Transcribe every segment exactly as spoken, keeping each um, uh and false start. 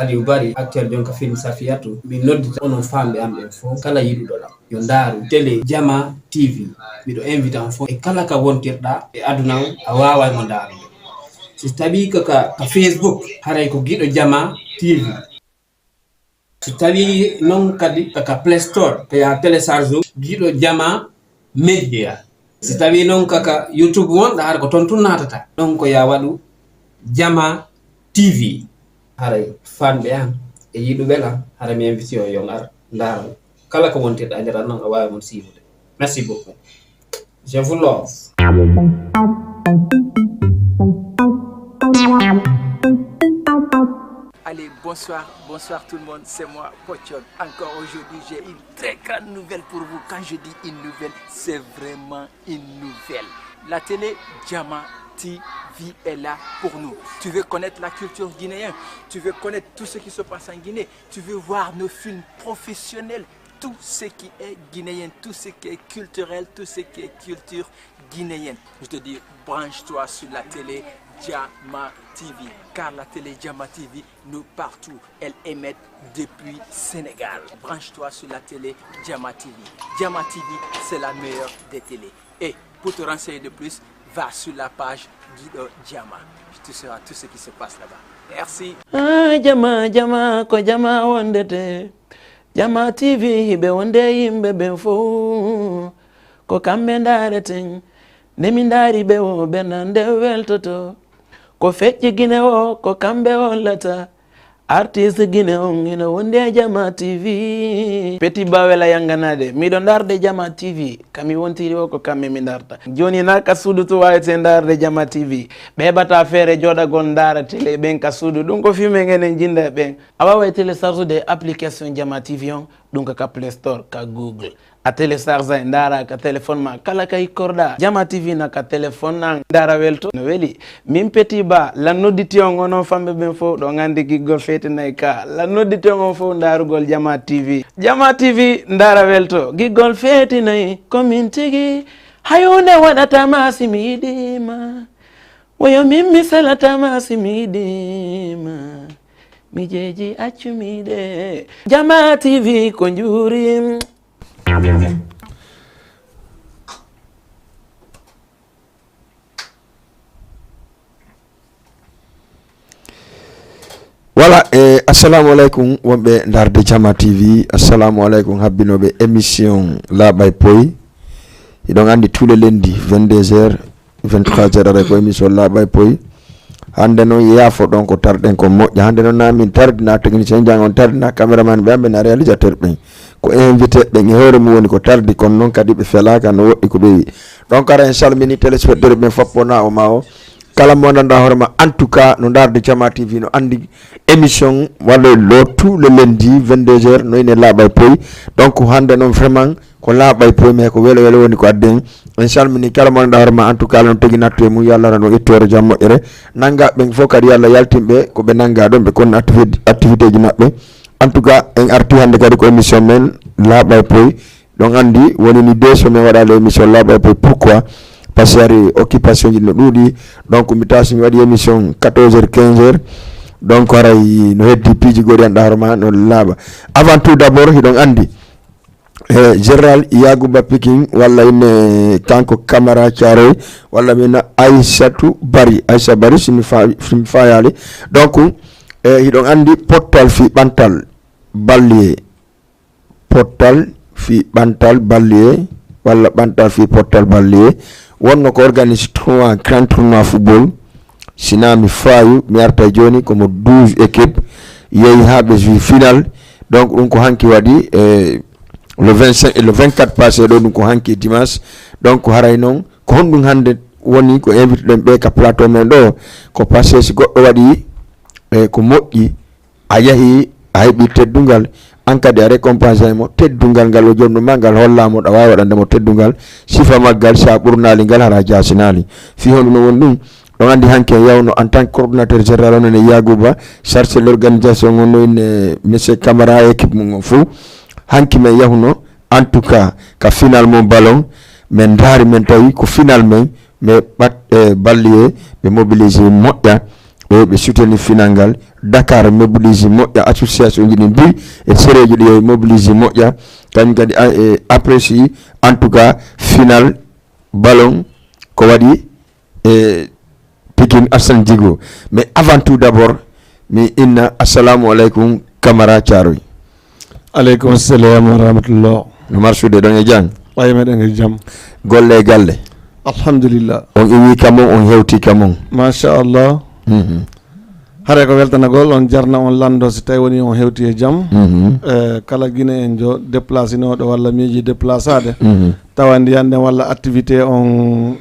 Aliou Bari, actuel jonka film Safiyatu. Mi noddita onon famɓe am ɓen fof, kala yiɗuɗo ɗam, yo ndaaru télé Jama T V. Miɗo invite on fof e kala ka wontirɗa e aduna on, a waaway mo ndaarude. Si tawi ko ka, ka Facebook, haray ko Giɗo Jama T V. Si tawi noon kadi ko ka Play Store, ko yaa télécharge Giɗo Jama Media. Si tawi noon ko ka YouTube wonɗa, hara ko toon tun naatata. Ɗon ko yaa waɗu Jama T V. Haray fanɓe am e yiɗuɓe am, hara mi invite on yo ngar ndaara. Kala ko wontirɗa, a jaran noon a waawi mon siiwude. Merci beaucoup. Je vous love. Allez, bonsoir, bonsoir tout le monde, c'est moi, Pochon. Encore aujourd'hui, j'ai une très grande nouvelle pour vous. Quand je dis une nouvelle, c'est vraiment une nouvelle. La télé Jama T V est là pour nous. Tu veux connaître la culture guinéenne, tu veux connaître tout ce qui se passe en Guinée, tu veux voir nos films professionnels, tout ce qui est guinéen, tout ce qui est culturel, tout ce qui est culture guinéenne. Je te dis, branche-toi sur la télé Jama T V, car la télé Jama T V, nous partout, elle émet depuis Sénégal. Branche-toi sur la télé Jama T V. Jama T V, c'est la meilleure des télés. Et pour te renseigner de plus, va sur la page Guido Jama. Tu sauras tout ce qui se passe là-bas. Merci. Ah, jama, jama, ko jama wondete. Jama T V, hiɓe wonde yimɓe ɓen fof. Ko kamɓe ndareten. Nde mi ndaari ɓe o ɓe nan nde weltoto. Ko feƴƴi Gine o, ko kamɓe hollata. Artiste Gine on ina wondi e Jama T V. Petit Ba wela yanganade. Miɗo ndarde Jama T V. Kami wontiri o ko kamɓe mi ndarta. Joni na ka suudu to wawete ndarde Jama T V. Ɓe heɓata feere joɗagol ndara télé ɓen ka suudu. Ɗum ko fimen enen jinda e ɓen. A wawa e télécharge de application Jama T V on. Ɗum ko ka Play Store, ka Google. A télécharge e ndara ka téléphone ma kala ka ikkorɗa. Jama T V na ka téléphone an ndara welto no weli. Min Petit Ba, lan nodditi on onon famɓe ɓen fof ɗo ngandi giggol feeti nayi ka. Lan nodditi on on fof ndarugol Jama T V. Jama T V ndara welto, giggol feeti nayi ko min tigi. Hayunde waɗata ma si mi yiɗima. Woyo min mi selata ma si mi yiɗima. Mi jeeji accu mi de. Jama T V ko njuuri. Voilà, e assalamu aleykum wonɓe ndarde Jama T V, assalamu aleykum habbinoɓe émission Laaɓa e Poy. Hiɗon anndi tous les lundis vingt-deux heures, vingt-trois heures aray ko émission Laaɓa e Poy. Hannde noon yaafo ɗon ko tarɗen ko moƴƴa. Hannde noon na min tardina technicien jang on, tardina caméraman ɓe, amɓe na réalisateur ɓen. Ko invité ɓen e hoore mum woni ko tardi, kono noon kadi ɓe felaaka no woɗɗi ko ɓe wi. Donc ara en salmini téléspectateur ɓen foppo na o ma o. Kala mo nanda hoore ma en tout cas no ndarde Jama T V no anndi émission walla lo tous les lundis vingt-deux heures no ine Laaɓa e Poy. Donc hannde noon vraiment ko Laaɓa e Poy mais ko welo welo woni ko adden. En salmini kala mo nanda hoore ma en tout cas no tigi nattu e mum yo Allah rano ittoore jam moƴƴere. Nanga ɓen fof kadi yo Allah yaltin ɓe ko ɓe nanga ɗon ɓe kon activité activitéji maɓɓe. En tout cas en arti hannde kadi ko émission men Laaɓa e Poy. Ɗon anndi woni ni deux semaines waɗaali émission Laaɓa e Poy. Pourquoi? Parce que ari occupation ji no ɗuuɗi. Donc mi tawa so mi waɗi émission quatorze heures quinze heures, donc haray no heddi piiji goɗi anɗa hoore ma no laaɓa. Avant tout d'abord hiɗon anndi e général Yagouba Pikin walla ine kanko Camara Thiaroy walla mina Aissatou Bari, Aissa Bari simi fa simi fayali. Donc e hiɗon anndi pottal fi ɓantal ballier, pottal fi ɓantal ballier walla ɓantal fi pottal ballier wonno ko organise tournoi, grand tournoi football. Sina mi faayu mi arta e jooni komo douze équipe yehi haa ɓe joui final. Donc ɗum ko hanki waɗi e le vingt-cinq le vingt-quatre passé ɗo, ɗum ko hanki dimanche. Donc haray noon ko honɗum hannde woni ko invité ɗen ɓe ka plateau men ɗo? Ko parce que si goɗɗo waɗi e ko moƴƴi a yahi a heɓi teddungal, an kadi a récompensé mo teddungal ngal o jonnuma ngal, holla mo ɗa waawi waɗande mo teddungal. Sifa maggal si a ɓurnaali ngal hara a jaasinaali. Fii honɗum no woni ɗum? Ɗon anndi hanki en yahno en tant que coordonnateur général on ene Yagouba, chargé l'organisation on no ine monsieur Camara e équipe mum on fof. Hanki men yahno en tout cas ka final mon ballon, men ndaari men tawi ko final men, mais ɓat e ballier ɓe mobilisé moƴƴa, ɓe ɓe soutenir final ngal. Dakar mobilise moƴƴa, association ji ɗin buy e sereji ɗi mobilise moƴƴa. Kañum kadi a- e apprécie en tout cas final ballon ko waɗi e Pikine Assane Djigo. Mais avant tout d'abord, mi inna assalamu aleykum Camara Thiaroye. Aleykum salam wa rahmatullah. No marsude ɗon e jam? Ɓay meɗen e jam. Golle e galle? Alhamdulillah. On iwi kam on, on hewti kam on? Machallah. Mhm. Haray ko weltanagol, on jarna, on lando si tawi woni on hewti e jam. Mhm. Eh, kala Guinée en jo déplace inooɗo walla miiji déplaçade. Mhm. Tawa ndiyan ɗen walla activité on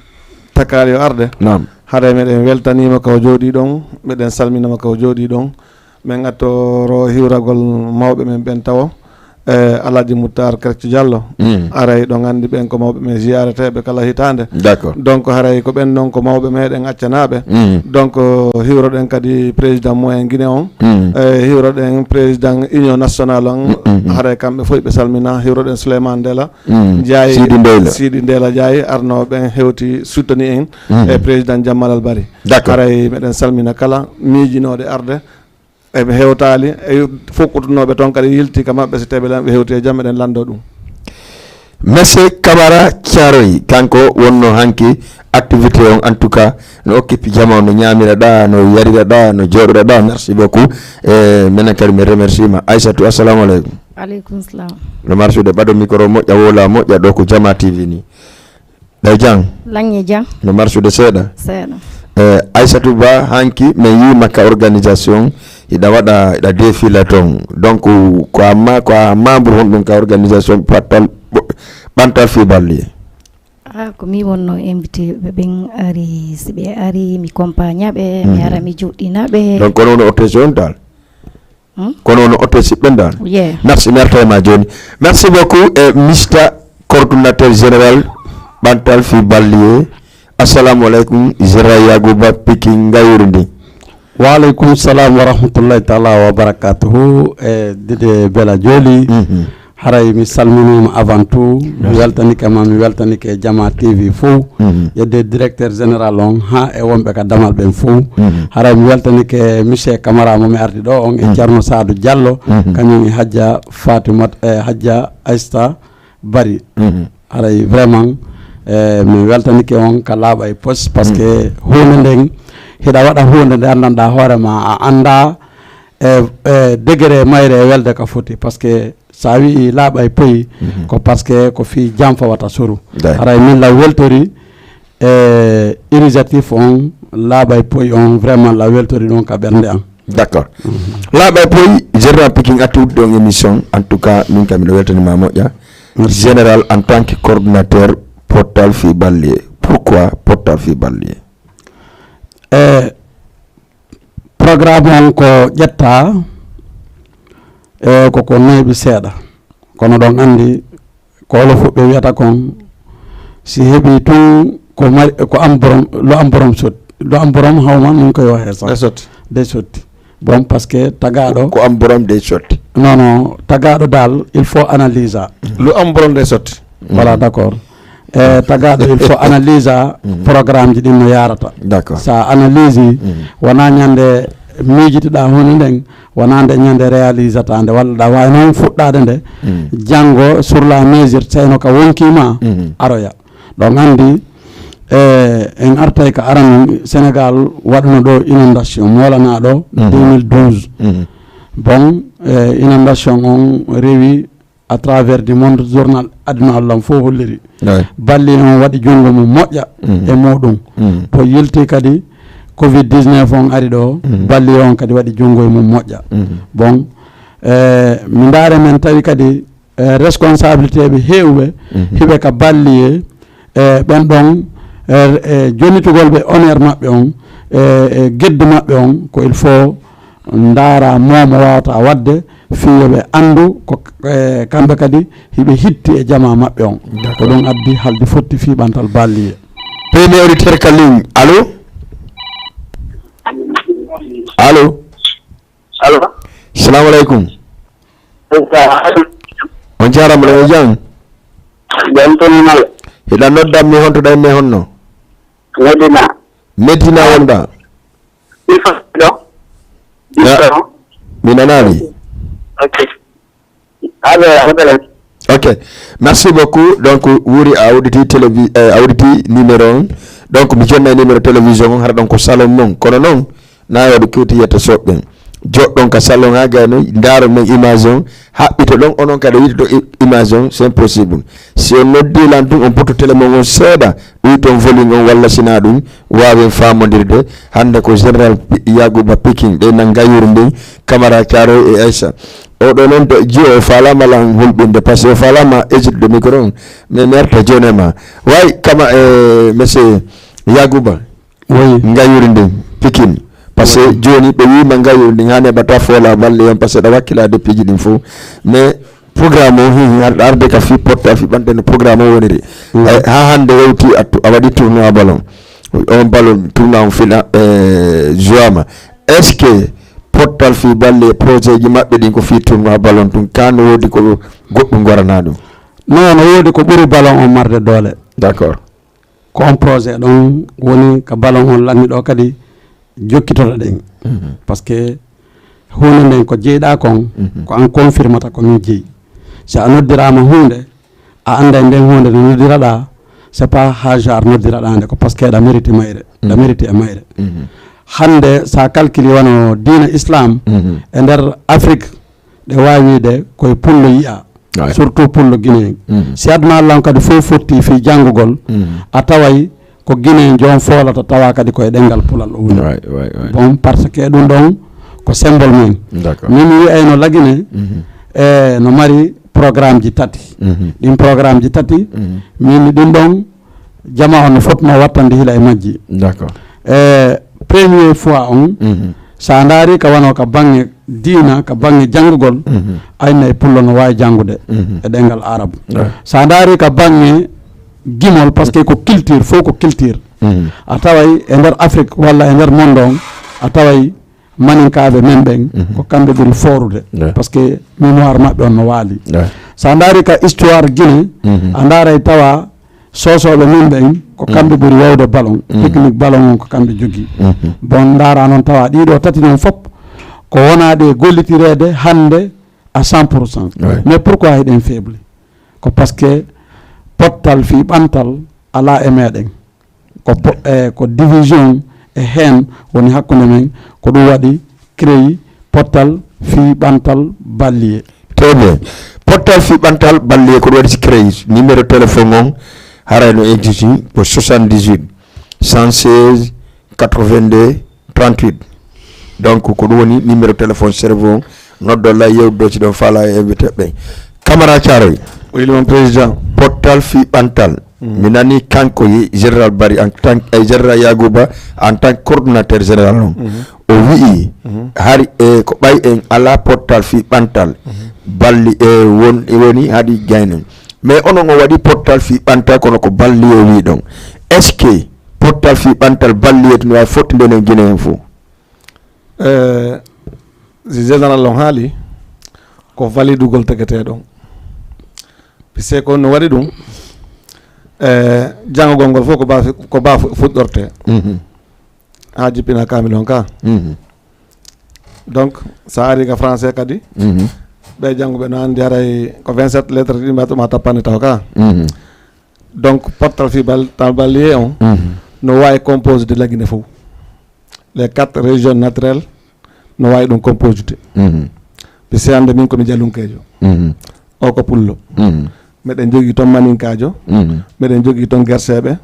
takaali o arde. Naam. Haray meɗen weltanima ka o jooɗi ɗon, meɗen salminama ka o jooɗi ɗon. Min attoro hiwragol mawɓe men ɓen tawo. E Alhaji Moutar Krecce Diallo. Mm. Aray ɗon anndi ɓen ko mawɓe men ziyareteeɓe kala hitaande. D'accord. Donc haray ko ɓen noon ko mawɓe meɗen accanaɓe. Mm. Donc hiwroɗen kadi président moyen Guinée on. Mm. E hiwroɗen président union nationale on. Mm, mm, mm. Haray kamɓe fof ɓe salmina. Hiwroɗen Souleymane Ndela. Mm. Ndiaye, Sidi Ndela. Sidi Ndela Ndiaye arno ɓen hewti soutenir en. Mm. E président Jammal Albari. D'accord. Haray meɗen salmina kala miijinoɗe arde. Eɓe hewtaali e fof kutunooɓe toon kadi yilti ka maɓɓe, so tawi ɓe hewti e jam eɗen lanndo ɗum. Monsieur Camara Thiaroye, kanko wonno hanki activité on, en tout cas no occupé jama on, no ñaamira ɗa, no yarira ɗa, no jooɗoɗa ɗa. Merci beaucoup. E menen kadi mi remercie ma. Aissatou, assalamu aleykum. Aleykum salam. No marsude, ɓaɗo micro moƴƴa, wola moƴƴa, ɗo ko Jama T V ni. Ɗay jang? Laŋŋe jang. No marsude seeɗa? Seeɗa. Eh, Aissatou Ba, hanki min yii ma ka organisation, hiɗa waɗa, hiɗa défila toon. Donc ko a ma- ko a membre honɗum ka organisation ɓantal ɓantal fii balliye? Ah, ko mi wonno invité ɓe ɓen, ari si ɓe ari mi compagne ɓe, mi ara mi joɗɗina ɓe. Donc kono no occupé on dal? Hmm? Kono no oto siɓɓen dal. Yeah. Merci, mi arta e ma joni. Merci beaucoup e Mister Coordinateur Général ɓantal fi ballier. Assalamu aleykum Général Yagouba Piki Ngayurundi. Wa aleykum salam wa rahmatullahi taala wa barakatuhu. E dide bela joli. Mm -hmm. Haray mi salminiima avant tout, mi weltanike ma, mi weltanike Jama T V fof, yedde directeur général on haa e wonɓe ka damal ɓen fof. Haray mi weltanike monsieur Camara mo mi ardi ɗo on e Ceerno Saadu Diallo, kañum e Hajja Fatimat e Hajja Aista Bari. Haray vraiment e mi weltanike on ka laaɓa e pos, parce que huunde nden hiɗa waɗa huunde nde anndanɗa hoore ma, a annda e e degré mayre e welde ka foti, parce que sa wii laaɓa e poyi ko parce que ko fii janfa wata soru. Haray min la weltori e initiative on laaɓa e poyi on, vraiment la weltori ɗon ka ɓernde an. D'accord. Laaɓa e poyi, général Pikin atti udde on émission, en tout cas min kam miɗo weltanima moƴƴa. Général, en tant que coordinateur pottal fii ballier, pourquoi pottal fii ballier? E programme on ko ƴetta e koko neeɓi seeɗa, kono ɗon anndi ko olofuɓe wiyata kon si heɓi tun ko mari ko am borom lo am borom sot lo am borom hawma min ko yo he sot de sotti. Bon, parce que tagaɗo ko am borom de sotti. Non non, tagaɗo dal il faut analyse. Lo am borom de sotti. Voilà, d'accord. E tagaɗo il faut analyse a programme ji ɗin no yarata. D'accord. Sa analyse wona ñande miijitiɗa hunde nden, wona nde ñande réalisata nde walla ɗa wawi noon fuɗɗade nde janngo sur la mesure seyno ka wonkima aroya. Ɗon andi e en artay ka arani Sénégal waɗuno ɗo inondation molanaɗo deux mille douze. Bon, e inondation on rewi à travers du monde, journal aduna allan fof holliri. Balli on waɗi junngo mum moƴƴa e muɗum. To yilti kadi covid dix-neuf on ari ɗo, balli on kadi waɗi junngo e mum moƴƴa. Bon, e mi ndaare men tawi kadi e responsabilité ɓe heewɓe hiɓe ka balli e e ɓen ɗon e e jonitugol ɓe honneur maɓɓe on e e geddu maɓɓe on, ko il faut ndaara momo wawata wadde fii yo ɓe anndu ko e kamɓe kadi hiɓe hitti e jama maɓɓe on. Ko ɗum addi haldi fotti fii ɓantal balliye. Premier auditeur ka ligne. Allo? Allo? Allo? Salamu aleykum. On jarama, ɗo e jam? Jam toni mala. Hiɗa nodda mi honto ɗa me honno? Medina. Medina wonɗa? Ɗo. Na Allo. Mi nanaali. Ok. Allo, allo. Ok. Merci beaucoup. Donc, Wuri a udditi télévi eh, a udditi numéro on. Donc, mi jonnay numéro télévision on, hara ɗon ko salon mon. Kono noon, na waɗi kewti yetta soɓɓen. Joɗɗon ka salon ha gayno, ndaaro men image on. Haɓɓito ɗon, onon kadi yito image on, c'est impossible. Si on noddi lan tun, on poto télé mon on seeɗa, ɗuyton volume on, walla sina ɗum, waawen faamondirde. Hannde ko Général Yaguba Pikin, ɓe nan gayuru ndin, Camara Thiaroye e Aïssa. Oɗo noon, jiyo o faalama lan hulɓinde, parce que o faalama ejitde micro on. Mais mi arta jooni e ma. Way, kama e monsieur Yaguba, Oui. Ngayuri ndin, Pikin. Parce que jooni ɓe wiima ngayuri ndin, haa neɓata foola balle on, parce que ɗa wakkilade piiji ɗin fof. Mais programme o, hi, hi, arde ka fi porta fi ɓanten no programme o woniri. Eh, haa hannde wewti a tu- a waɗi tournoi ballon. On ballon tournoi on fina eh, jouama. Est-ce que portal fi balle e projet ji maɓɓe ɗin ko fi tournoi ballon tun, ka no woodi ko goɗɗum gorana ɗum? Non, no woodi ko ɓuri ballon on marde doole. D'accord. Ko on projet ɗon woni ka ballon on lanni ɗo kadi jokkitoto ɗen. Parce que huunde nden ko jeyɗa kon, ko an confirmata ko min jeyi. Si a noddirama huunde, a anda e nden huunde no noddiraɗa, c'est pas hasard noddiraɗa nde, ko parce que ɗa mérite mayre, ɗa mérite e mayre. Hannde sa calcule wano diina islam e nder Afrique, ɗe wawi wiide koye pullo yiya. Surtout pullo Guinée en. Si aduna Allah on kadi fof fotti fii janngugol, a taway ko Guinée en joom foolata tawa kadi koye ɗenngal pulal o woni. Bon, parce que ɗum ɗon ko symbole men. Min mi wiyayno Lagine e no mari programme ji tati. Ɗin programme ji tati, min ɗin ɗon jama on no fotno wattande hila e majji. D'accord. E premier fois on, sa ndaari ka wano ka bange diina, ka bange janngugol, ayna e pullo no waawi janngude e ɗenngal arab. Sa ndaari ka bange gimol, parce que ko culture, fof ko culture. A taway e nder Afrique walla e nder monde on, a taway maninkaaɓe men ɓen, ko kamɓe ɓuri foorude, parce que mémoire maɓɓe on no waali. Sa ndaari ka histoire Guinée, a ndaaray tawa soosooɓe men ɓen ko kamɓe ɓuri wawde ballon, technique ballon on ko kamɓe jogii. Bon, ndaara noon tawa ɗiɗo tati noon fop ko wonaɗe gollitireede hannde à cent pour cent. Mais pourquoi hiɗen faible? Ko parce que pottal fii ɓantal alaa e meɗen. Ko po- e ko division e heen woni hakkunde men, ko ɗum waɗi créé pottal fii ɓantal balliye. Très bien. Pottal fii ɓantal balliye ko ɗum waɗi si créé. Numéro téléphone on haray no existe ko soixante-dix-huit cent seize quatre-vingt-deux trente-huit. Donc ko ɗum woni numéro téléphone serveur on, noddolla yewdo si ɗon faala e invité ɓen. Camara Thiaroye. Oui, mon président. Pottal fii ɓantal. Mi nani kanko yi général Bari en tant e général Yaguba en tant que coordonnateur général on. O wi'i hari e ko ɓay en ala pottal fii ɓantal. Balli e won e woni haɗi gaynen. Mais onon o waɗi pottal fii ɓantal kono ko balli e wiɗon. Est-ce que pottal fii ɓantal balli e tun wawi fottinde nen Guinée en fof? Eh, si général on haali ko validugol tegeteɗo on. Puisque ko no waɗi ɗum, eh, janngugol ngol fof ko ba ko ba fuɗɗorte. Ha jippina kamil on ka. Donc sa ari ka français kadi, ɓe jannguɓe no anndi haray ko vingt-sept lettres ɗi mbatuma tappande taw ka. Donc pottal fii bal taw ballier on no wawi composé de Lagine fof. Les quatre régions naturelles no wawi ɗum composité. Puisque hannde min komi jalunkejo, o ko pullo. Meɗen jogii toon maninkaajo, meɗen jogii toon gerseeɓe,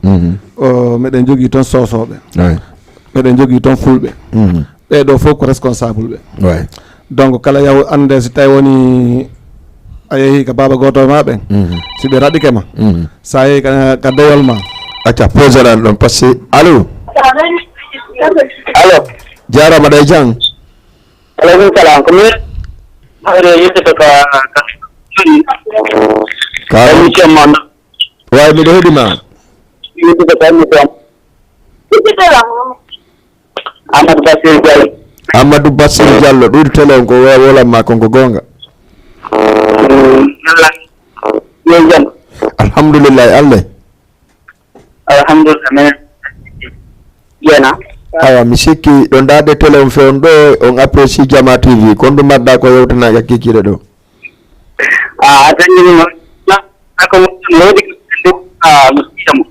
o meɗen jogii toon soosooɓe, meɗen jogii toon fulɓe. Ɓee ɗo fof ko responsable ɓe. Donc kala yahu annde si tawi woni a yehi ka baaba gooto ma ɓen, si ɓe raɗike ma, sa yehi ka, ka dewol ma. Acca poseɗan ɗon parce que allo. Allo. Jarama ɗa e jang. Aleykum salam, ko min hawre yettude ka ka Ka émission mon. Way miɗo heɗi ma. Yettude ka émission. Amadou Bassir Diallo. Amadou Bassir Diallo, ɗuyde télé on ko wo- wolan ma kon ko goonga. Yalla. Yo jam. Alhamdulillahi Allah. Alhamdulillah, men jena. Awa, mi sikki ɗo ndaade télé on fewn ɗo, on appel si Jama T V. Kon ɗum mbaɗɗa ko yewtanaaka kikiiɗe ɗo. A, a dañi mo. Na, ako mo wodi ko, a, mo siya mo.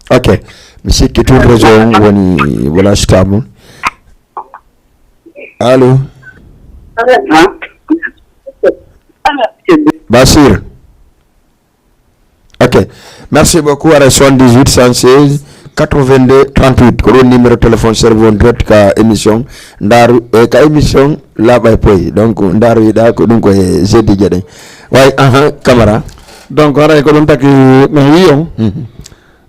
Ok. Mi sikki tun réseau on woni wala stable. Allo? Ha? Basir. Ok. Merci beaucoup. Ara soixante-dix-huit, cent seize, quatre-vingt-deux, trente-huit. Ko ɗon numéro téléphone servi on direct ka émission. Ndaru, e ka émission laaɓa e poyi. Donc, ndaru yiɗa ko ɗum ko e jeudi jeɗen. Way, aha, Camara. Donc, haray ko ɗum taki mi wi on. Mhm.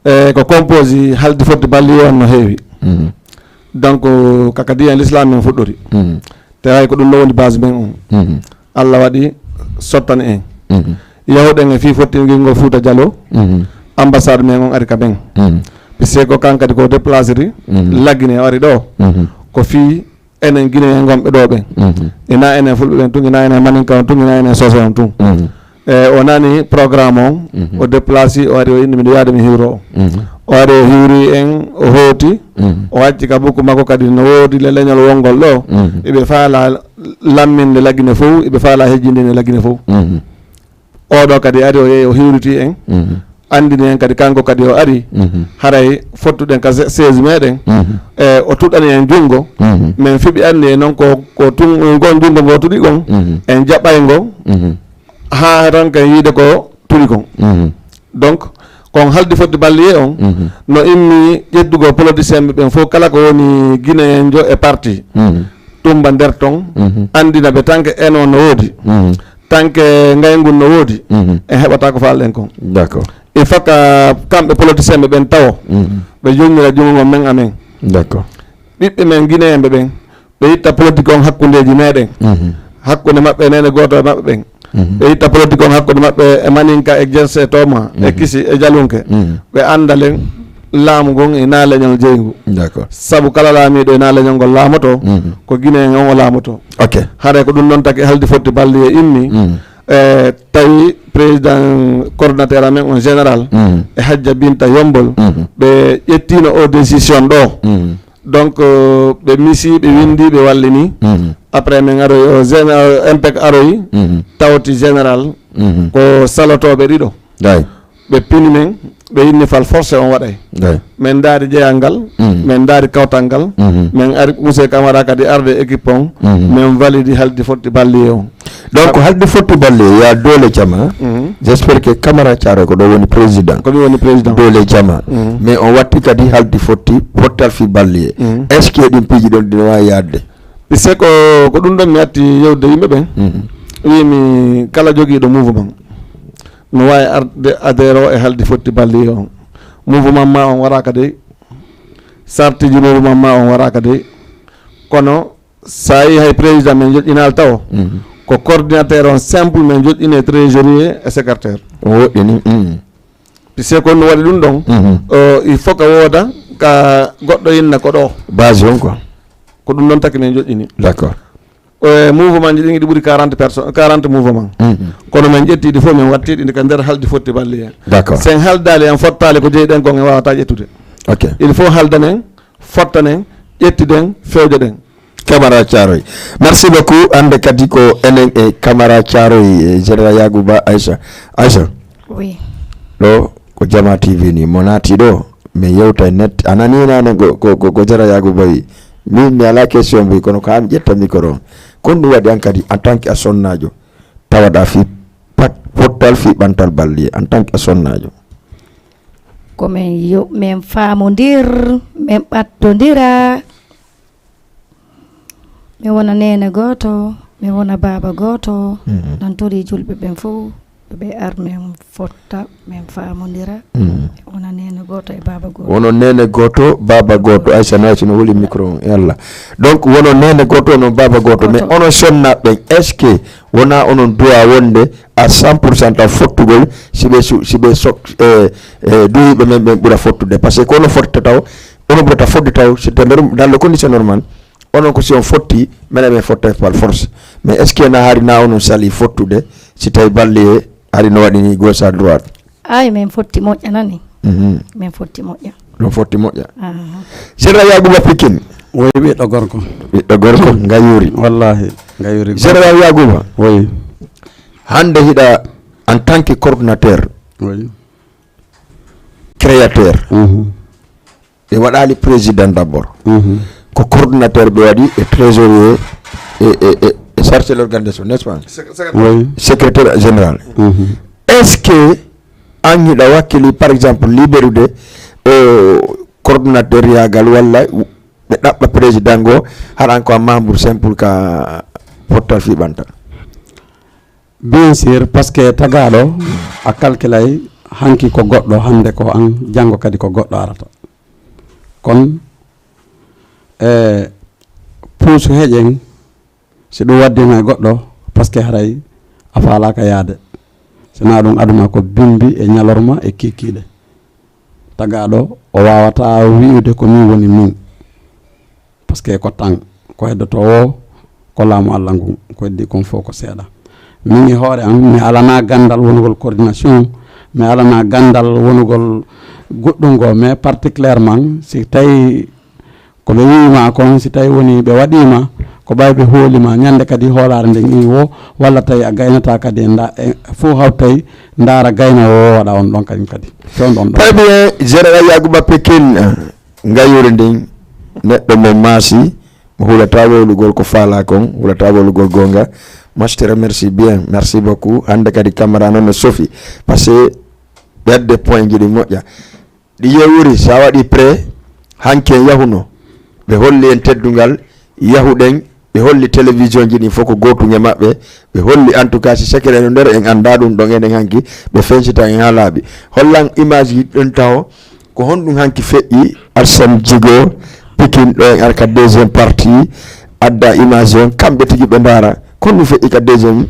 E ko composé haldi fotti balli on no heewi. Mhm. Donc, kaka diyan l'islam men fuɗɗori. Mhm. Te hay ko ɗum ɗo woni base men on. Mhm. Allah waɗi sottani en. Mhm. Yahuɗen e fii fotti ngilngol Fuuta Jaloo, mhm, ambassade men on ari ka men. Mhm. Puisque ko kan kadi ko déplacé ri, mhm, laggine o ari ɗo. Mhm. Ko fii enen Guinéen gonɓe ɗo ɓen. Mhm. Ina enen Fulɓe ɓen tun, ina enen Maninka on tun, ina enen Sose on tun. Mhm. E, o nani programme on, mhm, o déplacé, o ari, o inni miɗo yaade mi hiwro o. Mhm. O ari, o hiwri en, o hooti, mhm, o acci ka buku makko kadi no woodi le leñol wongol ɗo. Mhm. Iɓe faala lamminde Lagine fow, iɓe faala hejjindinde Lagine fow. Mhm. Oɗo kadi ari, o yehi, o hiwriti en. Mhm. Andini en kadi kanko kadi o ari. Mhm. Haray fottuɗen ka se-, seize meɗen. Mhm. E, o tuɗani en junngo. Mhm. Men fiɓi anni e non ko, ko tun, ngon junngo ngo tuɗi gon. Mhm. En jaɓay ngo. Mhm. Haa tan ken yiide ko tuɗi kon. Mhm. Donc, kon haldi fotti balliye on, mhm, no immi ƴettugol politicien ɓe ɓen fof, kala ko woni Guinéen jo e parti, mhm, tumba nder ton, mhm, andina ɓe tanke eno no woodi, mhm, tanke ngayngun no woodi, mhm, en heɓata ko faalɗen kon. D'accord. Il faut que kamɓe politicien ɓe ɓen tawo, mhm, ɓe jonnira junngo ngon men amen. D'accord. Ɓiɓɓe men Guinéen ɓe ɓen, ɓe itta politique on hakkundeeji meɗen. Mhm. Hakkunde maɓɓe e neene gooto e maɓɓe ɓen. Mhm. Ɓe itta politique on hakkunde maɓɓe e Maninka, e Gense, Tooma, e, mhm, Kisi, e Jalunke. Mhm. Ɓe anndalen laamu ngon e naa leñol jeyngu. D'accord. Sabu kala laamiiɗo e naa leñol ngol laamoto, mhm, ko Guinéen on o laamoto. Ok. Haray ko ɗum noon taki haldi fotti balli e immi. Mhm. E tawi président coordinateur amen on général, mhm, e Hajja Binta Yombol, mhm, ɓe ƴettino o décision ɗo. Mhm. Donc, euh, ɓe misi, ɓe windi, ɓe wallini. Mhm. Après, min aroyi, o gén-, euh, M P E C aroyi, mhm, tawti général, mhm, ko salotooɓe ɗiɗo. Day. Ɓe pini men, ɓe inni fal forcé on waɗay. Day. Min ndaari jeyal ngal, mhm, min ndaari kawtal ngal, mhm, min ari Ousseyn Camara kadi arde équipe on, mhm, min validi haldi fotti balliye on. Donc, haldi fotti balliye ya doole jama. Mhm. J'espère que Camara Thiaroye ko ɗo woni président. Ko mi woni président. Doole jama. Mhm. Mais on watti kadi haldi fotti pottal fi balliye. Mhm. Est-ce que ɗin piiji ɗon ɗino wawi yaadde? Puisque ko, ko ɗum ɗon mi atti yewde yimɓe ɓen. Mhm. Wimi kala jogiiɗo mouvement no wawi arde adhéro e haldi fotti balliye on. Mouvement ma on waraka dey. Sartiji mouvement ma on waraka dey. Kono sa yi hay président men joƴƴinal taw, mhm, ko coordinateur on simple men joƴƴine trésorier e secrétaire. O woɗɗini. Mhm. Puisque ko no waɗi ɗum ɗon, mhm, euh, il faut que wooda ka goɗɗo inna ko ɗo. Base on quoi. Ko ɗum ɗon taki men joƴƴini. D'accord. E mouvement ji ɗin iɗi ɓuri quarante personnes, quarante mouvement. Mhm. Kono men ƴetti ɗi fof men watti ɗi ka nder haldi fotti balli en. D'accord. Sen haldali en fottali ko jeyi ɗen kon en wawata ƴettude. Ok. Il faut haldanen, fottanen, ƴettiden, fewjoɗen. Camara Thiaroye. Merci beaucoup. Hannde kadi ko enen e Camara Thiaroye, e Général Yagouba Aïcha. Aïcha. Oui. Ɗo ko Jama T V ni. Mo naati ɗo, mi yewta e net. A nani nane ko, ko, ko, ko Général Yagouba wi. Min mi ala question mbi, kono ko an ƴetta micro on. Kon ɗum waɗi an kadi en tant que a sonnaajo. Tawaɗa fi pat-, pottal fi ɓantal balli en tant que a sonnaajo. Ko men yo, men faamondir, men ɓattondira. Mi wona neene gooto, mi wona baaba gooto. Mhm. Nan tori julɓe ɓen fof, ɓe ar men fotta, men faamondira. Mhm. Mi wona neene gooto e baaba gooto. Wono neene gooto, baaba gooto. Aïssa Naye, si no holi micro on, e Allah. Donc, wono neene gooto, wono baaba gooto. Gooto. Mais onon sonnaaɓe ɓen, est-ce que wona onon duwa wonde à cent pour cent taw fottugol, si ɓe su-, si ɓe sok-, e, e, duwiiɓe men ɓen ɓura fottude? Parce que ko onon fottata taw, onon ɓurata fotde taw, si dans le, dans le condition normal, onon ko si on fotti, minen min fotta par force. Mais est-ce que na hari na onon sali fottude, si tawi balle hari no waɗi ni gauche à droite? Ay, min fotti moƴƴa nani. Mhm. Min fotti moƴƴa. Ɗum fotti moƴƴa. Aha. Général Yakuba Pikine. Woy, ɓiɗɗo gorko. Ɓiɗɗo gorko, ngayuri. Wallahi, ngayuri gorko. Général Yakuba. Woy. Hannde hiɗa en tant que coordinateur, woy, créateur. Mhm. Ɓe waɗaali président d'abord. Mhm. Ko coordinateur ɓe waɗi e trésorier e, e, e, e chargé de l'organisation, n'est-ce pas? Secrétaire. Woy. Secrétaire général. Mhm. Est-ce que an hiɗa wakkili, par exemple, liberude o coordinateur yagal walla ɓe ɗaɓɓa président ngo, haɗan ko a membre simple ka pottal fiɓanta? Bien sûr, parce que tagaɗo a calculay hanki ko goɗɗo, hande ko an, janngo kadi ko goɗɗo arata. Kon e puusu heƴen, si ɗum waddima e goɗɗo, parce que haray a faalaka yaade. Sina ɗum aduna ko bimbi e ñalorma e kikiɗe. Tagaɗo o wawata wi'ude ko min woni min. Parce que ko tan, ko heddoto o, ko laamu Allah ngun, ko heddi kon fof ko seeɗa. Min e hoore am, mi alana gandal wonugol coordination, mi alana gandal wonugol goɗɗum go, mais particulièrement si tawi ko ɓe wiima kon, si tawi woni ɓe waɗima, ko ɓay ɓe hoolima, ñande kadi hoolare nden iwi wo, walla tawi a gaynata kadi e nda-, e fof hawtay ndaara gayna wo waɗa on ɗon kañum kadi. Fewndo on ɗon. Très bien, Général Yakuba Pekin. Ngayuuri ndin, neɗɗo mo maasi, mo hulata wowlugol ko faalaa kon, hulata wowlugol goonga. Moi, je te remercie bien. Merci beaucoup. Hannde kadi caméra noon no sofi. Parce que ɓerde point ji ɗi moƴƴa. Ɗi yewuri, so a waɗi prêt, hanki en yahuno. Ɓe holli en teddungal, yahuɗen, ɓe holli télévision ji ɗin fof ko gootun e maɓɓe. Ɓe holli, en tout cas, si secret no nder, en anndaa ɗum ɗon enen hanki. Ɓe fensita en haa laaɓi. Hollan image ji ɗin taho. Ko honɗum hanki feƴƴi? Arsène Djigo, Pikine ɗo en ara ka deuxième partie, adda image on, kamɓe tigi ɓe ndaara. Ko honɗum feƴƴi ka deuxième,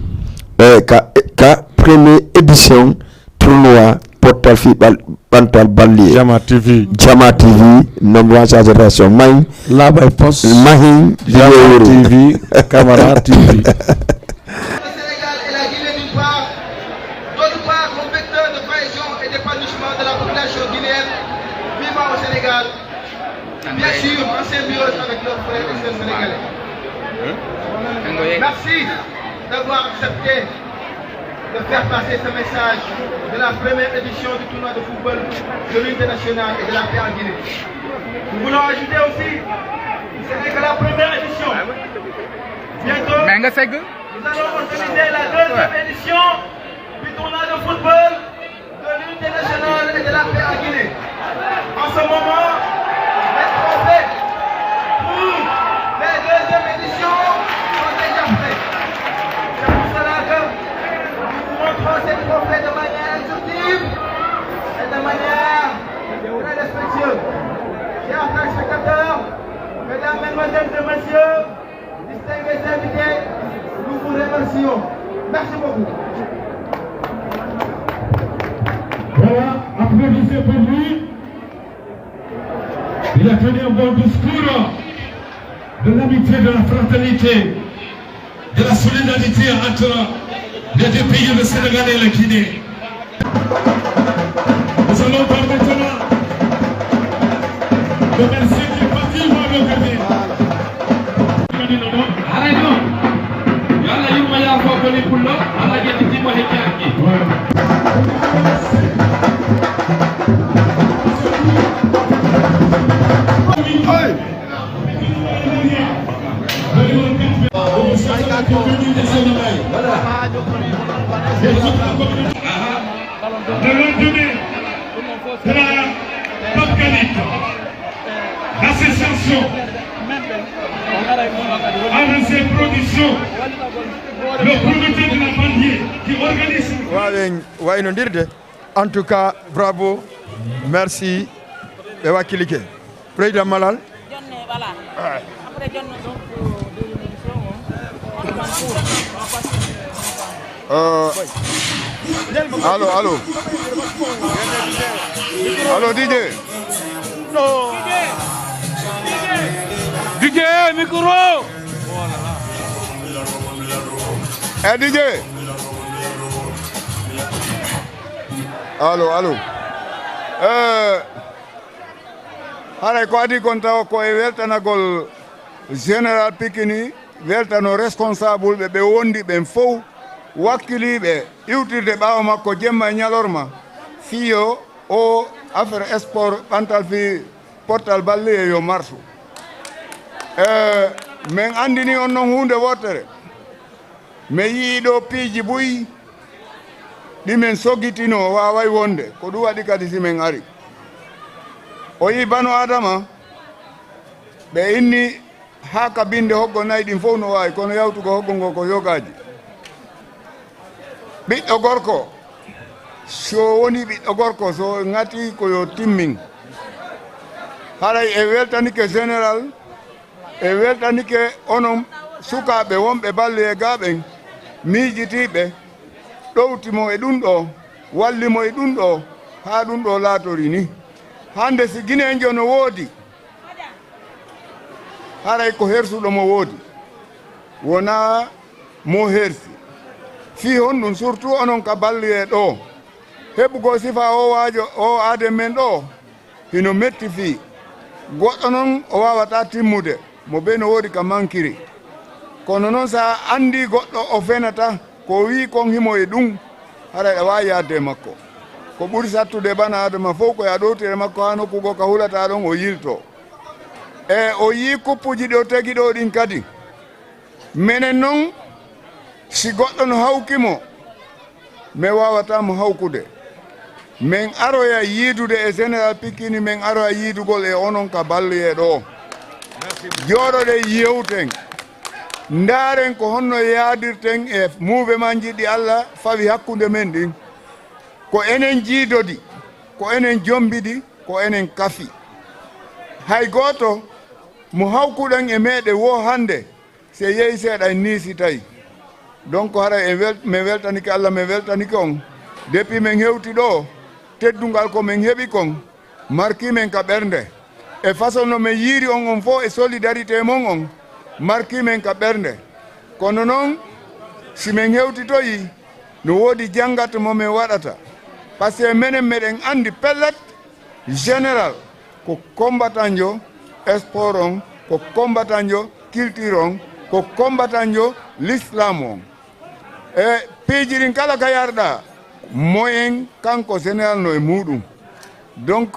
eh, ka, ka première édition tournoi pottal fi ɓal-, ɓantal balliye. Jama T V. Jama T V, number one sensation. Mahin. Laaɓa e pos. Mahin. Jama Diyowri. T V, Camara T V. Le Sénégal et la Guinée d'une part, d'autre part, un vecteur de cohésion et d'épanouissement de la population guinéenne vivant au Sénégal, bien sûr en symbiose avec leurs frères et sœurs sénégalais. Merci d'avoir accepté de faire passer ce message de la première édition du tournoi de football de l'unité nationale et de la paix en Guinée. Nous voulons ajouter aussi que ce n'est que la première édition. Bientôt, mais nga segg. Nous allons organiser la deuxième édition du tournoi de football de l'unité nationale et de la paix en Guinée. En ce moment, les trophées pour les deuxième édition sont déjà prêts. C'est pour cela que nous vous montrons ces trophées de manière instructive et de manière très respectueuse. Chers téléspectateurs, mesdames, mesdemoiselles et messieurs, distingués invités, nous vous remercions. Merci beaucoup. Voilà, applaudissez pour lui. Il a tenu un bon discours de l'amitié, de la fraternité, de la solidarité entre les deux pays, le Sénégal et la Guinée. Nous allons permettre le merci du parti Mario Kadi. Haray noon, yo Allah yurmo yaafo Koli Pullo, Allah ƴettitimo he jaangi. Le lendemain de la Pape Khalid, l'association A V C Production, le comité de la banlieue qui organise. Waawen waynondirde. En tout cas, bravo. Merci. Ɓe wakkilike. Président Malal. Jonne, voilà. Ah. Après, jonne, donc, euh, deuxième émission, on, on demande pour, on passe. Euh, allô, allô. Allô, D J. D J, micro. Eh, D J. Allô, allô. Euh, Haray ko adii kon tawa ko e weltanagol Général Pikini, weltano responsable ɓe, ɓe wondi ɓen fow, wakkiliiɓe iwtirde ɓaawo makko jemma e ñalorma, fii yo o affaire sport ɓantal fii pottal balliye yo marsu. E, men anndini on non huunde wootere. Mi yi'ii ɗoo piiji buy ɗi men sogitinoo waaway wonde. Ko ɗum waɗi kadi si men ari. O yi'i Banu Aadama, ɓe inni haa ka binnde hoggo nayi ɗin fow no waawi, kono yawtugo hoggo ngo ko yogaaji. Ɓiɗɗo gorko, si o wonii ɓiɗɗo gorko, so ŋatii ko yo timmin. Haray e weltanike général, e weltanike onon sukaaɓe wonɓe Ballu e gaa ɓen, miijitiiɓe, ɗowti mo e ɗum ɗoo, walli mo e ɗum ɗoo, haa ɗum ɗoo laatori ni. Hannde si Gineenjo no woodi, haray ko hersuɗo mo woodi, wonaa mo hersi. Fii honɗum, surtout onon ka Ballu e ɗoo, heɓugol sifaa o waajo, o aaden men ɗoo, hino metti fii. Goɗɗo non o waawataa timmude, mo bee no woodi ka mankiri. Kono non, si a anndii goɗɗo o fenata, ko o wi'i kon himo e ɗum, haray aɗa waawi yaadde e makko. Ko ɓuri sattude e bana Adama fow, ko yo a ɗowtir e makko haa nokku goo ka hulataa ɗon, o yiltoo. E o yi'i kuppuuji ɗi o tegi ɗoo ɗin kadi. Menen non, si goɗɗo no hawki mo, mi waawataa mo hawkude. Men aroya yiidude e Général Pikini, men aroya yiidugol e onon ka Ballu e ɗoo. Jooɗoɗen yewten. Ndaaren ko honno yaadirten e muuvemanji ɗi Alla fawi hakkunde men ɗin. Ko enen jiidodi, ko enen jombidi, ko enen kafi. Hay gooto mo hawkuɗen e meɗen woo hannde, si yehi seeɗa en niisitay. Donc, haray en wel-, mi weltanike Alla, mi weltanike on. Depuis men hewti ɗoo, teddungal ko men heɓi kon, marki men ka ɓernde. E façon no men yiiri on on fow e solidarité mon on, marki men ka ɓernde. Kono non, si men hewtitoyi, no woodi janngat mo men waɗata. Parce que menen meɗen anndi pellet, général ko combattanjo sport on, ko combattanjo culture on, ko combattanjo l'islam on. E piiji ɗin kala ka yarɗa, moyen kanko général no e muuɗum. Donc,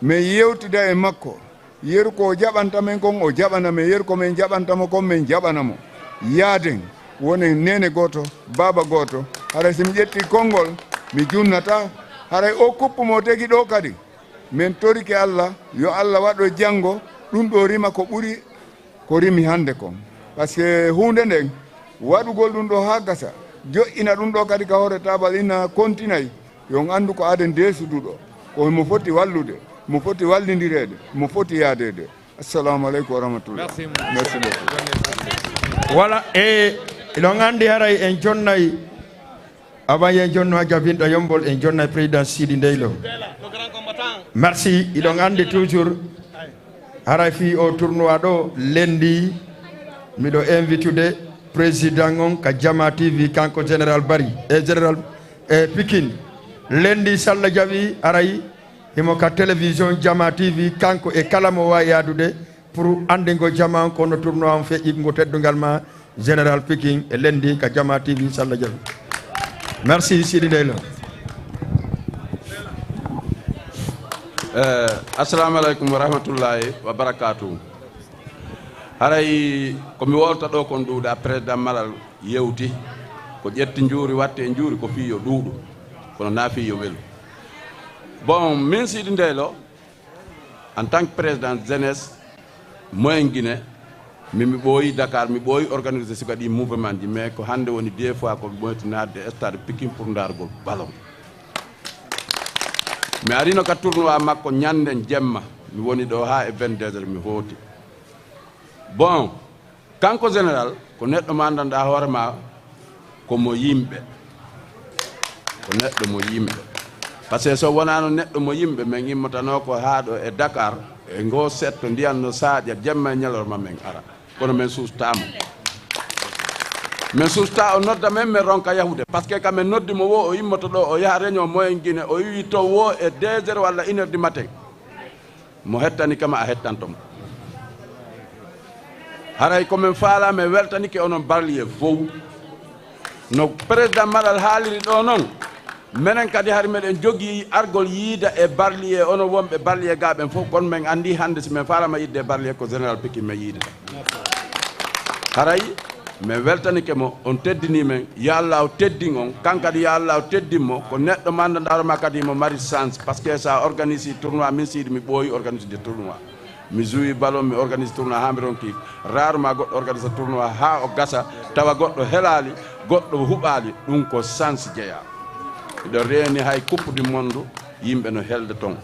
men yewtida e makko. Yeru ko o jaɓanta men kon, o jaɓana men. Yeru ko men jaɓanta mo kon, men jaɓana mo. Yaaden, wonen neene gooto, baaba gooto. Haray si mi ƴetti konngol, mi junnataa. Haray o kuppu mo tegi ɗoo kadi, men torike Alla, yo Alla waɗo janngo ɗum ɗoo rima ko ɓuri ko rimi hannde kon. Parce que huunde nden, waɗugol ɗum ɗoo haa gasa, joƴƴina ɗum ɗoo kadi ka hoore taabal ina kontinay, yo on anndu ko aaden deesuduɗo, ko mo foti wallude, mo foti wallindireede, mo foti yaadeede. Assalamu aleykum wa rahmatullah. Merci, merci beaucoup. Voilà, e iɗon anndi haray en jonnay, avant en jonno Hajja Binta Yombol, en jonnay président Sidi Ndeylo. Merci, iɗon anndi toujours haray fii o tournoi ɗoo, lendi miɗo invitude président on ka Jama T V, kanko général Bari, e général, e Pikine. Lendi, si Alla jaɓi, haray himo ka télévision Jama T V, kanko e kala mo waawi yaadude pour anndingo jama on ko no tournoi on feƴƴi, ngo teddungal ma, général Pikine e lendi ka Jama T V, si Alla jaɓi. Merci, Sidi Ndeylo. Eh, assalamu aleykum wa rahmatullahi wa barakatuh. Haray ko mi wolta ɗoo kon ɗuuɗa, président Malal yewti. Ko ƴetti njuuri, watti e njuuri, ko fii yo ɗuuɗu. Kono na fii yo welu. Bon, min Sidi Ndeylo, en tant que président jeunesse, Moyen Guinée, min mi ɓooyi Dakar, mi ɓooyi organiser suka ɗi mouvement ji, mais ko hannde woni deux fois ko mi moyti naatde stade Pikine pour ndaargol ballon. Mi arino ka tournoi makko ñannden jemma, mi woni ɗoo haa e vingt-deux heures mi hooti. Bon, kanko général, ko neɗɗo mo anndanɗaa hoore ma, ko mo yimɓe. Ko neɗɗo mo yimɓe. Parce que so wonaano neɗɗo mo yimɓe, men immotanoo ko haa ɗoo e Dakar, e ngoo setto ndiyan no saaƴa, jemma e ñalorma men ara. Kono men suustaamo. Men suustaa o nodda men, men ronka yahude. Parce que ka men noddi mo woo, o immoto ɗoo, o yaha réunion Moyen Guinée, o iwi to woo e deux heures walla une heure du matin. Mo hettani kam, a hettanto mo. Haray ko men faalaa, men weltanike onon Barlier fow. No président Malal haaliri ɗo noon, menen kadi hari meɗen jogii argol yiida e Barlier, onon wonɓe Barlier gaa ɓen fow, kono men anndi hannde si men faalaama yiide e Barlier ko Général Pikin men yiidata. Haray men weltanike mo, on teddinii men, yo Allaahu teddin on, kan kadi yo Allaahu teddin mo, ko neɗɗo manndanɗaaro ma kadi mo mari chance, parce que sa organise tournoi, min Siidi mi ɓooyi organise de tournoi. Mi joue ballon, mi organise tournoi haa mi ronki. Rarement goɗɗo organise tournoi haa o gasa, tawa goɗɗo helaali, goɗɗo huɓaali. Ɗum ko chance jeyaa. Miɗo reeni hay Coupe du Monde, yimɓe no helde toon.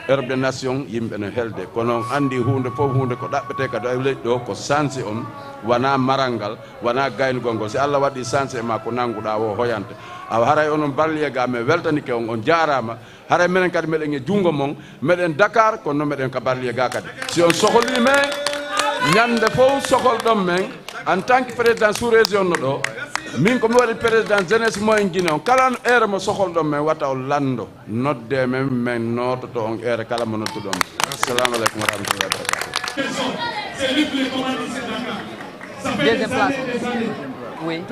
Heure de Nation, yimɓe no helde. Kono on anndi huunde fof, huunde ko ɗaɓɓetee ka dow leydi ɗo, ko chance on, wonaa maral ngal, wonaa gaynugol ngol. Si Allah waɗi chance e ma, ko nannguɗaa o hoyante. Awa haray onon Barlier gaa, mi weltanike on, on jaaraama. Haray menen kadi meɗen e junngo mon, meɗen Dakar, kono noon meɗen ka Barlier gaa kadi. Si on sohli men, ñannde fof soholɗon men, en tant que président sous-région no ɗo, min ko mi waɗi président jeunesse moyen Guinée on. Kala no heure mo soholɗon men, wata on lanndo, nodde men, men noototo on heure kala mo nodduɗon. Assalamu aleykum wa rahmatullahi wa barakatuh. Deuxième place. Oui.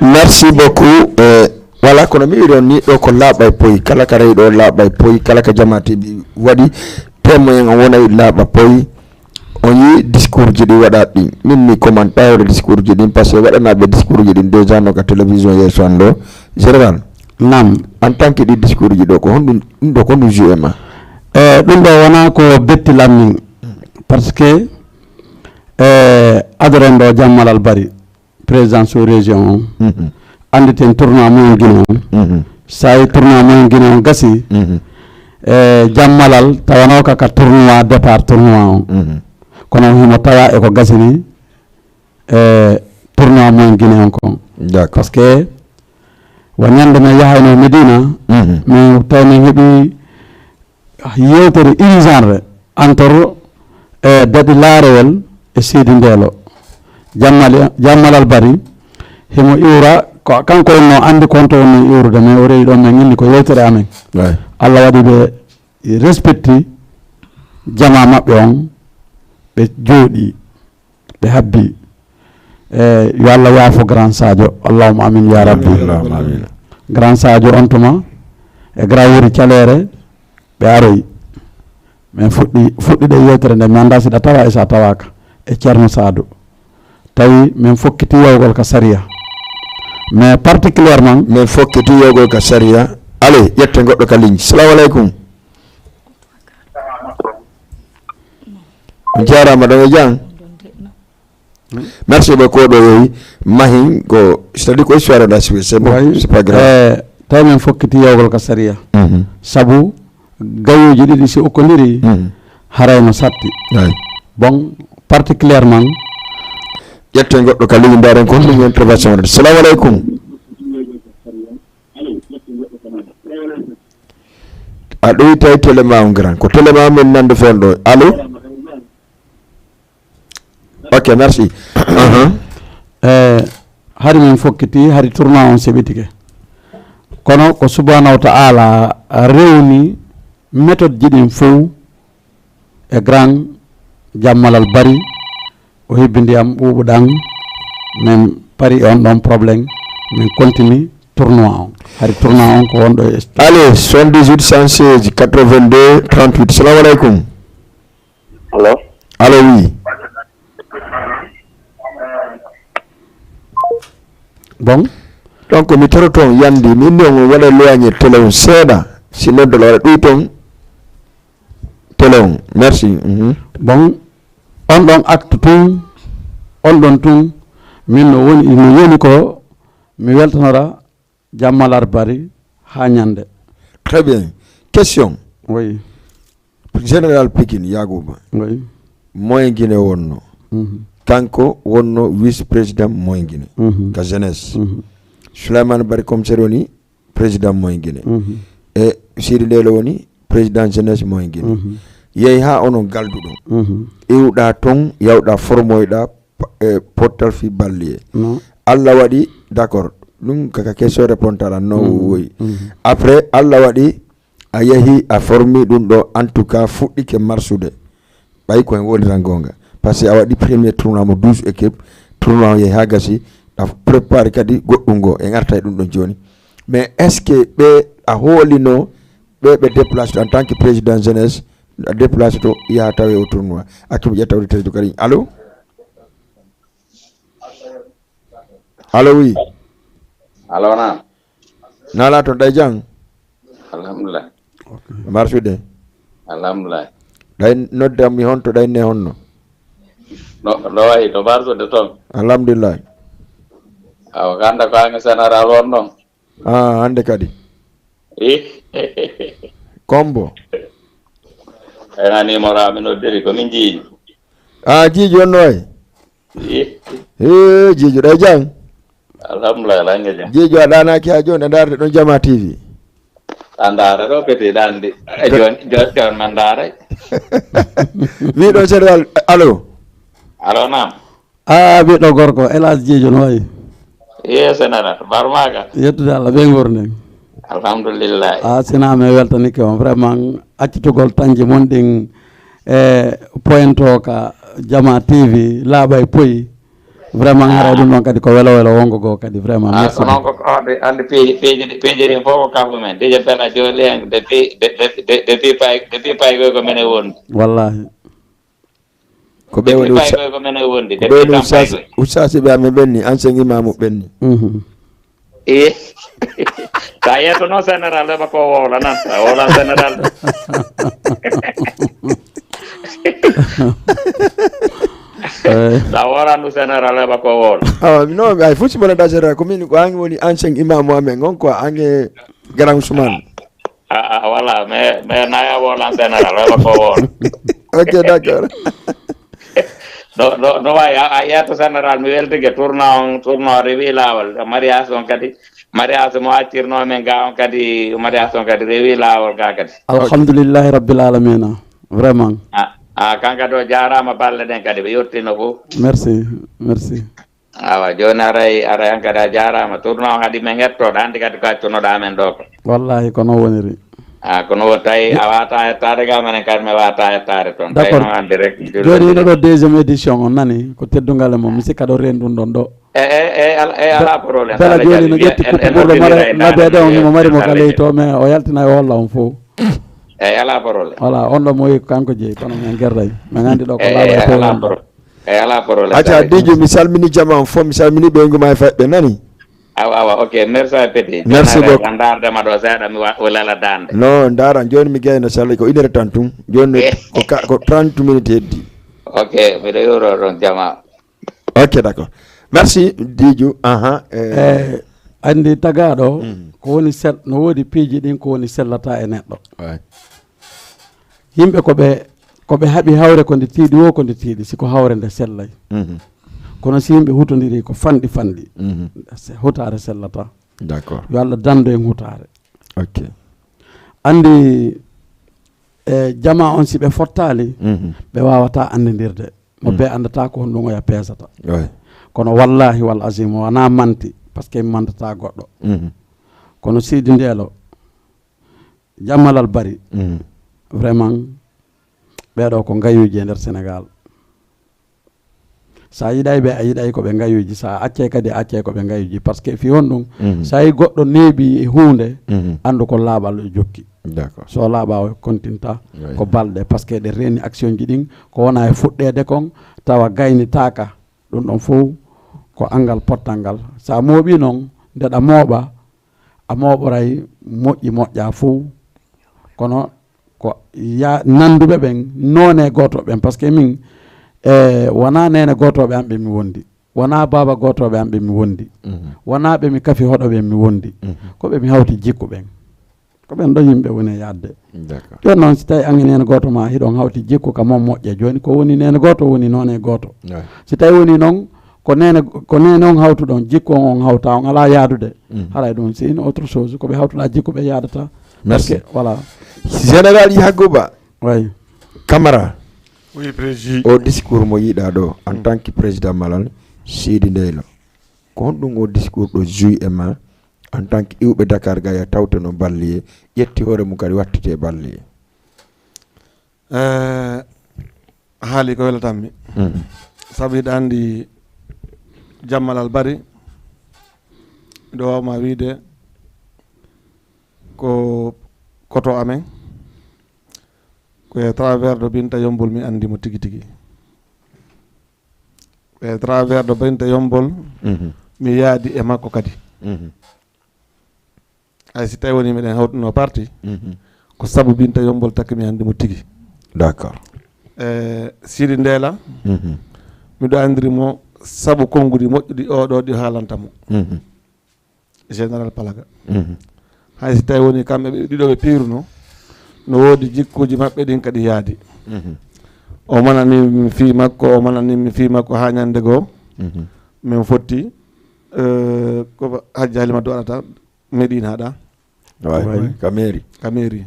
Merci beaucoup. Eh, voilà, kono mi wiɗon ni ɗo ko laaɓa e poyi, kala ka rewi ɗo laaɓa e poyi, kala ka jamaati bi waɗi témoin o wonay laaɓa poyi. On yii discours ji ɗi waɗaɗi ɗin. Min mi commande ɓawre discours ji ɗin, parce que waɗanaɓe discours ji ɗin déjà no ka télévision yeeso an ɗo. Général, nam, en tant que ɗi discours ji ɗo, ko honɗum ɗum ɗo ko ɗum jui e ma? Eh, ɗum ɗo wona ko betti lammin, parce que eh, adoren ɗo Jammalal Bari, président sous région on, annditen tournoi moyen Guinée on. Sa yi tournoi moyen Guinée on gasi, e Jammalal tawanoka ka tournoi départ tournoi on. Kono himo tawa e ko gasini e tournoi moyen Guinée on kon. Parce que wa ñande men yahayno Medina, mi tawi min heɓi yewtere urgent entre e daɗi laarewol e seydi ndeelo. Jammal jammalal bari himo iwra ko kanko wonno anndi konto wonno iwrude, mais o rewi ɗon men inni ko yewtere amen. Allah waɗi ɓe respecti jama maɓɓe on, ɓe jooɗi, ɓe habbi. E yo Allah yaafo grand sadio, allahuma amin ya rabbi. Grand sadio on tuma e grand wuri calere, ɓe aroyi. Min fuɗɗi fuɗɗude yewtere nde, mi annda siɗa tawa e sa tawaka e ceerno saadu. Tawi min fokkiti yawgol ka sariya, mais particulièrement min fokkiti yawgol ka sariya. Allez, ƴette goɗɗo ka ligne. Salamu aleykum. On jarama ɗo e jam. Merci beaucoup. Ɗo yehi mahin ko c'est-à-dire ko histoire de la suite, c'est bon, c'est pas grave. Eh, tawi min fokkiti yawgol ka sariya. Sabu gayuji ɗiɗi si okkodiri, haray no satti. Bon, particulièrement ƴette goɗɗo ka ligne, mbaren kon ɗum intervention waɗde. Salamu aleykum. A ɗoytay télé ma on grand, ko télé ma min nande fon ɗo. Allo? Ok, merci. Eh, hari min fokkiti, hari tournoi on seɓitike. Kono ko subhanahu wa ta'ala rewni méthode ji ɗin fow e grand jammalal bari, o hebbindi am ɓuuɓuɗan, min pari on ɗon problème, min continue tournoi on. Hari tournoi on ko wonɗo e allez, soixante-dix-huit, cent seize, quatre-vingt-deux, trente-huit. Salamu aleykum. Allo? Allo, oui. Bon. Donc mi toroto on yandi, min ni on waɗa loyañe télé on seeɗa, si noddal waɗa ɗoyton télé on. Merci. Bon, on ɗon acte tun, on ɗon tun, min no woni no yoni ko mi weltanora jammalar bari ha ñande. Très bien. Question. Oui. Général Pikine Yagouba, oui, moyen Guinée wonno. Kanko wonno vice président moyen Guinée ka jeunesse. Souleymane Bari commissaire woni président moyen Guinée. E Sidi Ndelo woni président jeunesse moyen Guinée. Mhm. Yehi ha onon galduɗon. Mhm. Iwɗa ton, yawɗa formoyɗa, pa-, e pottal fi balliye. Non. Allah waɗi, d'accord. Ɗum kaka question réponse ala no. Mhm. Woyi. Mhm. Après, Allah waɗi, a yehi, a formi ɗum ɗo, en tout cas, fuɗɗike marsude. Ɓay ko en woniran goonga. Par ce que a waɗi premier tournoi mo douze équipe, tournoi o yehi ha gasi, a préparé kadi goɗɗum ngo, en arta e ɗum ɗon jooni. Mais est-ce que ɓe a hoolino ɓe ɓe déplace to en tant que président jeunesse, a déplace to yaha tawe o tournoi? Accu mi ƴetta auditeur to Karim. Allô? Allô, oui. Allô, naam. Nala to ɗay jang? Alhamdulillah. Marsude. Alhamdulillah. Ɗay nodda mi honto, ɗay ne honno? No, no wayi to marsude ton. Alhamdulillah. Awa, kanda ko an général won non. Ah, hande kadi. Eh? Kombo. Ena ni mo rami no diri ko min jiiji. Ah, jiiji wonno wayi. Eh? Eh, jiiji ɗay jang? Alhamdulillah, lange jam. Jiijo a ɗanaki ha joni a darde ɗon Jama T V. A ndara ɗo peti ɗandi. E joni, joni, joni man ndaray. Wi ɗon général, allô? Allô, naam. Ah, ɓiɗɗo gorko, hélas Jiijo no wayi? Yes, nana, barmaka. Yettude Allah, ɓe ngurden. Alhamdulillah. Ah, sina mi weltanike on, vraiment, accitugol tanje mon ɗin e pointo ka Jama T V, laaɓa e poyi. Vraiment, haray ɗum ɗon kadi ko welo welo wongo goo kadi, vraiment. Ah, merci ko noon beaucoup. Ko, ko, andi, andi piiji, piiji ɗi, piiji ɗin fof ko kafu men. Dije Bella Jolly en, depuis, de-, de-, de-, depuis pay, depuis pay ko, ko minen woni. Wallahi. Ko ɓe woni Depuis pay usta-, ko, ko minen woni. Ko ɓe woni Depuis tan pay ustaasi, ko. Ustaasi ɓe amen ɓenni, ancien imamu ɓenni. Mhm. Eh. Sa yetto noon général heɓa ko wowla nan, sa wowlan général. Eh. Sa wolandu général heɓa ko wowla. Awa, non, ay fof si mona da général, ko min ko an woni ancien imamu amen on quoi, an e Grand Ousmane. Ah, ah, voilà, mais, mais na ya wowlan général heɓa ko wowla. Ok, d'accord. No, no, no wayi, a, a yetto général, mi weltike, tournoi on, tournoi rewi laawol, mariage on kadi, mariage mo accirno men ga on kadi, mariage on kadi rewi laawol ga kadi. Alhamdulillahi rabbil alamina, vraiment. Ah, ah, kanka ɗo jarama, balle ɗen kadi ɓe yettino fof. Merci, merci. Awa, joni aray, aray an kadi a jarama. Tournoi on haɗi men hettoɗo, andi kadi ko accunoɗa men ɗo ko. Wallahi, ko noon woniri. Ah, kono won tawi a wata yettade ga, menen kadi mi wata yettade toon. Tawi D'accord. Noon andi rek. Joni ino ɗo deuxième édition on nani, ko teddungal e mon, mi sikka ɗo rendu ɗon ɗo. E, e, e, al-, e, ala problème. Bella Jolly no ƴetti kuppu ɓurɗo mare, labede on himo mari mo ka ley to, mais o yaltina o holla on fof. E, ala problème. Voilà, on ɗo mo wi ko kanko jeeyi, kono men gerday. Men andi ɗo ko E, laaɓa e, e ala problème. Pro-, e, ala problème. Acca, Dijo, mi salmini jama on fof, mi salmini ɓeyngu ma e fayɓe, nani? Awa, awa, ok, merci, petit. Merci beaucoup. An ndaardema ɗo seeɗa, mi wa-, o lala dande. Non, ndaara, jooni mi gayno salla ko une heure trente tun. Jooni ko ka-, ko trente minutes heddi. Ok, miɗo yoro ɗon jama. Ok, d'accord. Merci, Dijo. Aha, eh. Eh, andi tagaɗo, Mm. ko woni sel-, no woodi piiji ɗin ko woni sellata e neɗɗo. Ouais. Yimɓe ko ɓe, ko ɓe haɓi hawre ko nde tiiɗi wo ko nde tiiɗi, si ko hawre nde sellay. Mhm. Kono si yimɓe hutondiri ko fanɗi fanɗi, Mhm. se-, hutaare sellata. D'accord. Yo Allah dando en hutaare. Ok. Andi, e jama on si ɓe fottaali, Mhm. ɓe wawata andindirde. Mo Mm. ɓe andata ko honɗum oya peesata. Ouais. Kono wallahi wal azim o wona manti, parce que mi mantata goɗɗo. Mhm. Kono Sidi Ndeelo, Jammalal Bari, Mm. vraiment, ɓeeɗo ko ngayuuji e nder Sénégal. Sa yiɗay ɓe, a yiɗay ko ɓe ngayuuji. Sa accay kadi, a accay ko ɓe ngayuuji. Parce que fi honɗum, Mm. sa yi goɗɗo neeɓi e huunde, Mm. anndu ko laaɓal o jokki. D'accord. So laaɓa o continta, Oui. ko balɗe. Parce que ɗe reeni action ji ɗin, ko wona e fuɗɗeede kon, tawa gaynitaaka. Ɗum ɗon fof ko anngal pottal ngal. Sa mooɓi noon, ndeɗa mooɓa, a mooɓoray moƴƴi moƴƴa fof. Kono ko ya-, nannduɓe ɓen, noone gooto ɓen, parce que min, e, wona neene gootooɓe am ɓe mi wondi, wona baaba gootooɓe am ɓe mi wondi, Mhm. wona ɓe mi kafi hoɗo ɓe mi wondi, Mhm. ko ɓe mi hawti jikku ɓen. Ko ɓen ɗon yimɓe woni e yaadde. D'accord. Jooni noon, si tawi an e neene gooto ma hiɗon hawti jikku ka mon moƴƴa, jooni ko woni neene gooto woni noone gooto. Ouais. Si tawi woni noon, ko neene, ko neene on hawtuɗon, jikku on on hawta, on alaa yaadude. Mm. Haray ɗum, c'est une autre chose. Ko ɓe hawtuɗa jikku ɓe yaadata. Merci. Voilà. Général Yakuba Oui. Camara, Oui, Président. O discours mo yiɗa ɗo en tant que président Malal Sidi Ndeyla, ko honɗum o discours ɗo joui e ma en tant que iwɓe Dakar ga ya tawte no balliye, ƴetti hoore mum kadi wattite balliye? Eh, haali ko welatanmi. Sabu hiɗa anndi Jammal Albari, miɗo waawma wiide ko koto amen, ko e travers ɗo Binta Yombol mi anndi mo tigi tigi. E travers ɗo Binta Yombol mi yaadi e makko kadi. Hay si tawi woni miɗen hawtuno parti, ko sabu Binta Yombol takki mi anndi mo tigi. D'accord. E Sidi Ndeyla, miɗo anndiri mo sabu konngudi moƴƴuɗi oɗo ɗi haalanta mo. Général Palaga. Hay si tawi woni kamɓe ɓe ɗiɗo ɓe piiruno, no woodi jikkuuji maɓɓe ɗin kadi yaadi. O manani mi fii makko, o manani mi fii makko haa ñannde goo. Min fotti, eh, ko Hajji Halimatu waɗata Medina haɗa Way. Ka mairie. Ka mairie.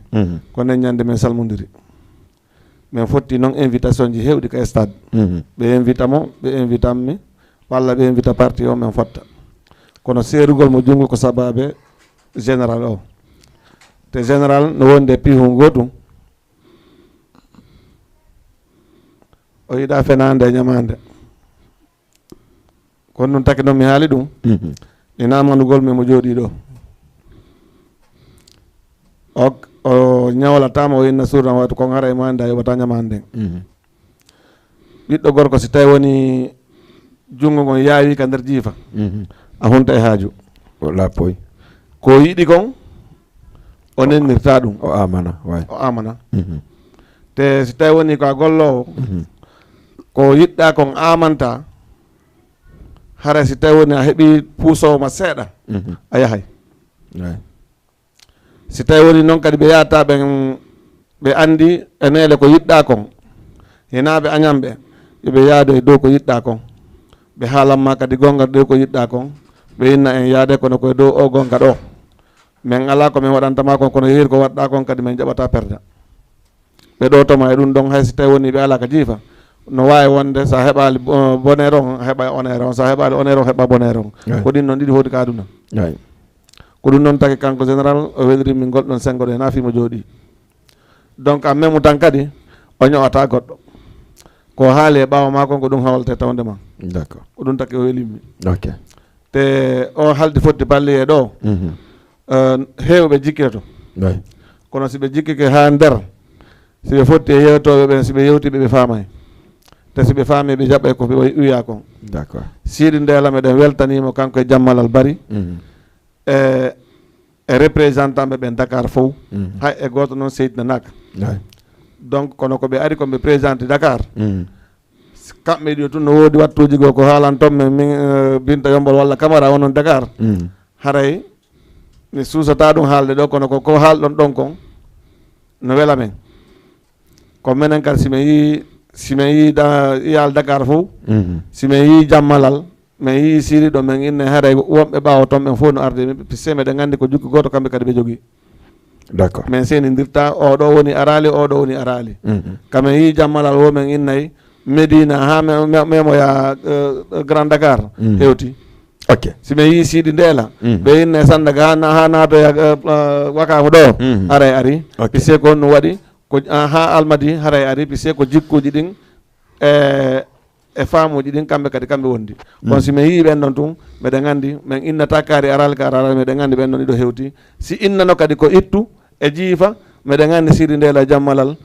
Ko nden ñannde min salmondiri. Min fotti noon invitation ji heewɗi ka stade. Ɓe invita mo, ɓe invita mi, walla ɓe invita parti o, min fotta. Kono seerugol mo junngo ko sababe général o. Te général no wondi e piihu gootum. O yiɗa fenaande e ñamaande. Kono ɗum taki noon mi haali ɗum. Ina manugol mi mo jooɗii ɗo. O, o ñawlataama, o inna suudan wayto kon hara e mo annda yoɓata ñamaande nden. Ɓiɗɗo gorko si tawi woni junngo ngon yaawi ka nder jiifa, a hunta e haaju. O lappoy. Ko yiɗi kon, o nennirta ɗum. O amana, way. O amana. Te si tawi woni ko a golloowo, ko yiɗɗa kon amanta, hara si tawi woni a heɓi puusoowo ma seeɗa, a yahay. Way. Si tawi woni noon kadi ɓe yahata ɓen, ɓe anndi e neele ko yiɗɗa kon, hina ɓe añan ɓe, yo ɓe yaado e dow ko yiɗɗa kon. Ɓe haalan ma kadi gonga dow ko yiɗɗa kon, ɓe inna en yaade kono ko e dow o gonga ɗo. Min alaa ko min waɗanta ma kon, kono yehi ko waɗɗa kon kadi min jaɓata perda. Ɓe ɗo toma e ɗum ɗon, hay si tawi woni ɓe alaa ka jiifa, no waawi wonde sa heɓaali bo-, bonheur on, a heɓa honneur on, sa heɓaali honneur on, heɓa bonheur on. Ko ɗin noon ɗiɗi hoti ka aduna. Ko ɗum noon taki kanko général o weliri min ngol ɗon senngo ɗo e naafi mo jooɗii. Donc a memu tan kadi o ño'ata goɗɗo. Ko haali e ɓaawo ma kon ko ɗum hawlete tawde ma. D'accord. Ko ɗum taki o welimi. Ok. Te o haldi fotti balliye ɗo, eh, heewɓe jikkitoto. Way. Kono si ɓe jikkike haa nder, si ɓe fotti e yewtooɓe ɓen, si ɓe yewti ɓe, ɓe faamay. Te si ɓe faami ɓe jaɓɓay ko ɓe wiya kon. D'accord. Sidi Ndeyla meɗen weltaniimo kanko e Jammal Albari. E, e représentant ɓe ɓen Dakar fof. Hay e gooto noon seytinanaaka. Way. Donc kono ko ɓe ari ko ɓe présenté Dakar. Kamɓe ɗiɗo tun no woodi wattuuji goo ko haalanton men min, eh, Binta Yombol walla Camara onon Dakar. Haray mi suusata ɗum haalde ɗo, kono ko, ko haalɗon ɗon kon no wela men. Ko menen kadi si min yii, si min yii da, yaal Dakar fof, si min yii Jammalal, min yii Siri ɗo min inne haray wonɓe ɓaawo ton ɓen fof no arde, puisque meɗen anndi ko jukki gooto kamɓe kadi ɓe jogii. D'accord. Min seenindirta, oɗo woni araali, oɗo woni araali. Ka min yii Jammalal wo min innay Medina haa me-, me-, memoya, eh, Grand Dakar hewti. Ok. Si min yii Sidi Ndeyla, ɓe inne Sandaga haa na-, haa naatoya, eh, eh, Wakamu ɗo, haray ari. Ok. Puisque ko honɗum waɗi, ko, ah, haa Almadi haray ari, puisque ko jikkuuji ɗin, eh, e faamuuji ɗin kamɓe kadi kamɓe wondi. Kono si min yii ɓen ɗon tun, meɗen anndi, min innata kaari araali ka araali, meɗen anndi ɓen ɗon ɗiɗo hewti. Si innano kadi ko ittu e jiifa, meɗen anndi Sidi Ndeyla Jammalal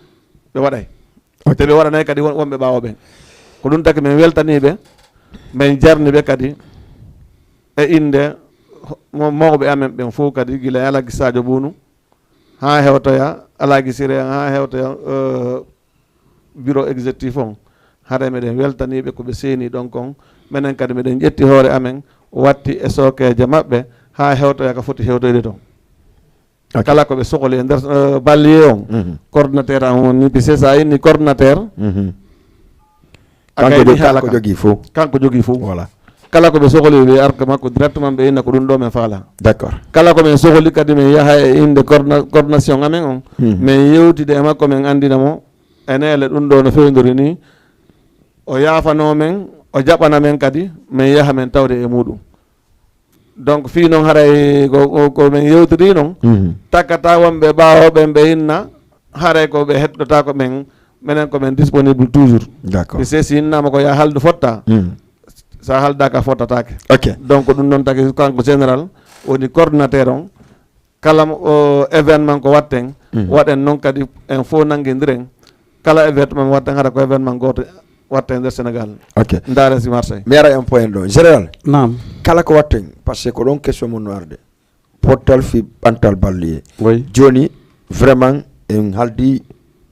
ɓe waɗay. Te ɓe waɗanay kadi won-, wonɓe ɓaawo ɓen. Ko ɗum taki min weltanii ɓe, min jarni ɓe kadi e innde mo-, mawɓe amen ɓen fof kadi, gila e Alhaji Sadio Bounu, haa hewtoya Alhaji Siré, haa hewtoya, eh, bureau exécutif on. Haray meɗen weltanii ɓe ko ɓe seeni ɗon kon. Menen kadi meɗen ƴetti hoore amen, watti e sookeeje maɓɓe, haa hewtoya ka foti hewtoyde ton. Ok. Kala ko ɓe sohli e nder, eh, ballier on, coordinateur an on ni, puisque sa inni coordinateur, a Kanko kaydi jo-, haala kanko ka. Jogii fof. Kanko jogii fof. Voilà. Kala ko ɓe sohli, ɓe arta makko directement, ɓe inna ko ɗum ɗo men faala. D'accord. Kala ko men sohli kadi, men yaha e innde coordina- coordination amen on, men yewtida e makko, men anndina mo e neele ɗum ɗo no fewndori ni. O yaafanoo men, o jaɓana men kadi, men yaha men tawde e muuɗum. Donc fii noon haray ko, ko, ko men yewtiri noon, takkata wonɓe ɓaawo ɓen ɓe inna, haray ko ɓe heɗotako men, menen ko men disponible toujours. D'accord. Ɓe sesi innama ko ya haldu fotta. Sa haldaka fottatake. Ok. Donc ɗum noon taki kanko général woni coordinateur on. Kala mo, o, événement ko watten, waɗen noon kadi en fof nanngindiren. Kala événement watten, hara ko événement gooto watte e nder Sénégal. Ok. Ndaare si Marseille. Mi ara en point ɗo. Général, Naam. Kala ko watten, parce que ko ɗon question mon no arde. Pottal fi ɓantal balliye. Oui. Joni, vraiment, en haldi,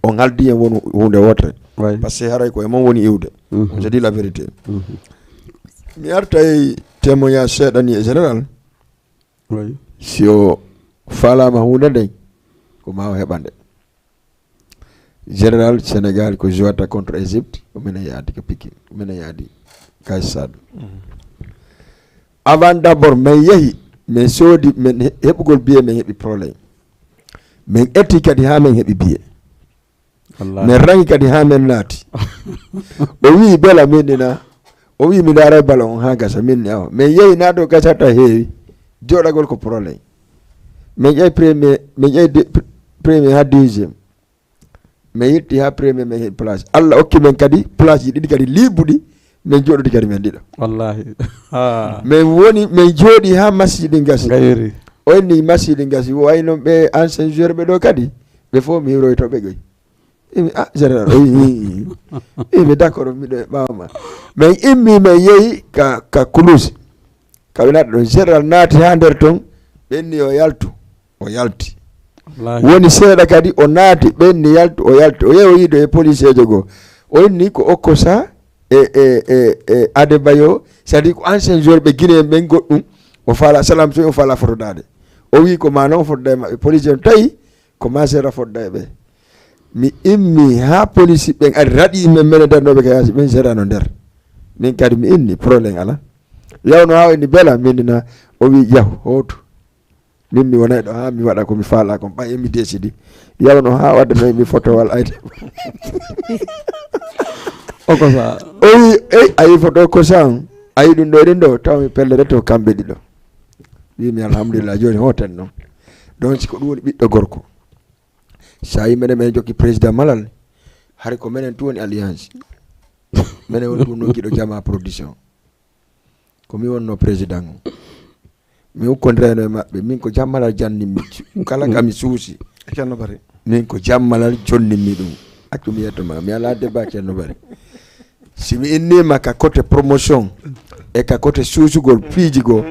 on haldi en wonu hunde wotre. Oui. Parce que haray ko e mon woni iwde. Mhm. On se dit la vérité. Mhm. Mi artay témoignage seeɗa ni e général. Oui. Si o faalama hunde nden, ko ma o heɓa nde. Général, Sénégal ko jouata contre Égypte, ko minen yaadi ko Pikine, ko minen yaadi Kaysad. Avant d'abord, min yehi, min soodi, min he- heɓugol billet, min heɓi problème. Min etti kadi haa min heɓi billet. Wallahi. Min rangi kadi haa min naati. O wii bela min ni na, o wii mi ndaara bala on haa gasa, min ni awa. Min yehi na ɗo gasata heewi. Joɗagol ko problème. Min ƴeewi premier, min ƴeewi de- pr- premier haa deuxième. Min yetti haa premier, min heɓi place. Allah okki min kadi place ji ɗiɗi kadi liibuɗi, min joɗodi kadi min ɗiɗo. Wallahi. Ha. Min woni, min jooɗi haa masiiɗi gasi. Ngayori. O inni masiiɗi gasi, wayno ɓe ancien joueur ɓe ɗo kadi, ɓe fof mi hiroyto ɓe goy. Imi, ah, général, o wi, imi d'accord, miɗo e ɓaawo ma. Min immi, min yehi ka, ka Koulouse. Ka ɓe naata ɗon, général naati haa nder ton, ɓenni o yaltu, o yalti. Wallahi. Woni seeɗa kadi, o naati, ɓenni yaltu, o yalti. O yehi o yiido e policeejo goo. O inni ko Okosa e, e, e, e Adebayo, c'est-à-dire ko ancien joueur ɓe Guinéen ɓen goɗɗum. O faala salam so o faala fotodaade. O wi ko ma noon o fotoda e maɓɓe. Police on tawi ko ma seeɗa fotoda e ɓe. Mi immi haa police ɓen ari raɗi men, menen darnooɓe ka yaasi ɓen seeɗa no nder. Min kadi mi inni problème ala. Yawno haa o inni bela, min na o wi yahu hootu. Min mi wonay ɗo haa mi waɗa ko mi faala kon, ɓay emi décidi. Yawno haa waddanoy mi fotowal ayde. Okosa. O wi, ey, a yi foto Okosa on, a yi ɗum ɗo, ɗum ɗo, taw mi pellere to kamɓe ɗiɗo. Wi mi alhamdulillah, jooni hooten noon. Donc si ko ɗum woni ɓiɗɗo gorko. Sa yi menen, menen jokki président Malal, hari ko menen tun woni alliance. Menen woni tun nokkiɗo Jama Production. Ko mi wonno président o. Mi ukkondirayno e maɓɓe. Min ko Jam Malal jannimmi. Kala ka mi suusi. Ceerno Bari. Min ko Jam Malal jonnimmi ɗum. Accu mi yetto ma. Mi alaa débat Ceerno Bari. Si mi innima ka côté promotion e ka côté suusugol piiji goo,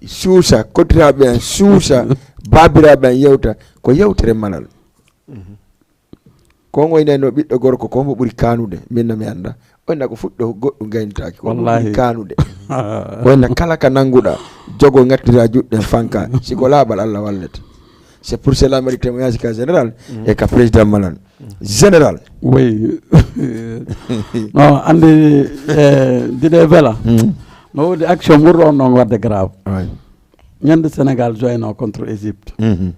suusa, kottiraaɓe an suusa, baabiraaɓe an yewta, ko yewtere Malal. Ko ngoynayno ɓiɗɗo gorko, ko mbo ɓuri kaanude, min na mi annda. Oynna ko fuɗɗo goɗɗum gaynitaaki, ko mbo ɓuri Wallahi. Kaanude. Oynna kala ka nannguɗa, jogo ngattira juɗɗen fanka. Si ko laaɓal, Allah wallete. C'est pour cela mari témoignage ka général e ka président Malal. Général. Oui. Non, andi, eh, dide vela. Mhm. No woodi action ɓurɗo on ɗon wadde grave. Ouais. Ñande Sénégal joyno contre Égypte. Mhm.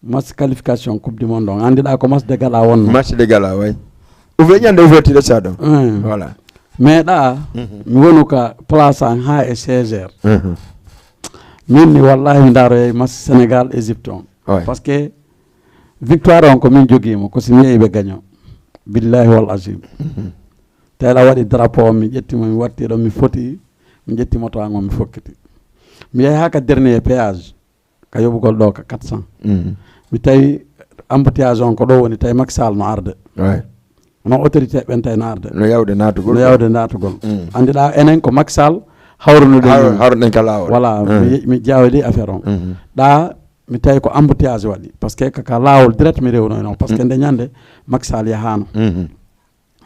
Match qualification Coupe du Monde on. Andiɗa ko match de gala wonno. Match de gala, ouais. Ouvert ñande ouverture sa ɗon. Hein. Voilà. Mais ɗa, Mhm. mi wonu ka place an ha e seize heures. Mhm. Min ni wallahi mi ndaroyay match Sénégal Égypte on. Ouais. Parce que victoire on ko min jogiimo, ko si mi yehi ɓe gaño. Billahi wal azim. Tawi la waɗi drapeau on, mi ƴetti mo, mi watti ɗon, mi foti, mi ƴetti moto an on, mi fokkiti. Mi yehi ha ka dernier péage, ka yoɓugol ɗo ka quatre cents. Mhm. Mi tawi embouteillage on ko ɗo woni, tawi Macky Sall no arde. Ouais. No autorité ɓen tawi no arde. No yawde naatugol. No yawde naatugol. Mm. Andiɗa enen ko Macky Sall hawruno ɗen Har, ɗum. Har ɗen ka laawol. Voilà, Mm. mi, mi jawdi affaire on. Mhm. Ɗa, mi tawi ko embouteillage waɗi. Parce que ka, ka laawol direct mi rewnoyno. Parce que Mm. nde ñande Macky Sall yahaano. Mhm.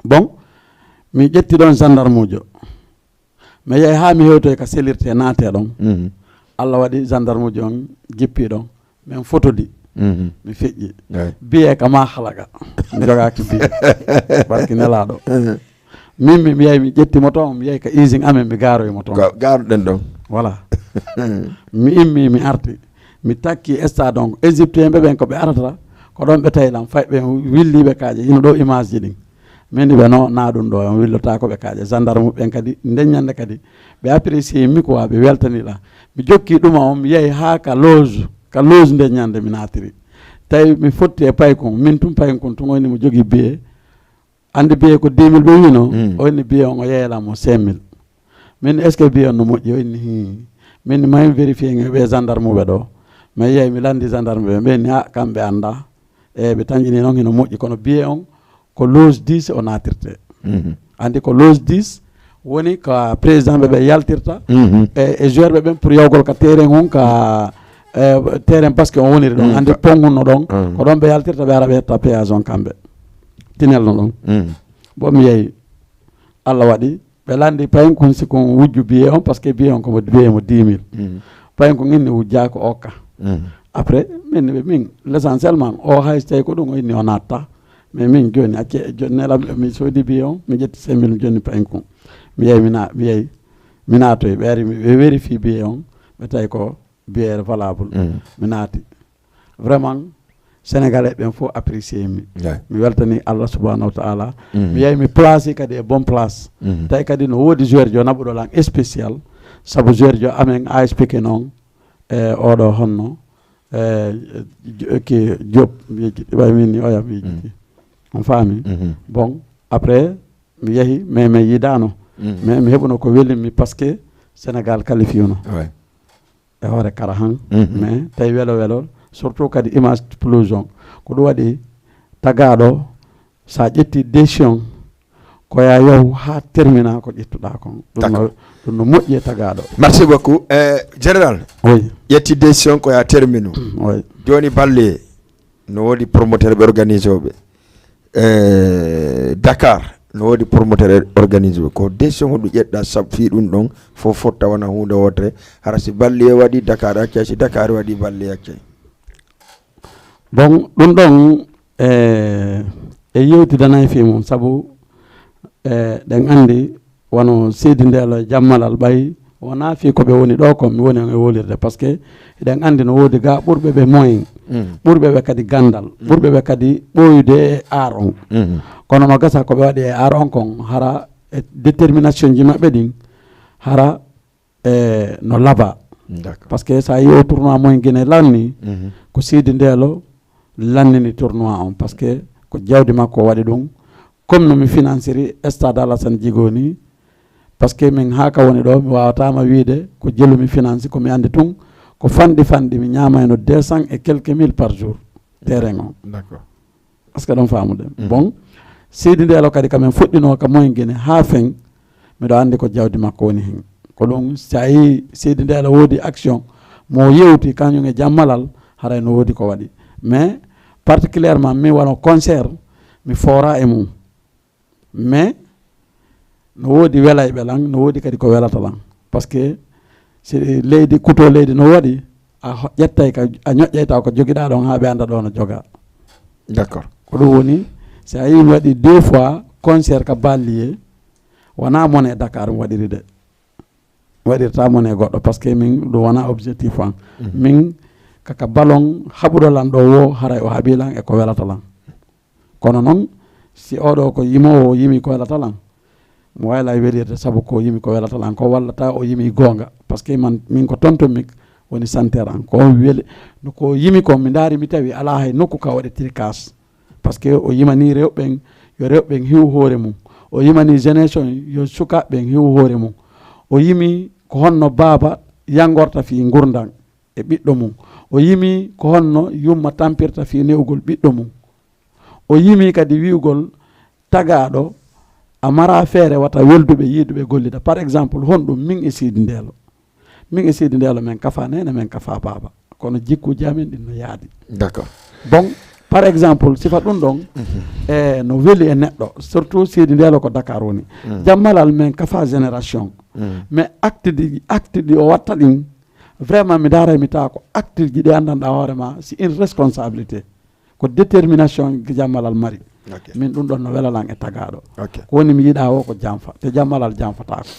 Bon, mi ƴetti ɗon gendarme ujo. Mi yehi ha mi hewtoy ka selirte naate ɗon. Mhm. Allah waɗi gendarme ujo on jippi ɗon. Min fotodi. Mhm. Mi feƴƴi. Ouais. Biye ka ma halaka. Mi jogaki biye. Barki nelaɗo. Mhm. Min mi mi yahi mi ƴetti mo toon, mi yahi ka usine amen, mi gaaroyi mo toon. Ga- gaaruɗen ɗon. Voilà. Mi immi, mi arti, mi takki stade on. Égyptien ɓe ɓen ko ɓe arata, ko ɗon ɓe tawi lan, fay ɓe williiɓe kaaƴe, ino ɗo image ji ɗin. Min ɓe no na ɗum ɗo, on willotaako ɓe kaaƴe. Gendarme ɓen kadi, nden ñande kadi, ɓe apprécié mi quoi, ɓe weltani lan. Mi jokki ɗuma on, mi yahi haa ka loge, ka loge nden ñande mi naatiri. Tawi mi fotti e paykun, min tun paykun tun, on ni mo jogii billet. Andi billet ko dix mille ɓe wino, mm. O inni billet on o yeeylan mo cinq mille. Min est-ce que billet on no moƴƴi? O inni hi. Min mayi vérifié nge ɓe gendarme ɓe ɗo. Mais yeey mi landi gendarme ɓe, ɓe ni a kamɓe anda. E ɓe tanƴini noon hino moƴƴi, kono billet on ko loge dix o naatirte. Mm -hmm. Andi ko loge dix woni ko président ɓe ɓe yaltirta, mm -hmm. E, e joueur ɓe ɓen pour yawgol ka terrain on ka e, terrain basket on woniri ɗon. Mm. Andi pon hunno ɗon, mm. Ko ɗon ɓe yaltirta, ɓe ara ɓe yetta péage on kamɓe. Tinel no ɗon. Mm. Bon mi yeeyi. Allah waɗi ɓe landi payin kun si kun wujju billet on, parce que billet on komo billet mo dix mille. Mm. Payin kun inni wujja ko okka. Mm. Après min ɓe min l'essentiellement o hay so tawi ko ɗum o inni o natta. Mais min joni acce joni nelam mi sodi billet on, mi ƴetti cinq mille, mi jonni payin kun. Mi yeeyi mi na mi yeeyi mi naatoy ɓe ari ɓe vérifié billet on, ɓe tawi ko billet valable. Mm. Mi naati. Vraiment sénégalais ɓen fof apprécié mi. Mi weltani Allah subhanahu wa taala. Mm. Mi yahi mi placé kadi e bon place. Mm. Tawi kadi no woodi joueur jo naɓuɗo lan spécial, sabu joueur jo amen a expliqué noon e oɗo honno e ki Diop miiji ɓay min ni oya miiji. Mm. On faami. Mm -hmm. Bon après mi yahi mais mi yidaano. Mm. Mais mi heɓuno ko welimmi parce que Sénégal qualifié no. E hoore kara han. Mm -hmm. Mais tawi welo welo surtout kadi image plus on ko ɗum waɗi tagaaɗo, so a ƴetti décision ko ya yahu haa termina ko ƴettuɗa kon. Ɗum no moƴƴi e tagaaɗo. Merci beaucoup. Eh, général. Oui. Ƴetti décision ko ya terminu. Oui. Joni balle no woodi promoteur ɓe organisé ɓe. Eh, Dakar no woodi promoteur organisé ɓe. Ko décision ko ɗum ƴettuɗa sabu fii ɗum ɗon fof fotta wona huunde wotere. Hara si balle waɗi Dakar accay, si Dakar waɗi balle accay. Bon ɗum ɗon e e yewtidanay fii mum sabu e ɗen anndi wano seydi ndeelo e jammalal ɓay wonaa fii ko ɓe woni ɗo kon mi woni on e wolirde parce que eɗen anndi no woodi ga ɓurɓe ɓe moyen. Mm. Ɓurɓe ɓe kadi ganndal. Mm. Ɓurɓe ɓe kadi ɓooyude e aar on. Mm. Kono no gasa ko ɓe waɗi e aar on kon hara e détermination ji maɓɓe ɗin hara e no laba. Parce que so a yi o tournoi moyen guine lanni. Mm -hmm. Ko seydi ndeelo lannini tournoi on parce que ko jawdi makko waɗi ɗum. Comme no mi financiri stade Alassane Djigo ni parce que min haa ka woni ɗo mi wawatama wiide ko jelu mi financi ko mi andi tun ko fanɗi fanɗi mi ñamayno deux cents et quelques mille par jour terrain on. D'accord. Est-ce que ɗon faamude? Mm. Bon seydi ndeelo kadi kamen fuɗɗino ka moyen guine haa fen. Miɗo andi ko jawdi makko woni hen ko ɗum si a yi seydi ndeelo woodi action mo yewti kañum e jammalal haray no woodi ko waɗi mais particulièrement mi wano concert mi foora e mum mais no woodi welayɓe lan no woodi kadi ko welata lan parce que si leydi kuto leydi no waɗi a ƴettay ka a ñoƴƴayta ko jogiɗa ɗon ha ɓe anda ɗo no joga. D'accord. Ko ɗum woni si a yi mi waɗi deux fois concert ka ballier wona mone e Dakar mi waɗiri de waɗirta mone e goɗɗo parce que min ɗum wona objectif an. Mhm. Min kaka balon haɓuɗo lan ɗo wo haray o haɓi lan e ko welata lan. Kono noon si oɗo ko yimowo o yimi ko welata lan mo wayla e welirde sabu ko yimi ko welata lan ko wallata o yimi goonga parce que man min ko tonton mi woni santer an ko weli no ko yimi ko mi ndaari mi tawi ala hay nokku ka waɗe tricas parce que o yimani rewɓen yo rewɓen hiw hoore mum o yimani jeunesse on yo sukaaɓe ɓen hiw hoore mum o yimi ko honno baaba yangorta fii ngurndan e ɓiɗɗo mum o yimi ko honno yumma tampirta fii ne'ugol ɓiɗɗo mum o yimi kadi wi'ugol tagaaɗo a mara feere wata welduɓe yiiduɓe gollida par exemple honɗum min e siidi ndeelo min e siidi ndeelo men kafa nene men kafa baaba kono jikkuji amen ɗin no yaadi. D'accord. Bon par exemple sifa ɗum ɗon e no weli e neɗɗo surtout siidi ndeelo ko Dakar woni jammalal men kafa génération mais acte ɗi acte ɗi o watta ɗin vraiment mi daaray mi tawa ko acte ji ɗi anndanɗa hoore ma si une responsabilité ko détermination jammalal mari Ok. Min ɗum ɗon no welalan e tagaaɗo. Ok. Ko woni mi yiɗaa o ko janfa. Te jammalal janfataako.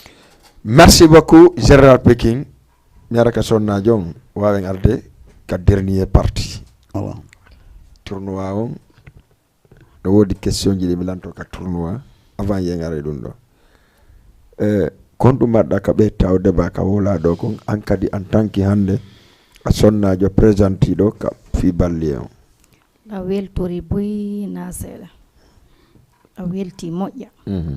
Merci beaucoup, Général Pekin. Mi ara ka sonnaajo on, waawen arde ka dernier partie. Awa. Tournoi on, no woodi question ji ɗi mi lanto ka tournoi, avant yen ara e ɗum ɗo. Eh, kon ɗum marɗa ka ɓe tawde ba ka wola ɗo kon, an kadi en tant que hannde, a sonnaajo présenté ɗo ka fii balli on. A weltori buy na seeɗa. A welti moƴƴa. Mhm.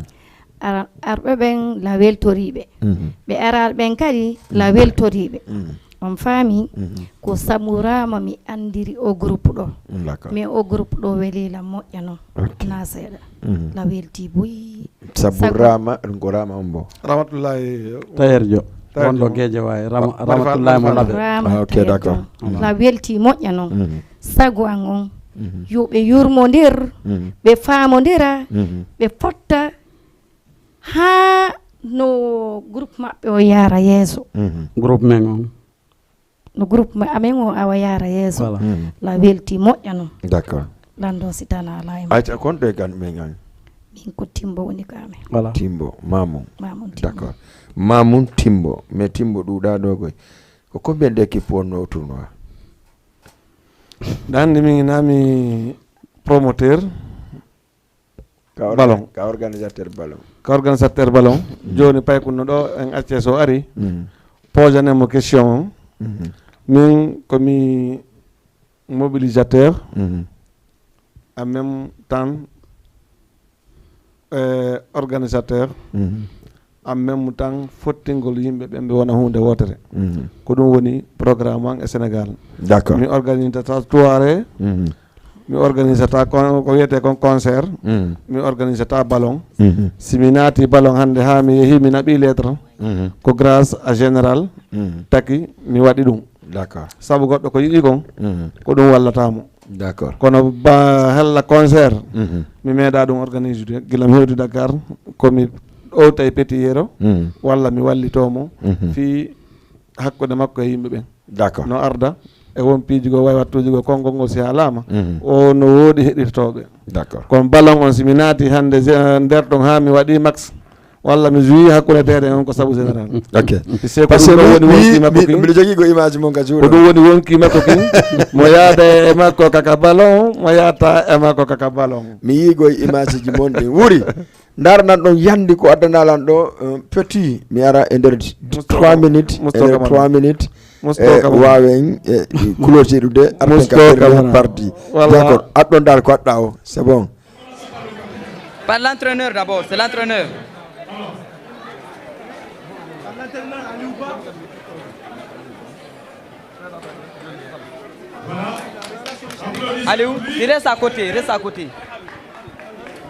Ara-, arɓe ɓen la weltoriiɓe. Mhm. Ɓe araaɓe ɓen kadi la weltoriiɓe. Mhm. On faami? Mhm. Ko Sabu Rama mi andiri o groupe ɗo. Mm, d'accord. Mais o groupe ɗo weli la moƴƴa non. Ok. Na seeɗa. Mhm. La welti buy. Sabu Sabu Rama, ɗum ko Rama on bo? Ramatullahi. Tayer Jo. Tayer wonɗo Jo. Geejawaay. Rama-, Ba-, Ramatullahi mo Ba-, Labe. Rama Ah, ok, Tayer d'accord. Jo. Mm. La welti moƴƴa non. Mhm. Sago an on. Mhm. Yo ɓe yurmondir, mhm, ɓe faamondira, mhm, ɓe fotta haa no groupe maɓɓe o yaara yeeso. Mhm. Groupe men on. No groupe ma-, amen o awa yaara yeeso. Voilà. Mhm. La welti moƴƴa non. D'accord. Lando si tana ala e Ayca, kon ɗo e gan men an? Min ko Timbo woni ko amen. Voilà. Timbo, Mamoun. Mamoun Timbo. D'accord. Mamoun Timbo. Mais Timbo ɗuuɗa ɗo koy. Ko combien d'équipe wonno o tournoi? Ɗa anndi min ina mi promoteur Ka orga-, ballon. Ka organisateur ballon. Ka organisateur ballon. Mm. Jooni paykun no ɗo en accee so ari. Mm. Posanen mo question on. Mhm. Min ko mi mobilisateur. Mhm. En même temps, euh, organisateur. Mhm. En même temps fottingol yimɓe ɓen ɓe wona huunde wootere. Mhm. Ko ɗum woni programme am e Sénégal. D'accord. Mi organisata soirée. Mhm. Mi organisata kon, ko wiyetee kon concert. Mhm. Mi organisata ballon. Mhm. Si mi naati ballon hannde haa mi yehi mi naɓi lettre, mhm, ko grâce à Général, mhm, taki mi waɗi ɗum. D'accord. Sabu goɗɗo ko yiɗi kon, mhm, ko ɗum wallata mo. D'accord. Kono ba hella concert, mhm, mi meeɗa ɗum organisude. Gila mi hewti Dakar, ko mi ɗowta e Petit Yero, mhm, walla mi wallito mo, mhm, fii hakkunde makko e yimɓe ɓen. D'accord. No arda e won piiji goo, wawi wattuuji goo, konngol ngol si haalaama, mhm, o no woodi heɗirtooɓe. D'accord. Kono ballon on, si mi naati hannde, eh, nder ɗon haa mi waɗi max, walla mi joué hakkunde terrain on ko sabu Général. Ok. Parce que ko ɗum woni wonki makko kin. Mbiɗo jogii ko image mon ka juuɗe. Ko ɗum woni wonki makko kin. Mo yaada e makko kaka ballon, mo yaata e makko kaka ballon. Mi yii koye image ji mon ɗin. Wuri. Ndaaranan ɗon yandi ko addanalan ɗo, eh, petit. Mi ara e nder trois minutes, e nder trois minutes. Musto eh, kam. Waawen, eh, clôtureɗude, arten ka dernière partie. Voilà. D'accord. Aɗɗon dal ko aɗɗa o. C'est bon. Par l'entraîneur d'abord, c'est l'entraîneur. Aliou, il reste à côté, il reste à côté.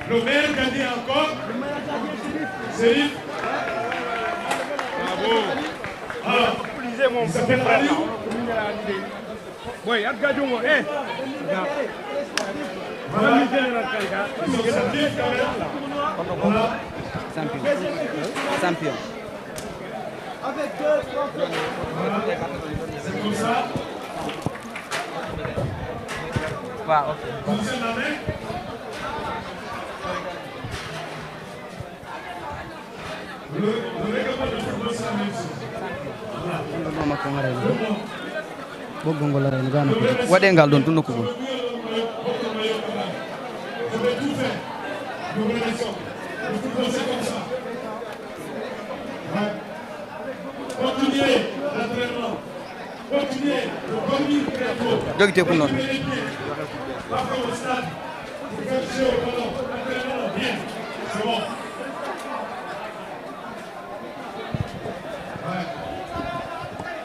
Le maire Gadi encore. Serif. Bravo. Alors, il s'appelle Aliou. Boy, ak gajungo, eh. Voilà. Ils sont sortis quand même. Voilà. Champion. Champion. Voilà. C'est comme ça. Waaw, ok. Vous êtes avec. Ɗum ɗo makko ngaray no. Ɓoggol ngol aray no gano. Waɗe ngal ɗon to nokku gol. Jogite kun noon.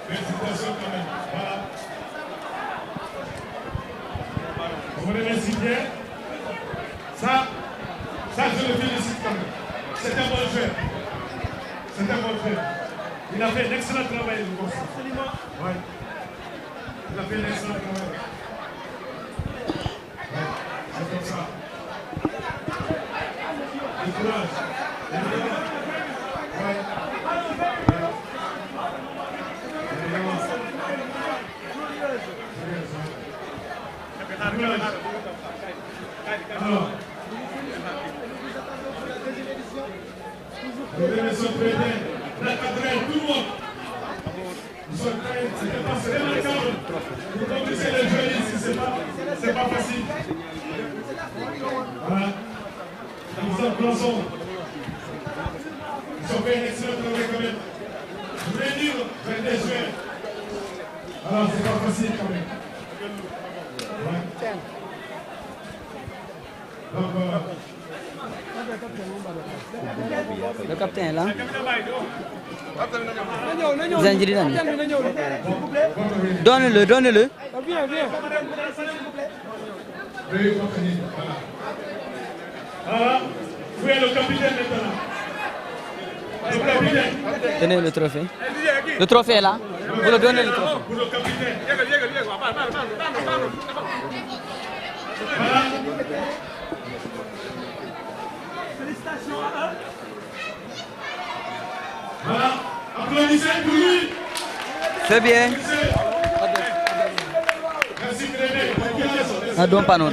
Félicitations quand même. Voilà. On vous remercie bien. Ça, ça, je le félicite quand même. C'est un bon joueur. C'est un bon joueur. Il a fait un excellent travail, je pense. Absolument. Ouais. Il a fait un excellent travail. Ouais. C'est comme ça. Du courage. Ouais. Courage. Alors, Alors, c'est pas facile quand même. Ouais. Donc, euh, Zanjiri nani. Donne-le, donne-le. Voilà. Voilà. Vous êtes le capitaine maintenant. Le capitaine. Tenez le trophée. Le trophée est là. Vous le donnez le trophée. Pour le capitaine. Voilà. Voilà. Applaudissez pour lui. C'est bien. Merci très bien. Ah, donc pas non.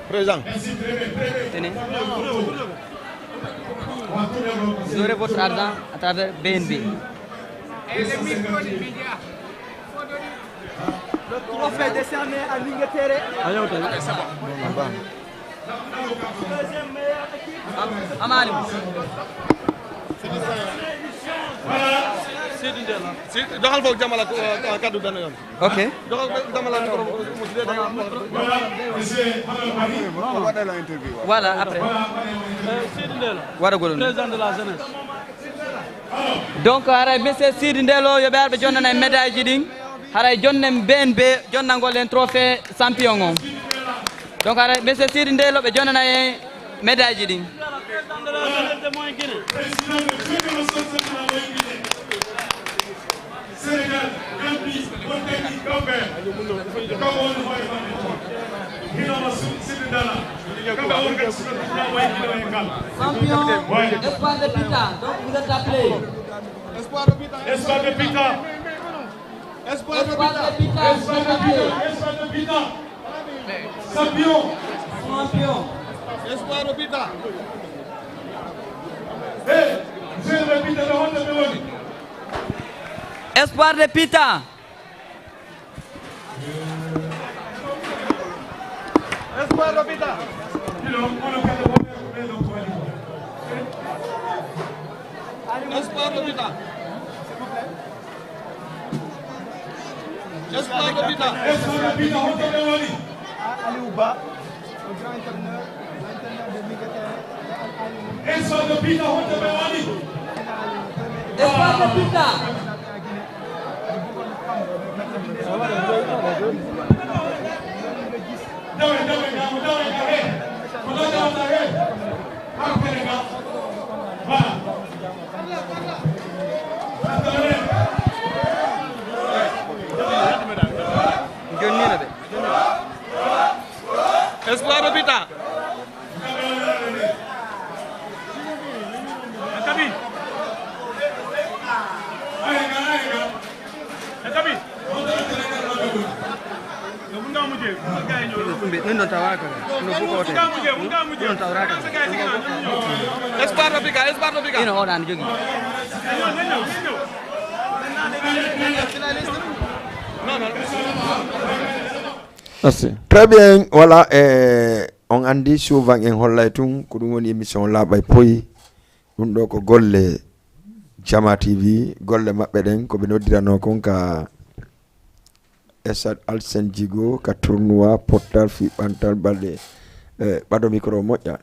Président. Tenez. Vous aurez votre argent à travers B N B. Le trophée décerné à Linguetere. Amani. Si doxal foofu jamala kaddu benn yoon. Ok. Doxal jamala micro mo si dee da nga am. Voilà, après. Waɗagol on. Donc, haray monsieur Sidi Ndelo, yo ɓe ar ɓe jonnana en médaille ji ɗin. Haray jonnen B N B, jonnangol en trophée champion on. Donc, haray monsieur Sidi Ndelo, ɓe jonnana en médaille ji ɗin. Président de fédération centrale Guinée. Sénégal, Gambie, Mauritanie, Cap-Vert. Ko woni hoore maɓɓe. Hino mo Sidi Ndela. Kamɓe woni kadi sino ɗum wayi kino e ngal. Champion, espoir de Pita, donc vous êtes appelé. Espoir de Pita. Espoir de Pita, vous êtes appelé. Espoir de Pita. Champion. Champion. Espoir de Pita. Hey, monsieur le Pita, ɓe honto ɓe woni? Espoir de Pita. Espoir de Pita. Espoir de Pita. Espoir de Pita. Espoir de Pita, honto ɓe woni? Aliou Ba, le grand entraîneur, l'entraîneur de Linguetere. Espoir de Pita, honto ɓe woni? Espoir de Pita. Dawe, dawe, dawe, dawe, dawe. Ko ɗo dawata he. Hakkere ga. Voilà. Jonnino ɓe. Espoir de Pita. Ɗum ɗon tawaka. No fof ko ɗum ɗon tawraka. Espoir de Pita, espoir de Pita. Ino oɗan jogi. Non, non. Merci. Très bien, voilà, eh, on andi souvent en hollay tun ko ɗum woni émission laaɓa e poyi. Ɗum ɗo ko golle Jama T V, golle maɓɓe ɗen ko ɓe noddirano kon ka Esat Alsen Jigo ka tournoi pottal fiɓɓantal balɗe, eh, ɓaɗo micro moƴƴa.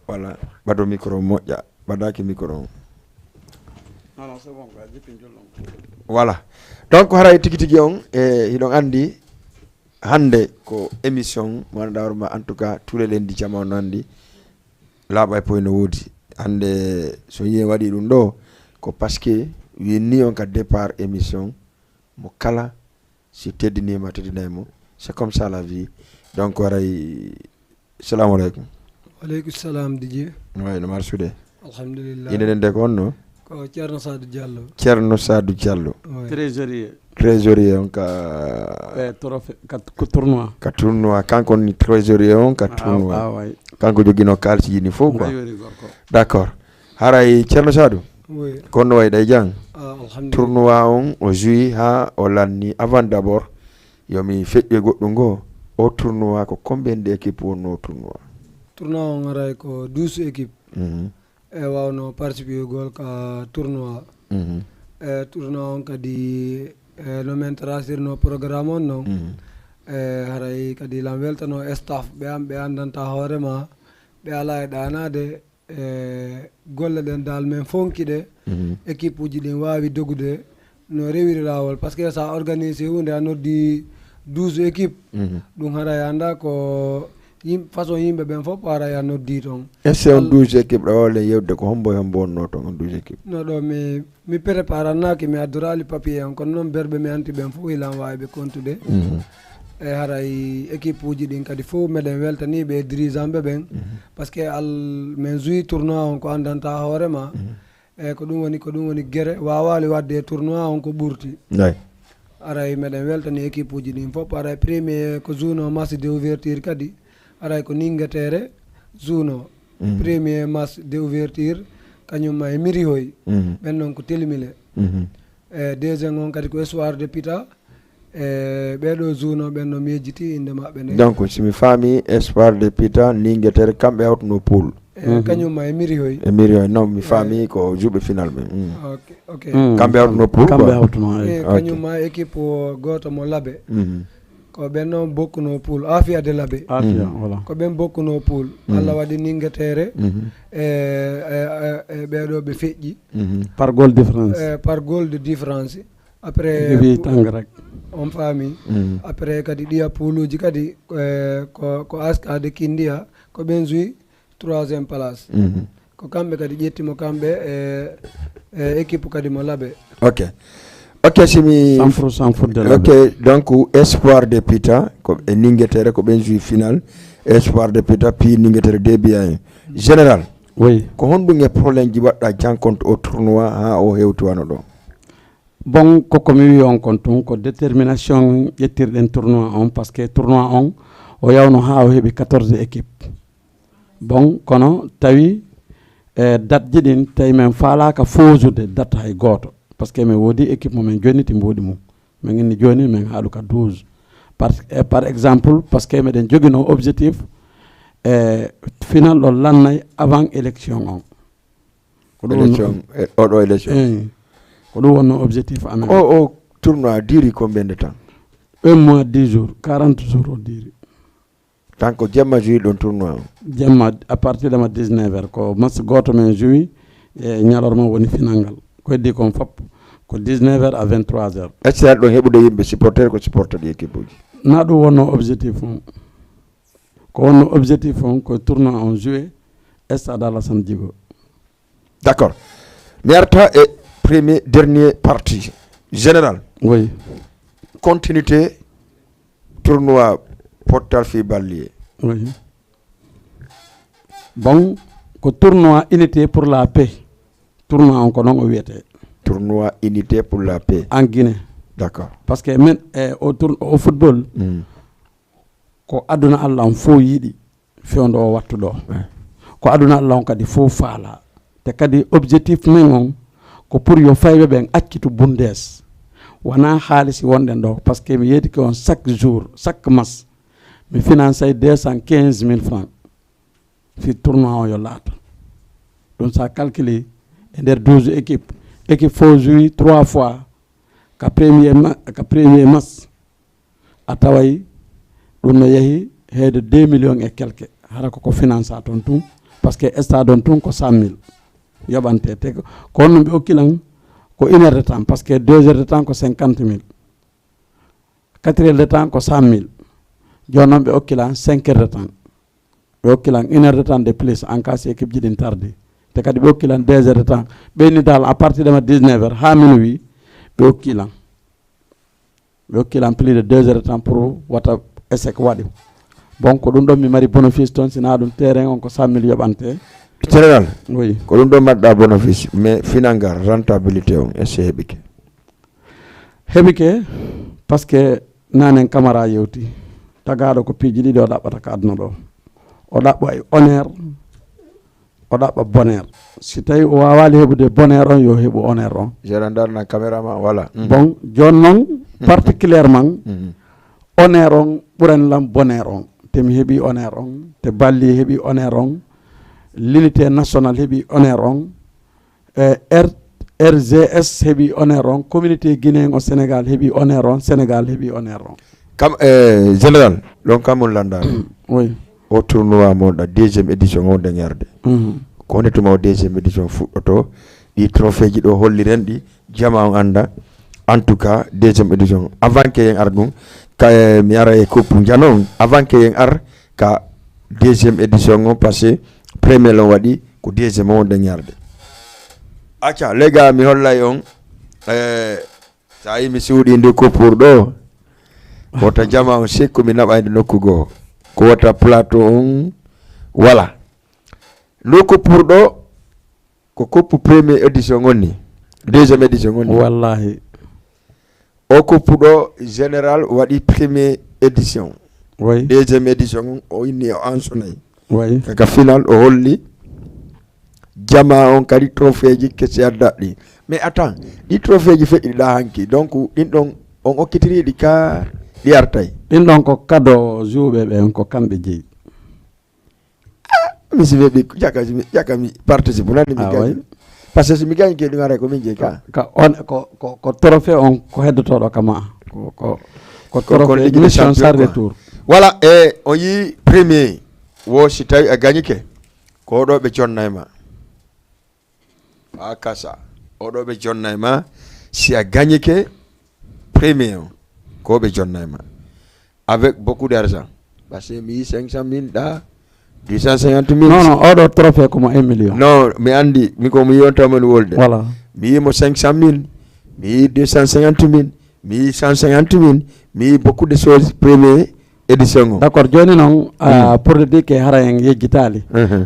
Voilà, ɓaɗo micro moƴƴa, ɓaɗaki micro on. Voilà. Donc haray tigi tigi on e hiɗon andi hande ko émission mo ganduɗa hoore ma, en tout cas tous les lundis jama on andi laaɓa e poy no woodi. Hande so yiye waɗi ɗum ɗo ko parce que winni on ka départ émission mo kala si teddinima teddinay mo, c'est comme ça la vie. Donc haray salamu aleykum. Waleykum salam Didier. Way no marsude. Alhamdulillah. Inde nden de ko honno? Ko Ceerno Sadou Diallo. Ceerno Sadou Diallo. Way. Trésorier. Trésorier on ka Eh, trophée ka ko tournoi. Ka tournoi, kanko ni trésorier on ka tournoi. Ah, way. Kanko jogino kalsiji ni fof quoi. Ay woni gorko. D'accord. Haray Ceerno Sadou. Oui. Ko honno wayi ɗay jang? Ah, alhamdulillah. Tournoi on o joui ha o lanni avant d'abord yomi feƴƴe goɗɗum ngo. O tournoi ko combien de équipe wonno tournoi? Tournoi on haray ko douze équipe. Mhm. E wawno participé gol ka tournoi. Mhm. E tournoi on kadi E no men tracirno programme on noon, e haray kadi lan weltano staff ɓe an ɓe andanta hoore ma, ɓe ala e ɗaanaade, e golle ɗen dal men fonki ɗe, équipe uji ɗin waawi dogude no rewiri laawol, parce que sa organise hunde a noddi douze équipe, ɗum haray anda ko yim- façon yimɓe ɓen fof haray a noddi toon. Est-ce que on douze équipe ɗo wawle yewde ko hombo e hombo wonno toon on douze équipe? No ɗo mi mi préparannaaki, mi addoraali papier on, kono noon berɓe mi anti ɓen fof ilan waawi ɓe kontude. E haray équipe uji ɗin kadi fof meɗen weltani ɓe e dirigeant ɓe ɓen, parce que al men joui tournoi on ko andanta hoore ma. E ko ɗum woni ko ɗum woni gere wawaali wadde e tournoi on ko ɓurti. Aray meɗen weltani équipe uji ɗin fof, aray premier ko jouno match de ouverture kadi, aray ko ningetere jouno premier match de ouverture, kañum ma e mirihoy. Ɓen noon ko telmile. E deuxième on kadi ko espoir de pita. E ɓeɗo jouno ɓen no mi yejjiti inde maɓɓe nde. Donc si mi faami, espoir de pita, ningetere, kamɓe hawtuno pool. E kañum ma e mirihoy. E mirihoy non mi faami ko juɓe final ɓe. Ok. Kamɓe hawtuno pool kamɓe quoi. Hawtuno e kañum ma équipe o goto mo labe. Ko ɓen noon bokkuno pool afia de labe. Afia voilà. Ko ɓen bokkuno pool. Allah waɗi ningetere. E e- e- e ɓeɗo ɓe feƴƴi. Par goal différence. E par goal de différence. Après ɓe wi tanga rek. On faami. Après kadi ɗiya pooluji kadi, e ko ko askade kindiya ko ɓen joui troisième place. Ko kamɓe kadi ƴettimo kamɓe e e équipe kadi mo labe. Ok. Ok simi. Cent pour cent foot de labe. Ok. Donc espoir de pita ko e ningetere ko ɓen joui final. Espoir de pita pi ningetere débia en général. Oui. Ko honɗum e problème ji waɗɗa jankonto o tournoi ha o hewti wano ɗo? Bon, koko mi wi on kon tun ko détermination ƴettirɗen tournoi on, parce que tournoi on o yawno ha o heɓi quatorze équipe. Bon, kono tawi e date ji ɗin tawi men faalaka foosude date hay gooto, parce que men woodi équipe mo men jonniti mbuuɗi mum. Min inni jooni min haɗu ka douze. Par, e par exemple, parce que meɗen jogino objectif e final ɗo lannay avant élection on. Ko ɗum wonno élection e oɗo élection. Eyi. Ko ɗum wonno objectif amen. O o tournoi diri combien de temps? Un mois dix jours, quarante jours o diri. Tan ko jemma joui ɗon tournoi o? Jemma à partir de ma dix-neuf heures ko match goto men joui e ñalorma woni final ngal. Ko heddi kon fop ko dix-neuf heures à vingt-trois heures. Est ce que aɗa ɗon heɓude yimɓe supporter ko supporter ɗi équipe uji? Na ɗum wonno objectif on. Ko wonno objectif on ko tournoi on joui stade Alassane Djigo. D'accord. Mi arta e premier dernier partie général. Oui. Continuité tournoi pottal fi ballier. Oui. Bon, ko tournoi unité pour la paix. Tournoi on ko non o wiyete. Tournoi unité pour la paix en Guinée. D'accord. Parce que men e o tour o football. Mm. Ko aduna Allah on fof yiɗi fewndo o wattu ɗo. Ko aduna Allah on kadi fof faala. Te kadi objectif men on ko pour yo fayɓe ɓen accitu bundes. Wona haalisi wonɗen ɗo parce que mi yeetike on chaque jour chaque match mi financay deux cent quinze mille francs. Fi tournoi o yo laata ɗum sa calcule e nder douze équipe équipe fof joui trois fois ka premier ma- ka premier match. A taway ɗum no yehi heede deux millions et quelque hara koko finança toon tun. Parce que stade on tun ko cent mille yoɓante te ko honno ɓe okkilan ko une heure de temps parce que deux heures de temps ko cinquante mille. Quatre heures de temps ko cent mille. Jooni noon ɓe okkilan cinq heures de temps. Ɓe okkilan une heure de temps de plus en cas si équipe ji ɗin tardi. Te kadi ɓe okkilan deux heures de temps ɓeyni dal à partir de ma dix-neuf heures ha minuit. Ɓe okkilan ɓe okkilan plus de deux heures de temps pour wata échec waɗi. Bon ko ɗum ɗon mi mari bénéfice toon sina ɗum terrain on ko cent mille yoɓante. Général. Oui. Ko ɗum ɗon mbaɗɗa bénéfice mais final ngal rentabilité on est ce que heɓike? Heɓike. Parce que nanen camara yewti tagaɗo ko piiji ɗiɗi o ɗaɓɓata ka aduna ɗo. O ɗaɓɓa e honneur o ɗaɓɓa bonheur. Si tawi o wawali heɓude bonheur on yo heɓu honneur on. Gérant darna caméra ma voilà. Bon joni noon particulièrement honneur on ɓuran lam bonheur on. Te mi heɓi honneur on te balli heɓi honneur on. L'unité national heɓi honneur on. E r R G S heɓi honneur on, communauté guinéen o Sénégal heɓi honneur on, Sénégal heɓi honneur on. Kam e général, ɗon kam on lanndaani. Oui. O tournoi mo ɗa deuxième édition o ndeŋerde. Mhm. Ko honde tuma o deuxième édition fuɗɗoto? Ɗi trophée ji ɗo holliren ɗi, jama on annda. En tout cas deuxième édition, avant que yen ar ɗum, ka e, mi ara e coupe njano on, avant que yen ar ka deuxième édition on, parce que premier on waɗi, ko deuxième o ndeŋerde. Acca les gars, mi hollay on. E, sa yi mi suuɗi ndu coupe ɗo, wota jama on sikku mi naɓayde nokku goo. Ko wota plateau on wala. Ndu coupe ɗo ko coupe première édition on ni, deuxième édition on ni. Wallahi. O coupe ɗo général waɗi première édition. Oui. Deuxième édition on o inni o ansonay. Oui. Kaka final o holli jama on kadi trophée ji kesi addaɗi. Mais attends, ɗi trophée ji feƴƴiɗa hanki, donc ɗin ɗon on okkitiriɗi ka ɗi artay? Ɗin ɗon ko kado juuɓe ɓe on, ko kamɓe jeyi. Mi si ɓe ɓikku jaka mi jaka mi participe nani mi Ah, gañi. Oui. Parce que so mi gañi ke ɗum ara ko min jeyi ka. Ka on ko ko ko trophée on ko heddotoɗo kama ko ko ko Ko- ko trophée Ligue des mission Champions sans quoi. Retour. Voilà, e o yi premier wo si tawi a gañike, ko ɗo ɓe jonnay ma. Ɓa kasa oɗo ɓe jonnay ma. Si a gañike premier on, ko ɓe jonnay ma avec beaucoup d'argent. Parce que mi yi cinq cent mille ɗa, deux cent cinquante mille. Non non, oɗo trophée ko mo un million. Non, mi andi mi ko mi yonta mon wolde. Voilà. Mi yi mo cinq cent mille, mi yi deux cent cinquante mille, mi yi cent cinquante mille, mi yi beaucoup de choses premier édition o. D'accord, joni noon, ah, pour de dire que hara en yejjitaali.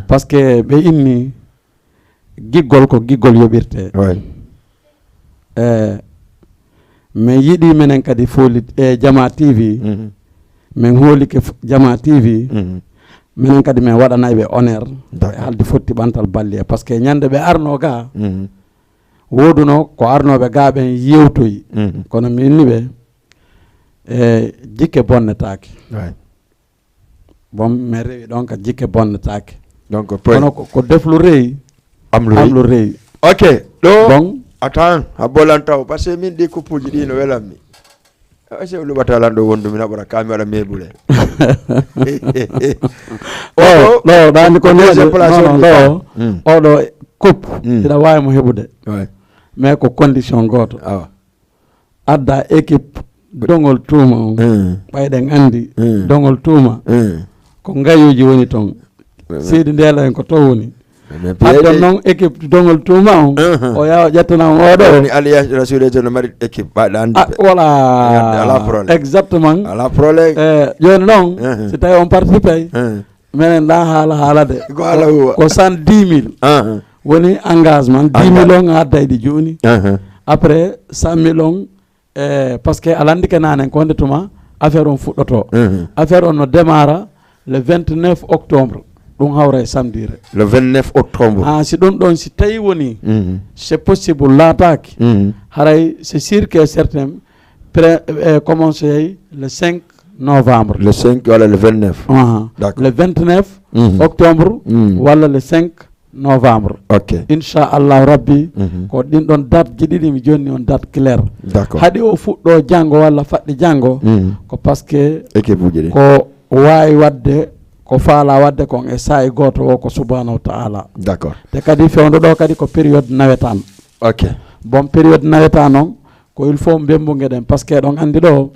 Parce que ɓe inni giggol ko giggol yoɓirte. Oui. E min yiɗi menen kadi foolit e Jama T V. Min hoolike Jama T V. Minen kadi min waɗanay ɓe honneur e halde fotti ɓantal balliya, parce que ñande ɓe arno ga, woduno ko arnoɓe ga ɓen yewtoyi. Kono mi inni ɓe e jikke bonnetaake. Bon, mi rewi ɗon ka jikke bonnetaake. Donc kono ko deflu reyi. Amlu reyi. Ok. Ɗo bon, atan a bolan taw, parce que min ɗi kuppuji ɗi no welanmi. Ese o luɓata lan ɗo wondu mi naɓora ka mi waɗa mebule. Ɗo ɗo ɗani ko Deuxième place non on ɗo ɗi. Oɗo coupe hiɗa wawi mo heɓude. Mais ko condition goto. Adda équipe dogol tuuma on. Ɓayɗen andi dogol tuuma ko ngayuji woni toon. Seydi Ndeela en ko to woni. Adda noon équipe dogol tuuma on o yawa ƴettana on oɗo. Woni alliance de la sous-région no mari équipe ɓaɗa andi. Voilà. Ala problème. Exactement. Ala problème. E joni noon si tawi on participé menen la haala haalade Ko ala huwa. Ko cent dix mille woni engagement. Dix mille on a adday ɗi joni. Après cent mille on e parce que a landike nanen ko honde tuma affaire on fuɗɗoto. Affaire on no démarra le vingt-neuf octobre. Ɗum hawra e samdire. Le vingt-neuf octobre. Ha si ɗum ɗon si tawi woni c'est possible laataaki. Haray c'est sûr que certain pré e commencé le cinq novembre. Le cinq wala le vingt-neuf. D'accord. Le vingt-neuf octobre walla le cinq novembre. Ok. Inchallahu rabbi ko ɗin ɗon date ji ɗiɗi mi jonni on date claire. D'accord. Haɗi o fuɗɗo janngo walla faɗɗi janngo ko parce que Équipe uji ɗi. Ko waawi waɗde ko faala waɗde kon e saa'i gooto o ko subhanahu wa ta'ala. D'accord. Te kadi fewndo ɗo kadi ko période nawetaan. Ok. Bon, période nawetaan on ko il faut mbembuge ɗen parce que ɗon andi ɗo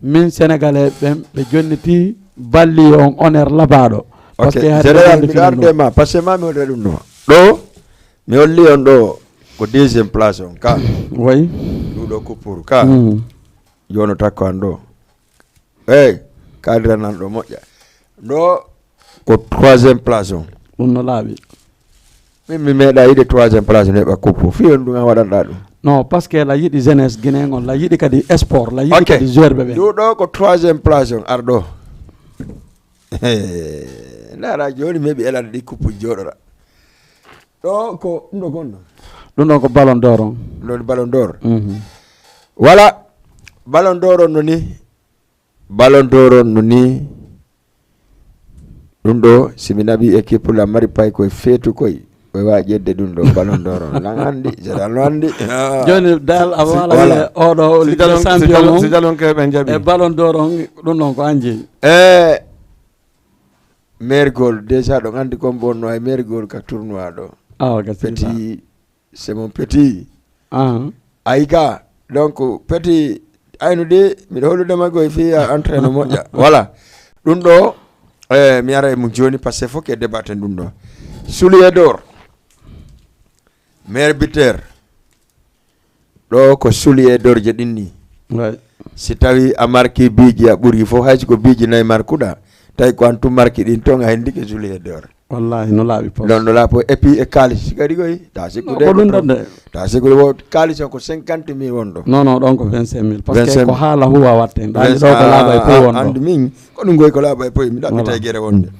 min sénégalais ɓen ɓe jonniti balli on honneur labaaɗo. Ok. Général miɗo arde ma parce que ma mi hollira ɗum ɗo ɗo mi holli on ɗo ko deuxième place on ka. Wayi. Ɗuɗo ko pour ka. Jono takko an ɗo. Eyyi. Kadira nan ɗo moƴƴa. Ɗo ko troisième place on. Ɗum no laaɓi. Min mi meeɗa yiɗe troisième place neɓa coupe fi on ɗum a waɗanɗa ɗum. Non, parce que la yiɗi jeunesse guinéen on, la yiɗi kadi sport, la yiɗi Ok. Kadi joueur ɓe ɓen. Ɗuɗo ko troisième place on arɗo. Ndara joni meɓi elande ɗi coupe joɗora. Ɗo ko ɗum ɗo gonno. Ɗum ɗon ko ballon d'or on. Ɗum ɗon ballon d'or. Mhm. Voilà. Ballon d'or on noni. Ballon d'or on noni. Ɗum ɗo si mi naɓi équipe la mari pay koye feetu koye. Ɓe wawi ƴedde ɗum ɗo ballon d'or on lan andi, Général no andi. Joni dal a wala wala. Wile oɗo ligue des champion on si jalon keɓe jaɓi e ballon d'or on, ɗum ɗon ko an jeeyi. E meilleur goal déjà ɗon andi kon bonno ay meilleur goal ka tournoi ɗo. Awa gasita. Petit, c'est mon petit. Ayi ka donc, petit, aynu de miɗo hollude ma goy fi a entraîne moƴƴa. Voilà. Ɗum ɗo, eh, mi ara e mum joni parce que fof ke débat en ɗum ɗo. Soulier d'or, meilleur buteur. Ɗo ko soulier d'or je ɗinni. Si tawi a marki biji a ɓuri fof, haysi ko biji nayi markuɗa, tawi ko an tu marki ɗin ton a hendike soulier d'or. Wallahi no laaɓi pos. Non no laaɓi pos. Et puis e kaalis kadi koy ta sikkude ko ɗum ɗon de. Ta sikkude wo kaalis on ko cinquante mille wonɗo. Non non ɗon ko vingt cinq mille parce que ko haala huwa watte ɗani ɗo ko laaɓa e poy wonɗo. Andi min ko ɗum goy ko laaɓa e poy mi ɗaɓɓita e gere wonde.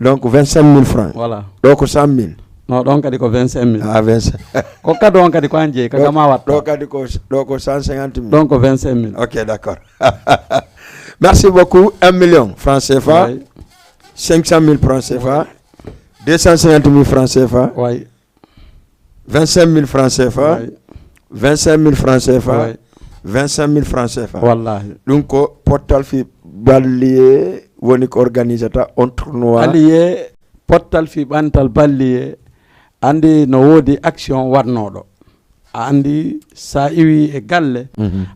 Donc vingt cinq mille francs. Voilà. Ɗo ko cent mille. Non ɗon kadi ko vingt cinq mille. Ah vingt cinq. Ko kadi on kadi ko an jeeyi kaka ma watta. Ɗo kadi ko ɗo ko cent cinquante mille. Ɗon ko vingt cinq mille. Ok, d'accord. Merci beaucoup. Un million francs C F A. Cinq cent mille francs C F A, deux cent cinquante mille francs C F A, vingt cinq mille francs C F A, vingt cinq mille francs C F A, vingt cinq mille francs C F A. Wallahi. Ɗum ko pottal fi balliye woni ko organisata on tournoi. Alliye pottal fi ɓantal balliye andi no woodi action waɗnoɗo. A andi sa iwi e galle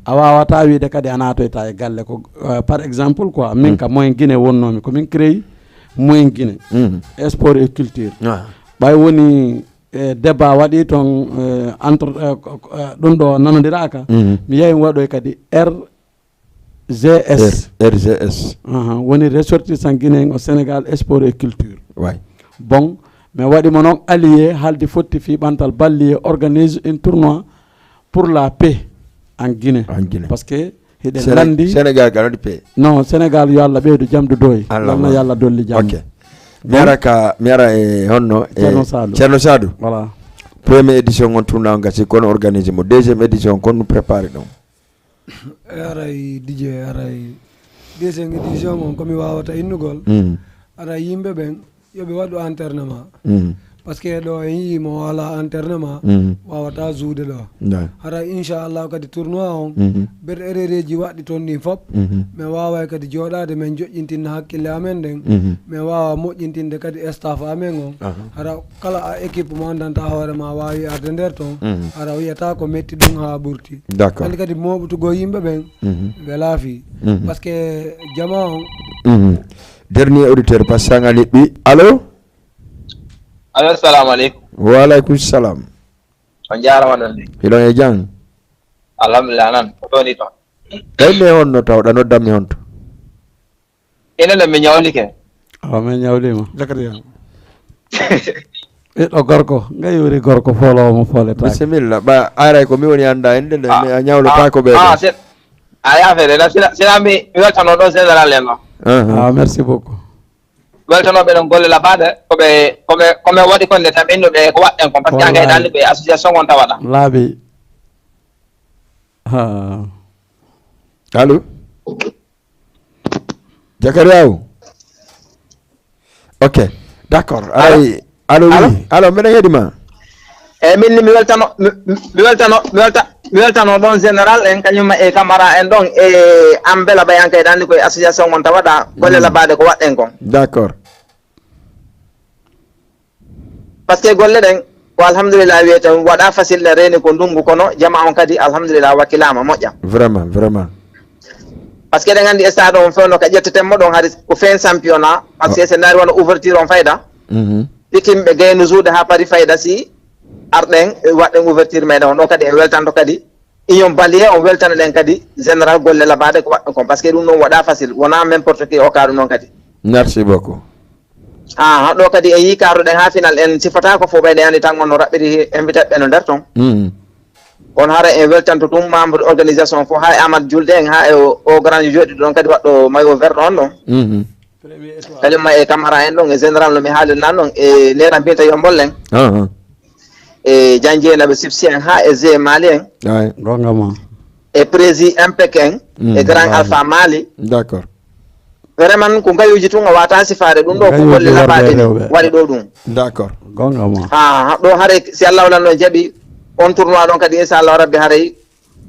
a wawata wiide kadi a natoyta e galle ko, par exemple quoi min ka moyen guine wonnomi komin créyi moyen guine, sport et culture. Ɓay woni e débat waɗi toon entre ɗum ɗo nanodiraka mi yehi mi waɗoy kadi r g s. R G S. Woni ressortissant guinéen au Sénégal sport et culture. Bon, mi waɗi mo noon allié haldi fotti fii ɓantal ballier organise un tournoi pour la paix en Guinée. En Guinée. Parce que hiɗen lanndi Sénégal kala waɗi paix. Non, Sénégal yo Allah ɓeydu jamdu doy. Yalna yo Allah dolli jam. Ok. Mi ara ka mi ara e honno e Cerno Sadou. Cerno Sadou. Voilà. Première édition on tournoi on gasi kono organisé mo deuxième édition kono préparé ɗon. E aray dj aray deuxième édition on komi wawata innugol. Aray yimɓe ɓen yoɓe waɗu enternement. Parce que ɗo en yii mo wala enternement wawata joude ɗo. Aray inchallahu kadi tournoi on ber erereji waɗɗi toon ɗin fop. Min waway kadi joɗade min joƴƴintinna hakkille amen ɗen. Min wawa moƴƴintinde kadi staff amen on. Hara kala a équipe mo andanta hoore ma wawi arde nder ton. Hara wiyata ko metti ɗum ha ɓurti. D'accord. Andi kadi moɓutugo yimɓe ɓen ɓe laafi. Parce que jama on. Dernier auditeur parce que sanga liɓɓi allo. Allo, assalamu aleykum. Wa aleykum salam. On jarama ɗon de. Hiɗon e jam. Alhamdulillah nan ko toni ton. Ɓay nde honno tawɗa noddammi honto? Enen ɗo mi ñawlike. Awa min ñawlima. Zakariya. Ɓiɗɗo gorko nga yuri gorko foolowo mo fooletaake. Bisimilla ɓa aray ko mi woni annda inde nde mi a ñawlo pa ko ɓe a yaafere la sina sina mi mi weltano ɗo général en o. Ah merci beaucoup. Weltanoɓe ɗon golle labaɗe koɓe koɓe koɓe waɗi konde tan ɓennuɓe ko waɗɗen kon parce que angay ɗanni koye association on tawaɗa. Laabi. Allo. Jakariyaw. Ok. D'accord. Ay allo wi allo mbeɗa heeɗi ma. Eyyi min ni mi weltano mi weltano mi welta mi weltano ɗon général en kañumma e camara en ɗon e ambela ɓay an kay ɗanni koye association on tawaɗa golle labaɗe ko waɗɗen kon. D'accord. Parce que golle ɗen ko alhamdulillah wiyete waɗa facile ne reeni ko ndungu kono jama on kadi alhamdulillah wakkilama moƴƴa. Vraiment vraiment. Parce que eɗen andi e stade on fewno ka ƴettetemmo ɗon hari ko fin championnat parce que se ndaari wona ouverture on fayda. Pitimɓe gaynu juuɗe ha paari fayda si arɗen waɗɗen ouverture meɗen on ɗo kadi en weltanto kadi union balier on weltana ɗen kadi général golle labaɗe ko waɗɗo kon parce que ɗum ɗon waɗa facile wona n'importe qui o kaɗu noon kadi. Merci beaucoup. Aha ɗo kadi en yii karuɗen ha final en sifata ko fo ɓayde andi tan on no raɓɓiri invité ɓe no nder ton. Kono hara en weltanto ɗum membre organisation fof ha e amat julde en ha e o grand joɗi ɗon kadi waɗɗo mayo verɗo on ɗon. Kañum ma e camara en ɗon e général no mi haalirnan ɗon e nera mbiyata yombol en. E janjenaɓe sipsi en ha e g mali en. Gonga ma. E prési mpek en e grand alpha mali. D'accord. Vraiment ko ngayuji tun a wata sifaade ɗum ɗo ko golle laɓaɗe waɗi ɗo ɗum. D'accord. Gonga ma. Ha ɗo haray, si Allah wala no jaɓi, on tournoi ɗon kadi, inshallah rabbi, haray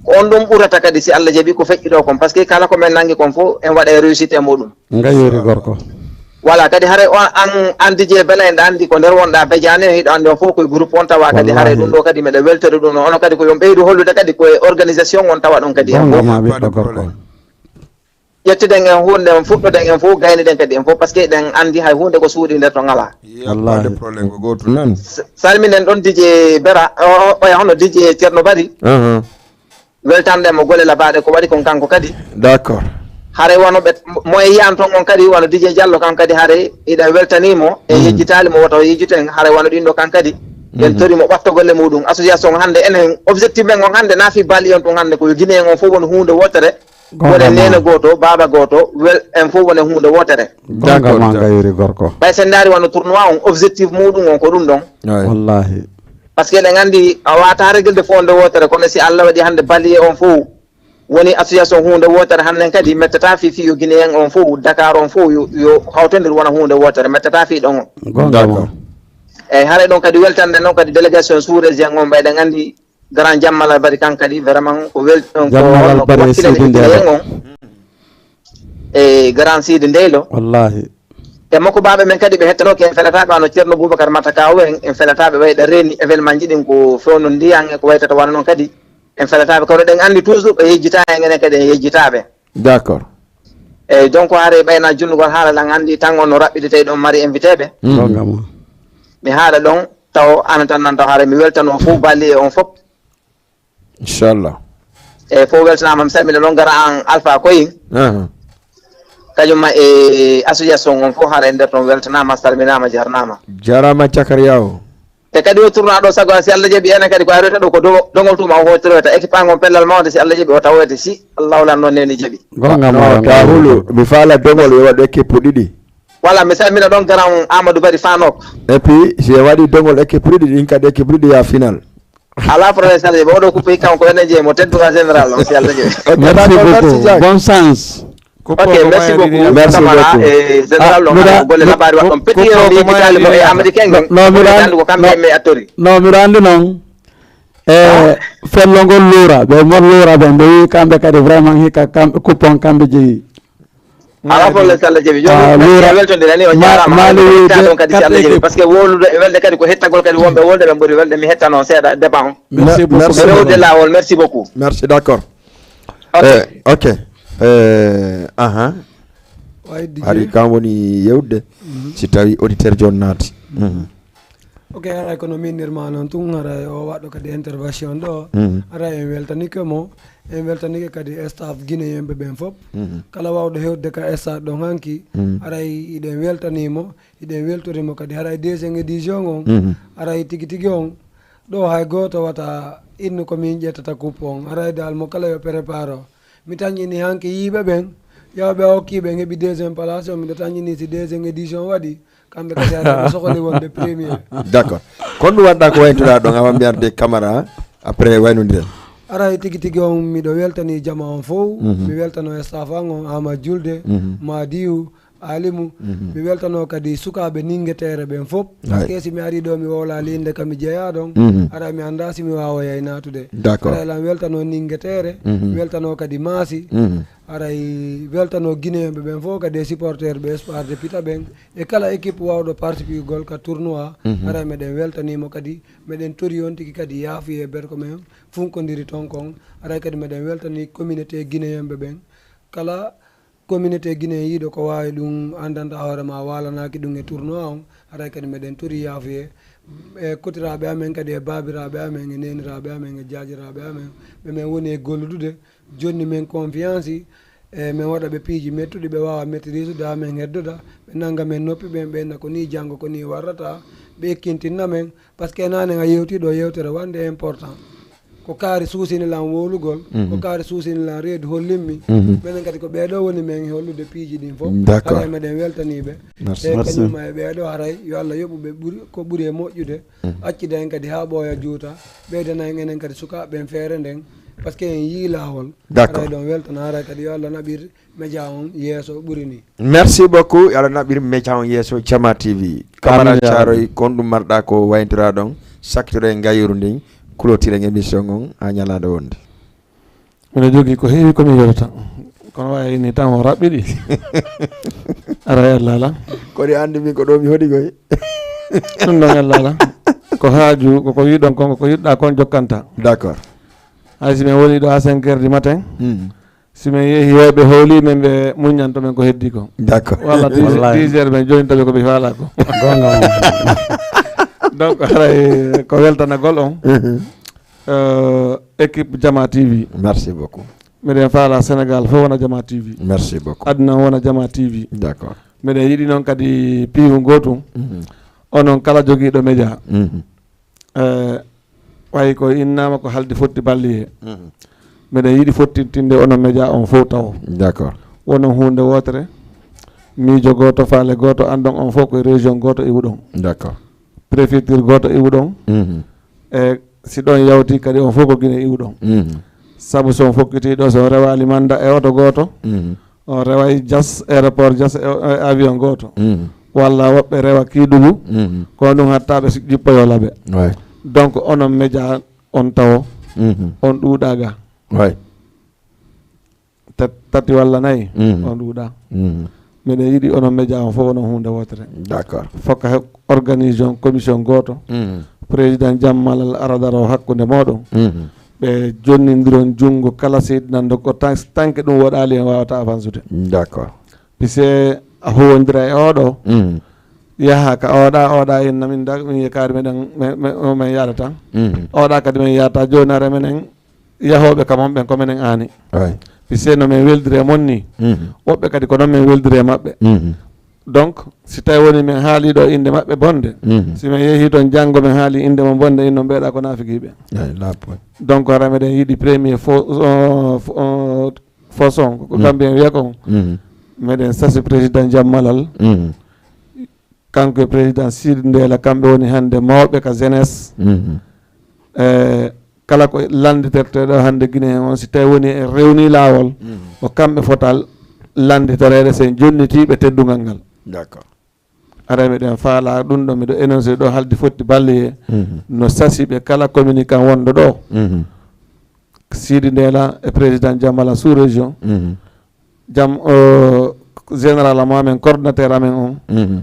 ko on ɗum ɓurata kadi, si Allah jaɓi, ko feƴƴi ɗo kon, parce que kala ko men nangi kon fof en waɗa e réussite e muɗum. Nga yori gorko. Voilà, kadi haray on an, an Didier Bela, en andi ko nder wonɗa, bejane, hiɗo andi on fof koye groupe on tawa kadi. Haray ɗum ɗo kadi meɗa weltori ɗum, ono kadi ko yon ɓeydu hollude kadi koye organisation on tawa ɗon kadi en fof. Gonga ma, ɓiɗɗo gorko. Ƴettuɗen en huunde, en fuɗɗuɗen en fof, gayniɗen kadi en fof, parce que eɗen anndi hay huunde ko suuɗi nder to ngalaa. Wallahi. Pas de problème, ko gootum nan. S-, salminen ɗon Didier Bera, o, o, oya hono Didier Ceerno Bari. Aha. Weltanɗen mo golle labaaɗe ko waɗi kon kanko kadi. D'accord. Haray wano ɓe, mo, mo e yiyan toon on kadi, wano Didier Diallo kan kadi, haray iɗen weltanii mo, en yejjitaali mo, wota o yejjitu en, haray wano ɗin ɗo kan kadi. En tori mo ɓatto golle muɗum. Association hannde enen, objectif men on hannde, na fi bali on tun hannde, ko yo Guinéen on fof woni huunde wootere. Gonga ma. Woni neene gooto, baaba gooto, wel, en fof woni huunde wootere. Gonga ma, d'accord, nga yori gorko. Ɓay sen ndaari wano tournoi on, objectif muɗum on ko ɗum ɗon. Wallahi. Parce que eɗen anndi a wata régler de fof nde wootere, kono si Allah waɗi hannde bali on fof woni association huunde wootere, hannde kadi mettata fi, fi yo Guinéen on fof, Dakar on fof, yo, yo hawtondir wona huunde wootere, mettata fi ɗon on. Gonga ma. D'accord. Eyyi, haray ɗon kadi weltande noon kadi délégation sous-région on, mbayɗen anndi Grand Jammala Bari kan kadi, vraiment ko wel-, ko Jammala honno ko Bari wakkilani Sidi Ndeylo. Guinéen on. E Grand Sidi Ndeylo. Wallahi. E makko baaɓe men kadi ɓe hettotooke, en felataɓe, wano Ceerno Boubacar Matakaw en, en felataɓe wayɗa reeni événement ji ɗin ko fewndo ndiyan e ko waytata wano noon kadi. En felataɓe, kono ɗen anndi toujours ɓe yejjita en, enen kadi en yejjitaɓe. D'accord. Eyyi, donc haray ɓayna junnugol haala lan anndi tan on no raɓɓiɗi tawi ɗon mari invité ɓe. Mhm. Gonga ma. Mi haala ɗon taw ana tan nan taw haray mi weltano fof bali e on fof. Inchallah. Eyyi, fof weltanama, mi salmina ɗon gara an Alpha Koyin. Aha. Kañum ma e association on fof haray nder ton weltanama, salminama, jarnama. Jarama Cakariya o. Te kadi o tourna ɗo sago, si Allah jaɓi, enen kadi ko arata ɗo ko do-, dogol tuma o hoytoroyta. Équipe an on pellal mawde, si Allah jaɓi, o tawoyte, si Allah wala noon newni jaɓi. Gonga ma, no, gonga ma. Hulu, mi faala dogol, yo waɗ équipe ɗiɗi. Voilà, mi salmina ɗon garan Amadou Bari Fanok. Et puis, si en waɗi dogol équipe ɗiɗi, ɗin kadi équipe ɗiɗi ya final. Ala problème, si Allah jaɓi, oɗo coupe hikka on ko enen jeeyi mo, teddugal général on, si Allah jaɓi. Ok, merci beaucoup. Bonne chance. Ok, merci beaucoup. Merci beaucoup. Merci beaucoup. Camarade, e général on, golle labari waɗɗon. Petit on, mi yejjitaali mo e américain en. No, no, miɗo anndi ko kamɓe mi attori. No, miɗo anndi noon. E fello ngol luura, ɓe mon luura ɓe, mbo wi kamɓe kadi vraiment hikka kamɓe coupe on kamɓe jeeyi. Ala fof le, si Allah jaɓi. Jooni, luura. Weltondirani, on jaaraama. Maali wi ɗon kadi, si Allah jaɓi. Parce que wowlude e welde kadi ko hettagol kadi wonɓe wolde ɓe ɓuri welde, mi hettano seeɗa débat on. Merci beaucoup. Merci beaucoup. Rewde laawol, merci beaucoup. Merci, d'accord. Ok. Eh, ok. Eh, aha. Hari kam woni yewde. Mhm. Si tawi auditeur jooni naati. Mhm. Ok, haray kono minnirma noon tun, haray o waɗɗo kadi intervention ɗo. Mhm. Haray en weltanike mo, en weltanike kadi staff guinéen ɓe ɓen fof. Mhm. Kala wawɗo hewtude ka stade ɗon hanki, mhm, haray iɗen weltanimo, iɗen weltorimo kadi haray deuxième édition on, mhm, haray tigi tigi on, ɗo hay gooto wata innu ko min ƴettata coupe on, haray dal mo kala yo prépare o. Mi tañƴini hanki yiiɓe ɓen, yawɓe a hokki ɓen heɓi deuxième place o, miɗo tañƴini si deuxième édition waɗi, kamɓe kadi haray ɓe sohli wonde premier. D'accord. Kono ɗum waɗɗa ko wayntoɗa ɗon, avant mi arde Camara, après waynodiren. Haray tigi tigi on, miɗo weltani jama on fof, mhm, mi weltano staff an on, Ama Julde, mhm, Madiou, Alimu, mhm, mi weltano kadi sukaaɓe Ningeteere ɓen fof. Parce que si mi ari ɗo mi wowlaali innde kam mi jeeya ɗon, mhm, haray mi annda si mi wawoyay naatude. D'accord. Haray lan weltano Ningeteere, mhm, weltano kadi Maasi, mhm, haray weltano Guinéen ɓe ɓen fof kadi e supporter ɓe Espoir de Pita ɓen, e kala équipe wawɗo participegol ka tournoi, mhm, haray meɗen weltanimo kadi, meɗen tori on tigi kadi yaafuye berko men funkondiri ton kon, haray kadi meɗen weltani communauté guinéen ɓe ɓen, kala communauté guinéen yiiɗo ko waawi ɗum, anndanta hoore ma, waalanaaki ɗum e tournoi on, haray kadi meɗen tori yaafuye. E kotiraaɓe amen kadi, e baabiraaɓe amen, e neeniraaɓe amen, e jaajiraaɓe amen, ɓe men woni e golludude, jonni men confiance, e men waɗa ɓe piiji mettuɗi, ɓe waawa maîtrise'ude, haa men heddoda, ɓe nannga men noppi ɓen, ɓe enna ko nii janngo, ko nii warrata, ɓe ekkintinna men, parce que naane a yewtii ɗo yewtere wande important. Ko kaari suusini lan wowlugol, mhm, ko kaari suusini lan reedu hollimmi. Mhm. Menen kadi ko ɓeeɗo woni men e hollude piiji ɗin fof. D'accord. Haray meɗen weltanii ɓe. Merci. E merci. Kañum ma e ɓeeɗo haray yo Allah yoɓu ɓe ɓuri, ko ɓuri e moƴƴude. Mhm. Accida en kadi haa ɓooya juuta. Ɓeydana en enen kadi sukaaɓe ɓen feere nden. Parce que en yii laawol. D'accord. Haray ɗon weltana, haray kadi yo Allah naɓir média on yeeso ɓuri ni. Merci beaucoup. Yo Allah naɓir média on yeeso, Jama T V. Camara Thiaroye, kon ɗum marɗa ko wayntira ɗon, saktore ngayru ndin, clôture émission on ha ñalaande wonde. Miɗo jogii ko heewi ko mi yewta, kono wayi ni tan o raɓɓiɗi. Ara e lala. Kono andi min ko ɗo mi hoɗi koy. Ɗum ɗon e lala. Ko haaju, ko ko yiɗon kon, ko yiɗɗa kon jokkanta. D'accord. Hay si min woni ɗo ha cinq heures du matin, Mm. si min yehi heewɓe hooli min, ɓe muññanto min ko heddi ko. D'accord. Walla dix heures min joñinta ɓe ko ɓe faala ko. Donc haray ko weltanagol on. Mhm. Euh, équipe Jama T V. Merci beaucoup. Miɗen faala Sénégal fof wona Jama T V. Merci beaucoup. Aduna o wona Jama T V. D'accord. Miɗen yiɗi noon kadi piiwu gootum. Mhm. Onon kala jogiiɗo média. Mhm. Eh, wayi ko innama ko haldi fotti balliye. Mhm. Miɗen yiɗi fottintinde onon média on fof tawo. D'accord. Wonon huunde wootere. Miijo gooto, faale gooto, anndon on fof koye région gooto iwuɗon. D'accord. Préfecture gooto iwuɗon. Mhm. E si ɗon yawti kadi on fof ko Guinée iwuɗon. Mhm. Sabu so on fokkiti ɗo, so on rewaali manda e oto gooto, Mhm. on reway Diass, aéroport Diass e, e avion gooto. Mhm. Walla woɓɓe rewa Kédougou, Mhm. ko ɗum hatta ɓe jippoyo Labe. Ouais. Donc onon média on tawo, Mhm. on ɗuuɗa ga. Ouais. Tat-, tati walla nayi, Mhm. on ɗuuɗa. Mhm. Miɗen yiɗi onon média on fof onon huunde wootere. D'accord. Fokka he organise on commission gooto. Mhm. Président Jammalal ara daro hakkunde mooɗon. Mhm. Ɓe jonnindiron junngo kala seydi nan ko tan-, tanke ɗum woɗaali en wawata avancude. D'accord. Puisque a huwondira e oɗo, Mhm. yaha ka oɗa, oɗa inna min da, min yekari meɗen, me, me, o men yaɗata. Mhm. Oɗa kadi men yata joni ara menen yahoɓe kam on ɓen ko menen ani. Ouais. Puisque no men weldiri e mon ni, Mhm. woɓɓe kadi ko non men weldiri e maɓɓe. Mhm. Donc si tawi woni men haali ɗo inde maɓɓe bonde, Mhm. si men yehi toon janngo men haali inde mon bonde, innon mbeɗa ko nafigiɓe. Ouais, la point. Donc hara meɗen yiɗi premier fo-, euh, fo-, euh, façon ko Mm. kamɓe en wiya kon. Mhm. Meɗen sasi président Jammalal, Mhm. kanko e président Sidi Ndela, kamɓe woni hannde mawɓe ka jeunesse. Mhm. E kala ko landiterteɗo hannde Guinée on, si tawi woni en rewni laawol, Mhm. ko kamɓe fota landitoreede sen jonnitiiɓe teddungal ngal. D'accord. Ara miɗen faala ɗum ɗo, miɗo énoncé ɗo haldi fotti balliye. Mhm. No sasi ɓe kala communicant wonɗo ɗo. Mhm. Sidi Ndela e président Jamala sous région. Mhm. Jam, euh, général amen, coordinateur amen on. Mhm.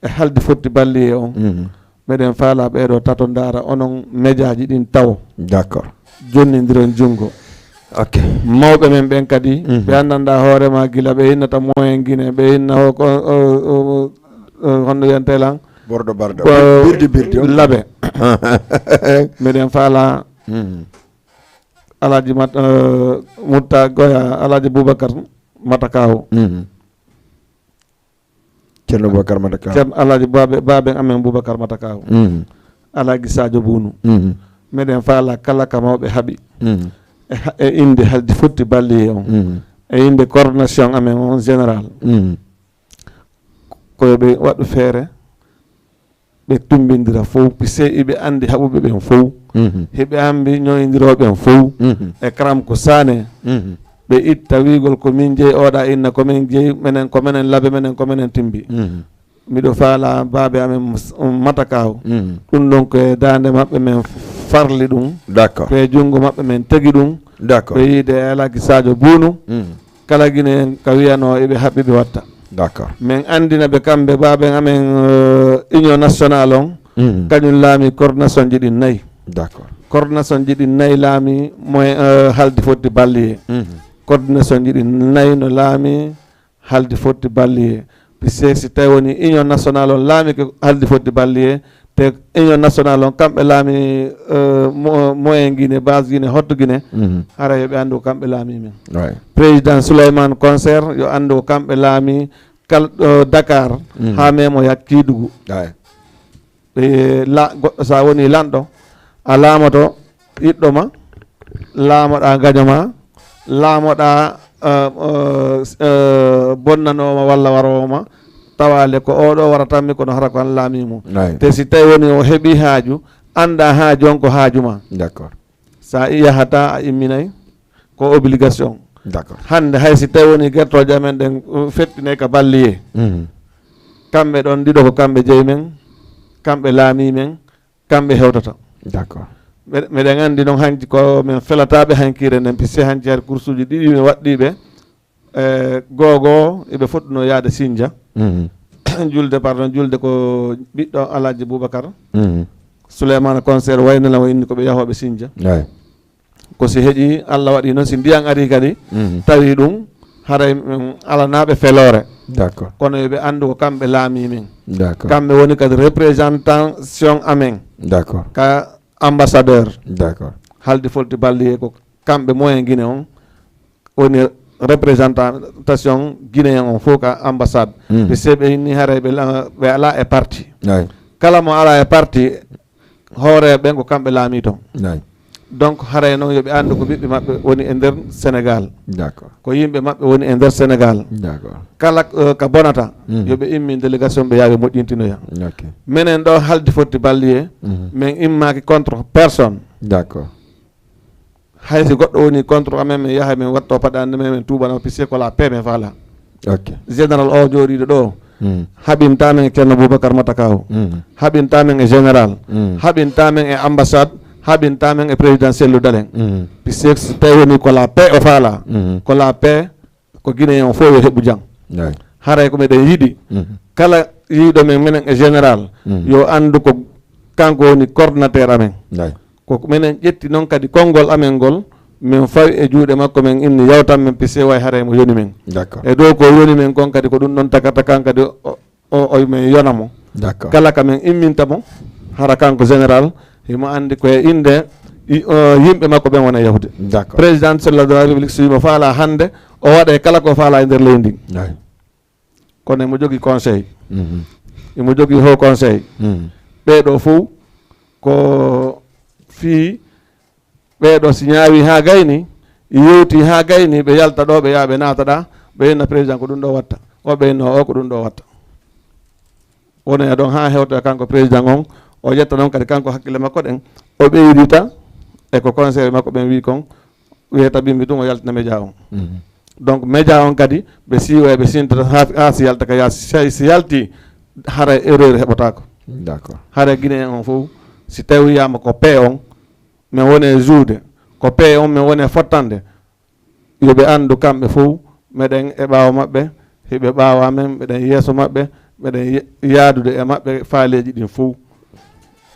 E haldi fotti balliye on. Mhm. Meɗen faala ɓeɗo tato ndaara onon médiaji ɗin tawo. D'accord. Jonnindiron junngo. Ok. Mawɓe men ɓen kadi, Mhm. ɓe anndanɗa hoore ma gila, ɓe innata moyen Guinée, ɓe inna o, o, o, o, o, honno wiyante lan? Bordo bardo. Ko Birdi birdi on. Labe. Meɗen faala Mhm. Alaaji Mat-, euh, Mutta Goya, Alaaji Boubacar Matakawo. Mhm. Ceerno Boubacar Matakawo. Ceerno Alaaji Baabe, Baaben amen Boubacar Matakawo. Mhm. Alaaji Sadio Bounu. Mhm. Meɗen faala kala ka mawɓe haɓi. Mhm. E ha-, e innde haldi fotti balliye on. Mhm. E innde coordination amen on général. Mhm. Ko yo ɓe waɗu feere, ɓe tumbindira fow, puisque iɓe anndi haɓuɓe ɓen fow. Mhm. Hiɓe anndi ñoyindirooɓe ɓen fow. Mhm. E Karam ko Sané. Mhm. Ɓe itta wiigol ko min jeyi, oɗa inna ko min jeyi, menen ko menen Labe, menen ko menen Timbi. Mhm. Miɗo faala baabe amen mus-, um, Matakaw. Mhm. Ɗum ɗon ko e daande maɓɓe men farli ɗum. D'accord. Ko e junngo maɓɓe men tegi ɗum. D'accord. Ɓe yiide e Alhaji Sadio Bounu. Mhm. Kala Guinéen ka wiyanoo eɓe haɓɓi ɓe watta. D'accord. Min anndina ɓe kamɓe baaben amen, euh, Union Nationale on, mhm, kañum laami coordination ji ɗin nayi. D'accord. Coordination ji ɗin nayi laami moyen, euh, haldi fotti balliye. Mhm. Coordination ji ɗin nayi no laami haldi fotti balliye. Puisque si tawi woni Union Nationale on laami ko haldi fotti balliye, te Union Nationale on kamɓe laami, euh, mo-, moyen Guinée, base Guinée, hotto Guinée, mhm, hara yo ɓe anndu ko kamɓe laami men. Ouais. Président Souleymane Concert yo anndu ko kamɓe laami kal-, ɗo Dakar, mhm, haa memo yak Kédougou. Ouais. E la-, goɗɗo so a woni lanɗo, a laamoto ɓiɗɗo ma, laamoɗa gaño ma, laamoɗa, euh, euh, euh, bonnanoowo ma walla waroowo ma, tawaale ko oɗo waratanmi kono hara ko an laami mo. Ay. Te si tawi woni o heɓi haaju, annda haaju on ko haaju ma. D'accord. So a yahata, a imminay, ko obligation. D'accord. Hannde hay si tawi woni gertooje amen ɗen, uh, fettinay ka balliye. Mhm. Kamɓe ɗon ɗiɗo ko kamɓe jeyi men, kamɓe laami men, kamɓe hewtata. D'accord. Meɗe-, meɗen anndi noon hanki ko men felataaɓe hankiire nden, puisque hanki hari kursuuji ɗiɗi mi waɗɗiiɓe, e googo eɓe fottuno yaade Sinja. Mhm. Julde, pardon, julde ko ɓiɗɗo Alhaji Boubacar. Mhm. Souleymane Concert waynana o inni ko ɓe yahooɓe Sinja. Ay. Ko si heƴi, Allah waɗi noon, si ndiyan ari kadi, mhm, tawi ɗum, haray, mm, alanaaɓe feloore. D'accord. Kono yo ɓe anndu ko kamɓe laami men. D'accord. Kamɓe woni kadi représentation amen. D'accord. Ka ambassadeur. D'accord. Haldi folti balliye ko kamɓe moyen Guinée on woni représentation guinéen on fof ka ambassade. Mhm. Ɓe seeɓe inni haray ɓe la-, ɓe ala e parti. Ay. Kala mo ala e parti, hooreeɓe ɓen ko kamɓe laami toon. Nayi. Donc, haray noon yo ɓe anndu ko ɓiɓɓe maɓɓe woni e nder Sénégal. D'accord. Ko yimɓe maɓɓe woni e nder Sénégal. D'accord. Kala, eh, ka bonata, mhm, yo ɓe immin délégation ɓe yaa ɓe moƴƴintinoya. Ok. Menen ɗo haldi fotti balliye, mhm, min immaaki contre personne. D'accord. Hay si goɗɗo woni contre amen, min yahay, min watto paɗe an, min, min tuubanamo, puisque ko la paix min faala. Ok. Général o jooɗiiɗo ɗo, hmm, haɓinta men e Ceerno Boubacar Matakaw. Hmm. Haɓinta men e général. Hmm. Haɓinta men e ambassade. Haɓinta men e président Cellou Dalein. Hmm. Puisque so tawi woni ko la paix o faala. Hmm. Ko la paix, ko Guinéen o fof yo heɓu jam. Eyi. Haray ko meɗen yiɗi, mhm, kala yiiɗo men, menen e général, mhm, yo anndu ko kanko woni coordinateur amen. Eyi. Ko menen ƴetti noon kadi konngol amen ngol, min fawi e juuɗe makko, min inni yawtan men, puisque way haray mo yoni men. D'accord. E dow ko yoni men kon kadi ko ɗum ɗon takata kan kadi o, o, o min yona mo. D'accord. Kala ka min imminta mo, hara kanko général, himo anndi ko e innde i-, o, yimɓe makko ɓen wona yahude. D'accord. Président de la République, so wimo faala hannde, o waɗa e kala ko faala e nder leydi ndi. Eyi. Kono emo jogii conseil. Mhm. Emo jogii haut conseil. Mhm. Ɓee ɗoo fof ko fii ɓee ɗoo si ñaawi haa gayni, yewti haa gayni, ɓe yalta ɗo, ɓe yaha ɓe naata ɗa, ɓe inna président ko ɗum ɗo watta. O ɓe inno o ko ɗum ɗo watta. Wonoya ɗon haa hewta kanko président on, o ƴetta ɗon kadi kanko hakkille makko ɗen, o ɓeydita e ko conseil makko ɓen wi kon, wiyata bimbi ɗum o yaltina média on. Mhm. Donc média on kadi ɓe siiwa e ɓe sintata haa, haa si yalta ka yaa, si, si yalti haray erreur heɓotaako. D'accord. Haray Guinéen on fof si tawi wiyama ko paix on, min woni e juude, ko paix on min woni e fottande, yo ɓe anndu kamɓe fof, meɗen e ɓaawo maɓɓe, hiɓe ɓaawo amen, meɗen yeeso maɓɓe, meɗen ye-, yaadude e maɓɓe faaleeji ɗin fof.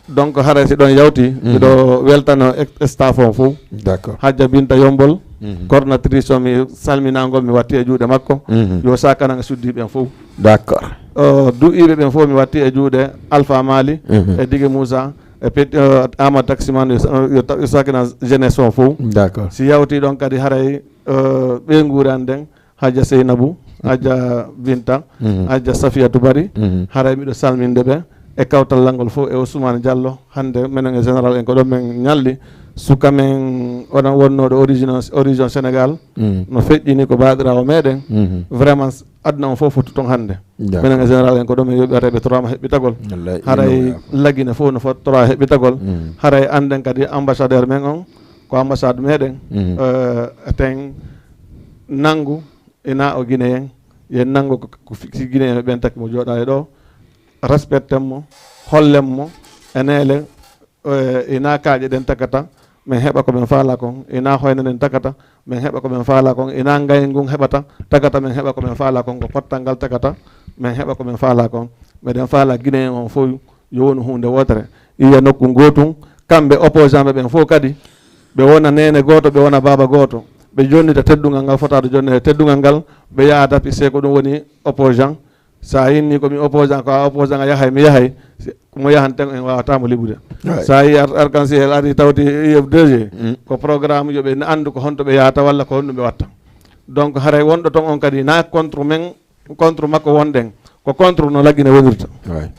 Donc, haray si ɗon yawti, mhm, miɗo weltano ex-, staff on fof. D'accord. Hajja Binta Yombol, mhm, coordinatrice o, mi salminaango, mi watti e juuɗe makko. Mhm. Yo sakanan e suddiiɓe ɓen fof. D'accord. O, du'iiɓe ɓen fof, mi watti e juuɗe Alpha Mali, mhm, e Dige Moussa, e pet-, eh, Amadou Taximan, yo sa-, yo ta-, yo sakina jeunesse on fof. D'accord. Si yawti ɗon kadi haray, eh, ɓe nguurani ɗen, Hajja Seynabou, Hajja Binta, mhm, Hajja Safiatou Bari, mhm, haray miɗo salminde ɓe e kawtal lanngol fof e Ousmane Diallo. Hannde menen e général en ko ɗon men ñalli. Suka men onon wonnooɗo origine, origine Sénégal, mhm, no feƴƴini ko baaɗiraawo meɗen. Mhm. Vraiment, aduna on fof fottu toon hannde. D'accord. Minen e général en ko ɗo min yoɓi areɓe torama heɓɓitagol. Wallahi, haray ino waɗa. Lagine fof no fottora heɓɓitagol. Mm. Haray annden kadi ambassadeur men on, ko ambassade meɗen. Mm. Eh, eten nanngu ina o Guinéen, yen nanngu ko, ko fi-, si Guinéen ɓen taki mo jooɗa e ɗo, respecten mo, hollen mo, e neele, eh, ina kaaƴe ɗen tagata, min heɓa ko min faala kon, ina hoyna ɗen tagata, min heɓa ko min faala kon, ina ngayngu ngun heɓata tagata, min heɓa ko min faala kon, ko pottal ngal tagata, min heɓa ko min faala kon. Meɗen faala Guinéen on fof yo wonu huunde wootere, yiya nokku ngootun, kamɓe opposant ɓe ɓen fof kadi, ɓe wona neene gooto, ɓe wona baaba gooto, ɓe jonnita teddungal ngal fotaade jonnede teddungal ngal, ɓe yaha dapi, se ko ɗum woni opposant. So a inni ko mi opposant, ko a opposant, a yahay, mi yahay, si, mo yahanten en waawata mo liɓude. Ouais. So a yi ar-, arc-en-ciel ari tawti I F deux G, mm, ko programme yo ɓe anndu ko honto ɓe yahata walla ko honɗum ɓe watta. Donc haray wonɗo ton on kadi na contre men, contre makko wonɗen, ko contre no Laguine wonirta. Ouais.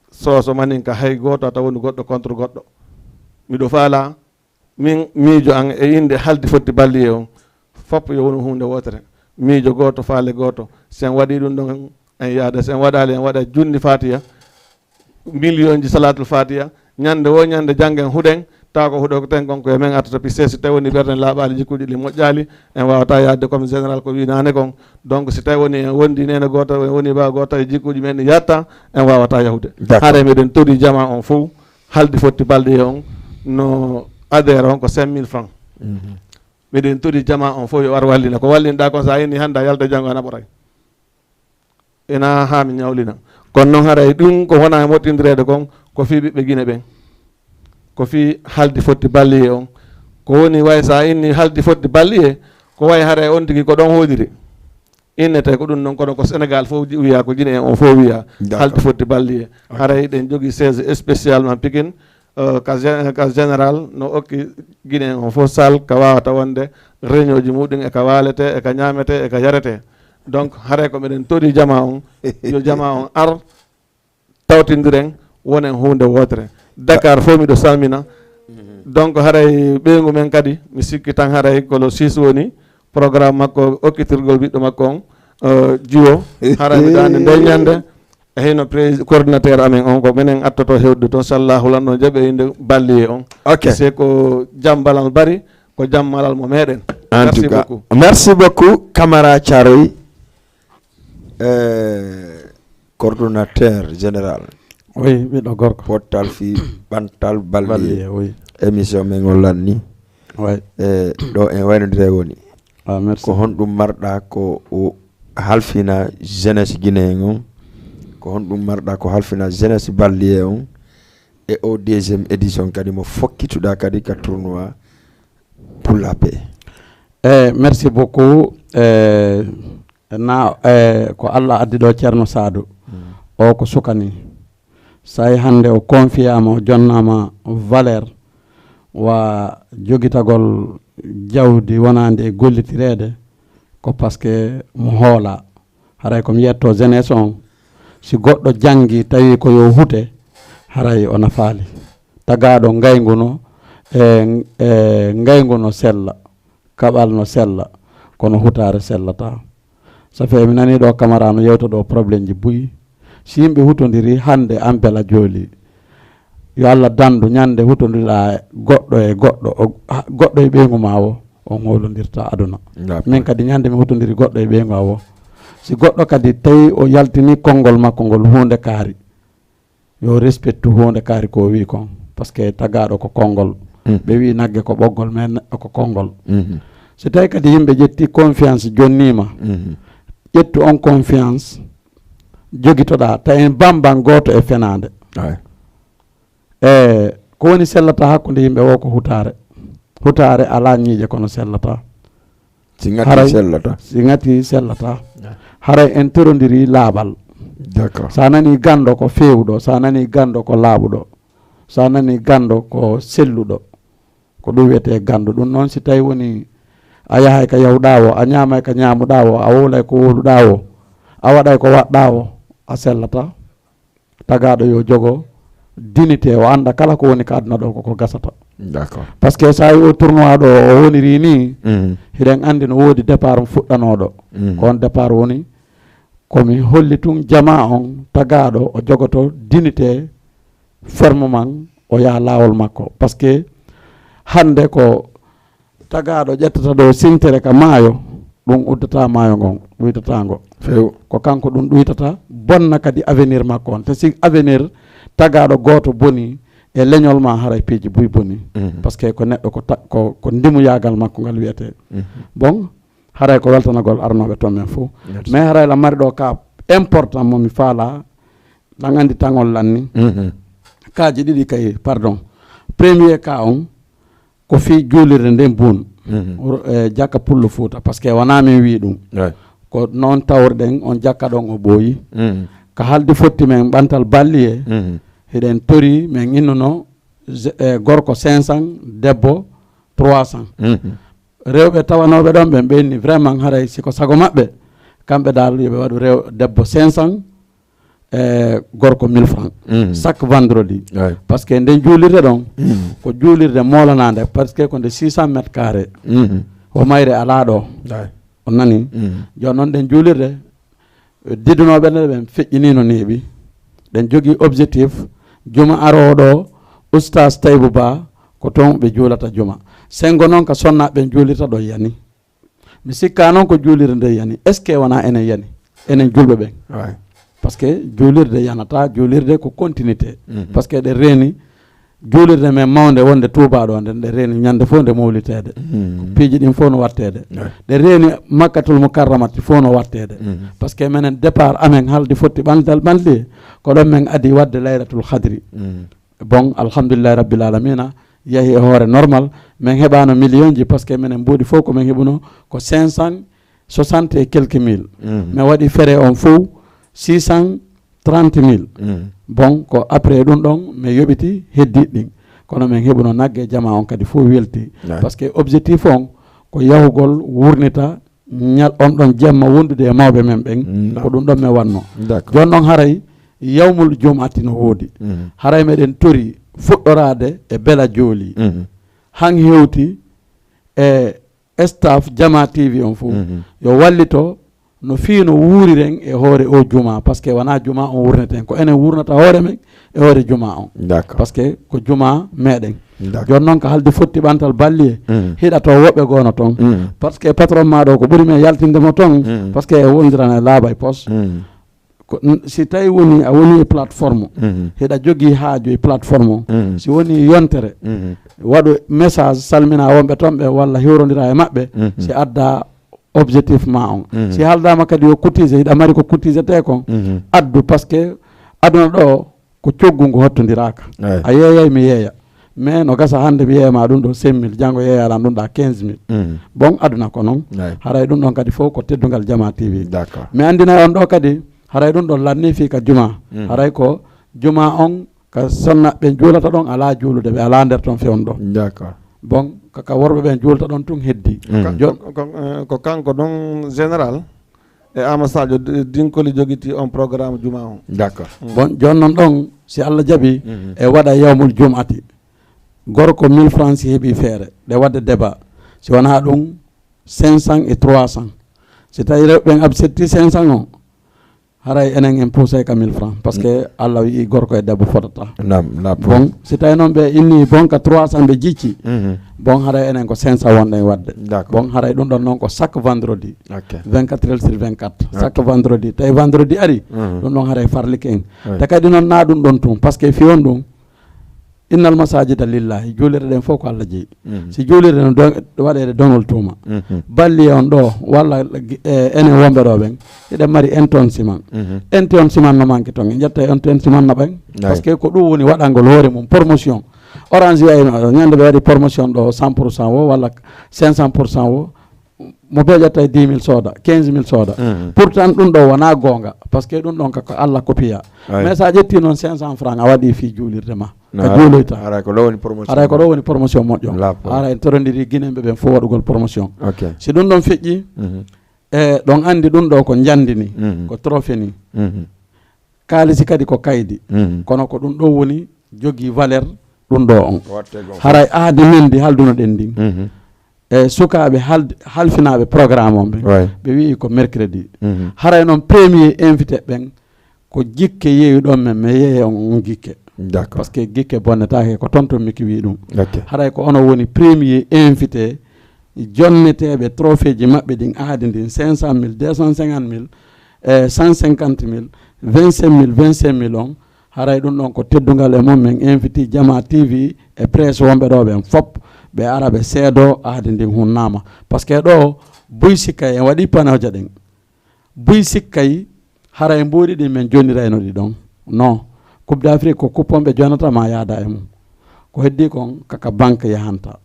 Soso maninka hay gooto a tawani goɗɗo contre goɗɗo. Miɗo faala min miijo an e innde haldi fotti balliye on, fof yo wonu huunde wootere. Miijo gooto, faale gooto. Si en waɗii ɗum ɗon, en yaada. Si en waɗaali, en waɗa junni faatiya, millionji salaatul faatiya. Ñande wo ñande janngen huɗen, Tawa ko huɗo ten kon ko e men artata, puisque si tawi woni ɓerɗen laaɓaali, jikkuuji ɗi moƴƴaali, en waawata yaade comme général ko wi naane kon. Donc si tawi woni en wondi neene gooto, en woni baa gooto, e jikkuuji men ɗi yatta, en waawata yahude. D'accord. Haray miɗen tori jama on fof, haldi fotti balɗe on no adhéré on ko cinq mille francs. Mhm. Miɗen tori jama on fof yo ar wallina. Ko wallinɗa kon, sa inni hannde a yalta, janngo ana ɓuray. Ina haa mi ñawlina. Kono noon haray ɗum ko wona e moƴƴindireede kon, ko fii ɓiɓɓe Gine ɓen. Ko fii haldi fotti balliye on. Ko woni way sa inni haldi fotti balliye, ko way haray on tigi ko ɗon hoodiri. Innete ko ɗum noon, kono ko Sénégal fof ji-, wiya, ko Gine en on fof wiya. D'accord. Haldi fotti balliye. Ok. Haray ɗen jogii siège spécialement Pikine, euh, ka gé-, ka général no okki Guinéen on fof salle ka wawata wonde réunion ji muɗum, e ka waalete, e ka ñaamete, e ka yarete. Donc haray ko miɗen tori jama on, yo jama on ar, tawtindiren, wonen huunde wootere. Dakar fof miɗo salmina. Donc haray ɓeyngu men kadi, mi sikki tan haray ko le six woni programme makko, okkitirgol ɓiɗɗo makko on, euh, jiwo. Haray mi daande nde ñande, e hino prési-, coordinateur amen on, ko minen attoto hewde toon, sallahu lanno jaɓe innde balliye on. Ok. C'est ko jam balal bari, ko jam malal mo meɗen. En tout cas, merci beaucoup, Camara Thiaroye, euh, coordonnateur général. Oui, ɓiɗɗo gorko. Pottal fii ɓantal balliye. Balliye, oui. Émission men on lanni. Oui. E ɗo en waynodire woni. Ah, merci. Ko honɗum marɗa ko o halfina jeunesse guinéen on? Ko honɗum marɗa ko halfina jeunesse balliye on? E o deuxième édition kadi mo fokkituɗa kadi ka tournoi pour la paix. Eh, merci beaucoup. Eh, na, eh, ko Allah addi ɗo Ceerno Saadu. Mm. O ko suka ni. Sa yi hannde o confiama, o jonnama valeur, wa jogitagol jawdi wonaande e gollitireede, ko parce que mo hoola. Haray ko mi yetto jeunesse on, si goɗɗo janngi tawi ko yo hute, haray o nafaali. Tagaaɗo ngayngu no, e, e ngayngu no sella, kaɓal no sella, kono hutaare sellata. Ça fait mi nani ɗo Camara no yewta ɗo problème ji buy. Si yimɓe hutondiri hannde, an bela jooli. Yo Allah dandu ñande hutondira goɗɗo e goɗɗo, o, ha, goɗɗo e ɓeyngu ma o, o ngolondirta aduna. D'accord. Min kadi ñande mi hutondiri goɗɗo e ɓeyngu ma o. Si goɗɗo kadi tawi o yaltini konngol makko ngol huunde kaari, yo respectu huunde kaari ko o wi kon. Parce que tagaaɗo ko konngol. Mhm. Ɓe wi nagge ko ɓoggol, mais neɗɗo ko konngol. Mhm. Si tawi kadi yimɓe ƴetti confiance jonnima, mhm, ƴettu on confiance, jogitoɗa, ta en bamban gooto e fenaande. Ay. E ko woni sellata hakkunde yimɓe o ko hutaare. Hutaare alaa ñiiƴe kono sellata. Si ngati sellata. Si ngati sellata. Ah. Haray en terondiri laaɓal. D'accord. Sa nani ganndo ko feewuɗo, sa nani ganndo ko laaɓuɗo, sa nani ganndo ko selluɗo. Ko ɗum wiyetee ganndo. Ɗum noon si tawi woni a yahay ka yawɗa o, a ñaamay ka ñaamuɗa o, a wowlay ko wowluɗa o, a waɗay ko waɗɗa o, a sellata. Tagaaɗo yo jogo dignité, o annda kala ko woni ka aduna ɗo koko gasata. D'accord. Parce que sa yi o tournoi ɗo o woniri ni, mhm, hiɗen anndi no woodi départ mo fuɗɗanoɗo. Mhm. Ko on départ woni, ko mi holli tun jama on, tagaaɗo o jogoto dignité, ferme man, o yaha laawol makko. Parce que hannde ko tagaaɗo ƴettata ɗo sintere ka maayo, ɗum uddata maayo ngon, ɗuytata ngo. Few. Ko kanko ɗum ɗuytata, bonna kadi avenir makko on. Te si avenir tagaaɗo gooto boni e leñol ma, haray piiji buy boni. Mhm. Parce que ko neɗɗo ko ta-, ko, ko ndimuyaagal makko ngal wiyetee. Mhm. Bon, haray ko weltanagol arnooɓe toon men fof. Merci. Mais haray la mari ɗo ka important mo mi faala, ɗan anndi tangol lanni. Mhm. Kaaji ɗiɗi kay, pardon. Premier ka on, ko fii juulirde nden buun. Mhm. Ro-, eh, Jakka Pullo Fuuta, parce que wonaa min wii ɗum. Ouais. Ko noon tawruɗen on jakka ɗon o ɓooyi. Mhm. Ka haldi fotti men ɓantal balliye, mhm, hiɗen tori men innuno ze-, eh, gorko cinq cents, debbo trois cents. Mhm. Rewɓe tawanooɓe ɗon ɓen, ɓe inni vraiment haray si ko sago maɓɓe, kamɓe dal yo ɓe waɗu rew-, debbo cinq cents, e gorko mille francs. Mhm. Chaque vendredi. Ouais. Parce que nden juulirde ɗon, mhm, ko juulirde moolanaande, parce que ko nde six cents mètres carrés. Mhm. O mayre alaa ɗo. Ouais. On nani? Mhm. Jooni noon ɗen juulirde, didunooɓe ɗen ɓen feƴƴinii no neeɓi. Ɗen jogii objectif, juma arooɗo, Oustaz Taybou Ba, Ko toon ɓe juulata juma. Senngo noon ka sonnaaɓe ɓen juulirta ɗon yani. Mi sikka noon ko juulirde nde yani. Est-ce que wonaa enen yani? Enen julɓe ɓen. Par ce que juulirde yanataa, juulirde ko continuité. Par ce que ɗe reeni juulirde men mawnde wonde Tuubaa ɗo, nden ɗe reeni ñande fof nde mawliteede. Piiji ɗin fof no watteede. Ɗe reeni Makkatul Mukarramati fof no watteede. Par ce que menen départ amen haldi fotti ɓantal ɓanli, ko ɗon men adi waɗde Laylatul Qadri. Bon, alhamdulillahi rabbil alamina, yahi e hoore normal. Min heɓaano millionji, par ce que minen mbuuɗi fof ko min heɓuno ko cinq cent soixante et quelques mille. Min waɗi frais on fof six cent trente mille. Bon, ko après ɗum ɗon min yoɓiti heddiiɗi ɗin. Kono min heɓuno nagge, jama on kadi fof welti. Par ce que objectif on ko yahugol wurnita ñal on ɗon jemma wondude e mawɓe men ɓen. Ko ɗum ɗon min wanno. Jooni ɗon haray yawmul jum'ati no woodi. Haray meɗen tori fuɗɗoraade e bela jooli. Han hewti e staff Jama T V on fof yo wallito no fii no wuuriren e hoore o juma, par ce que wonaa juma on wurneten, ko enen wurnata hoore men e hoore juma on. Par ce que ko juma meɗen. Jooni noon ko haldi fotti ɓantal balliye, hiɗa to woɓɓe goono toon. Par ce que patron ma ɗo ko ɓuri men yaltinde mo toon, par ce que e wondirana e laaba e pos. Si tawi woni a woni e plateforme, hiɗa jogii haaju e plateforme o, si woni yontere, waɗu message, salmina wonɓe toon ɓe walla hewrondira e maɓɓe, si adda objectif ma on. Si haaldaama kadi yo cotiser, hiɗa mari ko cotiser te kon, addu, par ce que aduna ɗo ko coggu ngu hottondiraaka. A yeeyay, mi yeeya. Mais no gasa hannde mi yeeya ma ɗum ɗo cinq mille, janngo yeeya lan ɗum ɗa quinze mille. Bon, aduna ko noon. Haray ɗum ɗon kadi fof ko teddungal Jama T V. Mi anndinay on ɗo kadi, haray ɗum ɗon lanni fii ka juma. Haray ko juma on ka sonna ɓe juulata ɗon alaa juulude, ɓe alaa nder ton fewn ɗo. Bon, kaka worɓe ɓen juulta ɗon tun heddi. Ko kanko ɗon général e Ama Sadio Dinkoli jogiti on programme juma on. Bon, jooni noon ɗon, si Allah jaɓi, e waɗa yawmul jum'ati. Gorko mille francs si heɓi feere, ɗe waɗde débat. Si wonaa ɗum, cinq cents et trois cents. Si tawi rewɓe ɓen accepti cinq cents on, haray enen en puusay ka mille francs, par ce que Allah wi'i gorko e debbo fotata. Bon, si tawi noon ɓe inni bon ka trois cents ɓe jicci, bon, haray enen ko cinq cents wonɗen waɗde. Bon, haray ɗum ɗon noon ko chaque vendredi, vingt-quatre heures sur vingt-quatre, chaque vendredi. Tawi vendredi ari, ɗum ɗon haray farlike en. Te kadi noon na ɗum ɗon tun, par ce que fii on ɗum, innal masajida lillahi, juulirɗe ɗen fof ko Allah jeyi. Si juulirɗe no waɗeede donol tuuma, balli on ɗo walla enen wonɓe ɗo ɓen, hiɗen mari enti on siman. Enti on siman no manque ton, en ƴetta enti on siman na ɓen. Par ce que ko ɗum woni waɗangol hoore mum promotion. Orange wi'ay ma ɗo ñande ɓe waɗi promotion ɗo cent pour cent o walla cinq cents pour cent o, mo beƴata e dix mille sooda, quinze mille sooda. Pourtant ɗum ɗo wonaa goonga, par ce que ɗum ɗon ka ko Allah kopiya. Mais sa ƴetti noon cinq cents francs a waɗi fii juulirde ma, ka juuloyta. Haray ko ɗo woni promotion moƴƴo. Haray en torondiri Guinéen ɓe ɓen fof waɗugol promotion. Si ɗum ɗon feƴƴi, e ɗon anndi ɗum ɗo ko njandi ni, ko trophée ni. Kaalisi kadi ko kaydi. Kono ko ɗum ɗo woni jogii valeur ɗum ɗo on. Haray aadi men ndi halduno ɗen ndin. E sukaaɓe halfinaaɓe programme on ɓen, ɓe wi'i ko mercredi. Haray noon premier invité ɓen ko Jikke yeewi ɗon men, mais yeeya on, on Jikke. Par ce que Jikke bonnetaake, ko toon toon mi kiwi ɗum. Haray ko ono woni premier invité jonneteeɓe trophée ji maɓɓe ɗin aadi ndin cinq cent mille, deux cent cinquante mille, e cent cinquante mille, vingt-cinq mille, vingt-cinq mille on. Haray ɗum ɗon ko teddungal e mum, min inviti Jama T V e presse wonɓe ɗo ɓen fop, ɓe ara ɓe seedo aadi ndin hunnaama. Par ce que ɗo buy sikkay en waɗi panoje ɗen. Buy sikkay haray mbuuɗi ɗin min jonnirayno ɗi ɗon. Non, Coupe d'Afrique ko coupon ɓe jonnata ma yaada e mum. Ko heddi kon kaka banque yahanta. Par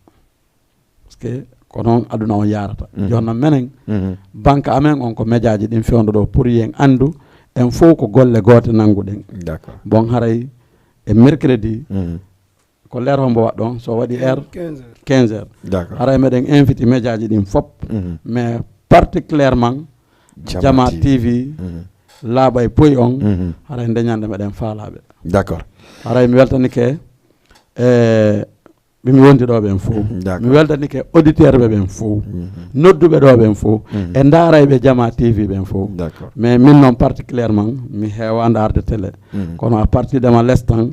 ce que ko noon aduna on yaarata. Jooni noon menen, banque amen on ko médiaji ɗin fewndo ɗo pour yen anndu en fof ko golle goote nannguɗen. Bon, haray e mercredi, ko l'heure hombo waɗɗon? So waɗi heure quinze heures. Haray meɗen inviti médiaji ɗin fop, mais particulièrement Jama T V, laaɓa e poy on, haray nde ñande meɗen faalaɓe. Haray mi weltanike e ɓe mi wondi ɗo ɓen fof. Mi weltanike auditeur ɓe ɓen fof, nodduɓe ɗo ɓen fof, e ndaarayɓe Jama T V ɓen fof. Mais min noon particulièrement mi heewa ndaarde télé, kono à partir de ma l'instant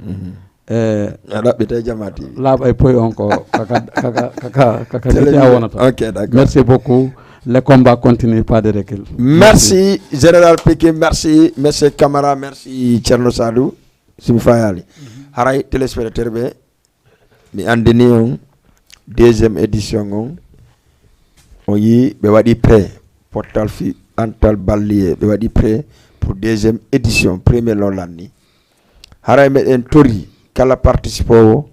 Eh, A ɗaɓɓita e Jama T V. Laaɓa e poy on ko kaka kaka kaka kaka Télé gite a Mille. Wonata. Ok, d'accord. Merci beaucoup. Le combat continue, pas de recul. Merci Général Piki, merci Monsieur Camara, merci Thierno Sadou, simi fayali. Haray téléspectateur ɓe, mi andini on deuxième édition on. O yi ɓe waɗi prêt, portal fi antal ballier, ɓe waɗi prêt pour deuxième édition, premier non lanni. Haray meɗen tori kala participowo,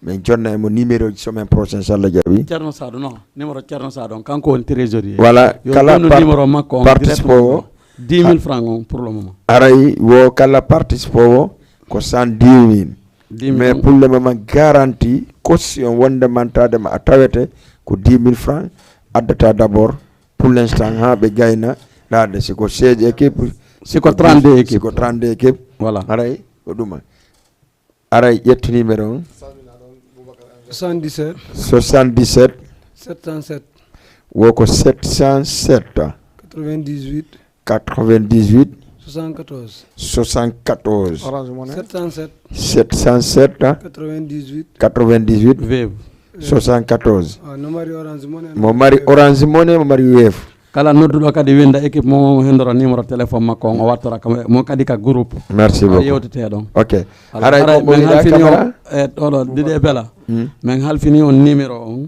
min jonna e mo numéro ji semaine prochaine, so Allah jaɓi. Ceerno Saadu, non, numéro Ceerno Saadu on, kanko woni trésorier. Voilà, Yo kala jonnu par- numéro makko on participowo. Directement. Dix mille francs on pour le moment. Haray wo kala participowo ko cent dix mille. Dix mille Mais on. Pour le moment, garantie caution wonde mantade ma a tawete ko dix mille francs. Addata d'abord, pour l'instant, ha ɓe gayna ɗaade, siko seize équipe, Siko trente-deux équipe. Siko trente-deux équipe. Voilà. Haray ko ɗuma. Haray ƴettu numéro on. Soixante-dix-sept, Soixante-dix-sept. Sept cent sept, Wo ko sept cent sept, Quatre-vingt-dix-huit, quatre-vingt-dix-huit, Soixante-quatorze. Soixante-quatorze. Orange Money. Sept cent sept, Sept cent sept, Quatre-vingt-dix-huit, Quatre-vingt-dix-huit, Wave. Soixante-quatorze. Ah, no mari Orange Money. Mo mari Orange Money, mo mari Wave. Kala nodduɗo kadi winda équipe mo, hendoro numéro téléphone makko on, o wattora kam mo kadi ka groupe. Merci A beaucoup. Yewtete ɗon. Ok. Voilà, Haray haray ko mo min yiɗa halfini on kamera. E ɗoɗo Didi e Bela. Hmm. Min halfini on numéro on.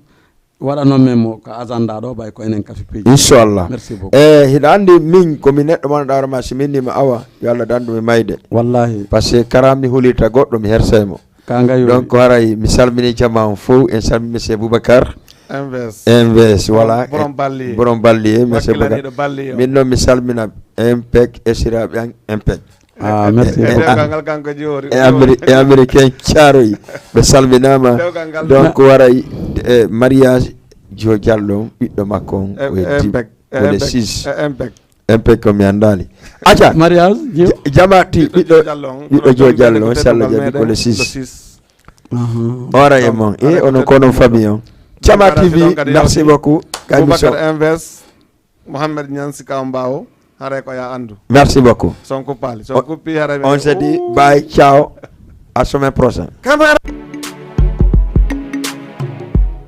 Waɗanon men mo ka agenda ɗo, ɓay ko enen kafi peeji. Inchallah. Merci beaucoup. E hiɗa andi min ko mi neɗɗo mano ɗawrama, si min nima awa, yo Allah dandu mi mayde. Wallahi. Parce que kara mi hulita goɗɗo, mi hersay mo. Ka ngayo. Donc haray mi salmini jama on fof, en salmini Monsieur Boubacar. M V S. M V S, voilà. Borom balli. Borom balli, Monsieur Boubacar. Wakkilaniiɗo balli o. Min noon mi salmina M P E C e siraaɓe an M P E C. Ah, merci E- E beaucoup. e- dewgal ngal kanko joori. E Ameri- e Américain Thiaroye, ɓe salminama. Dewgal ngal. Donc waray e mariage Jo Diallo, ɓiɗɗo makko on, E- ko e e dim- M P E C. ko le E M P E C. six. E M P E C. M P E C ko mi andali. Aca, Mariage, Jio. Jama T V, ɓiɗɗo Diallo on, ɓiɗɗo Jo jom Diallo on, ɓiɗɗo si Allah Diallo jaɓi ko meɗen, le le six. six. Aha. Ora e mon, e onon ko onon famille on. Jama T V, merci beaucoup. Kay mi so- Boubacar M V S, Mohamed Niang si kaw mbawo, haray ko ya andu. Merci beaucoup. Son ko paali, son kuppi haray. On se dit bye, ciao. À semaine prochaine. Kamara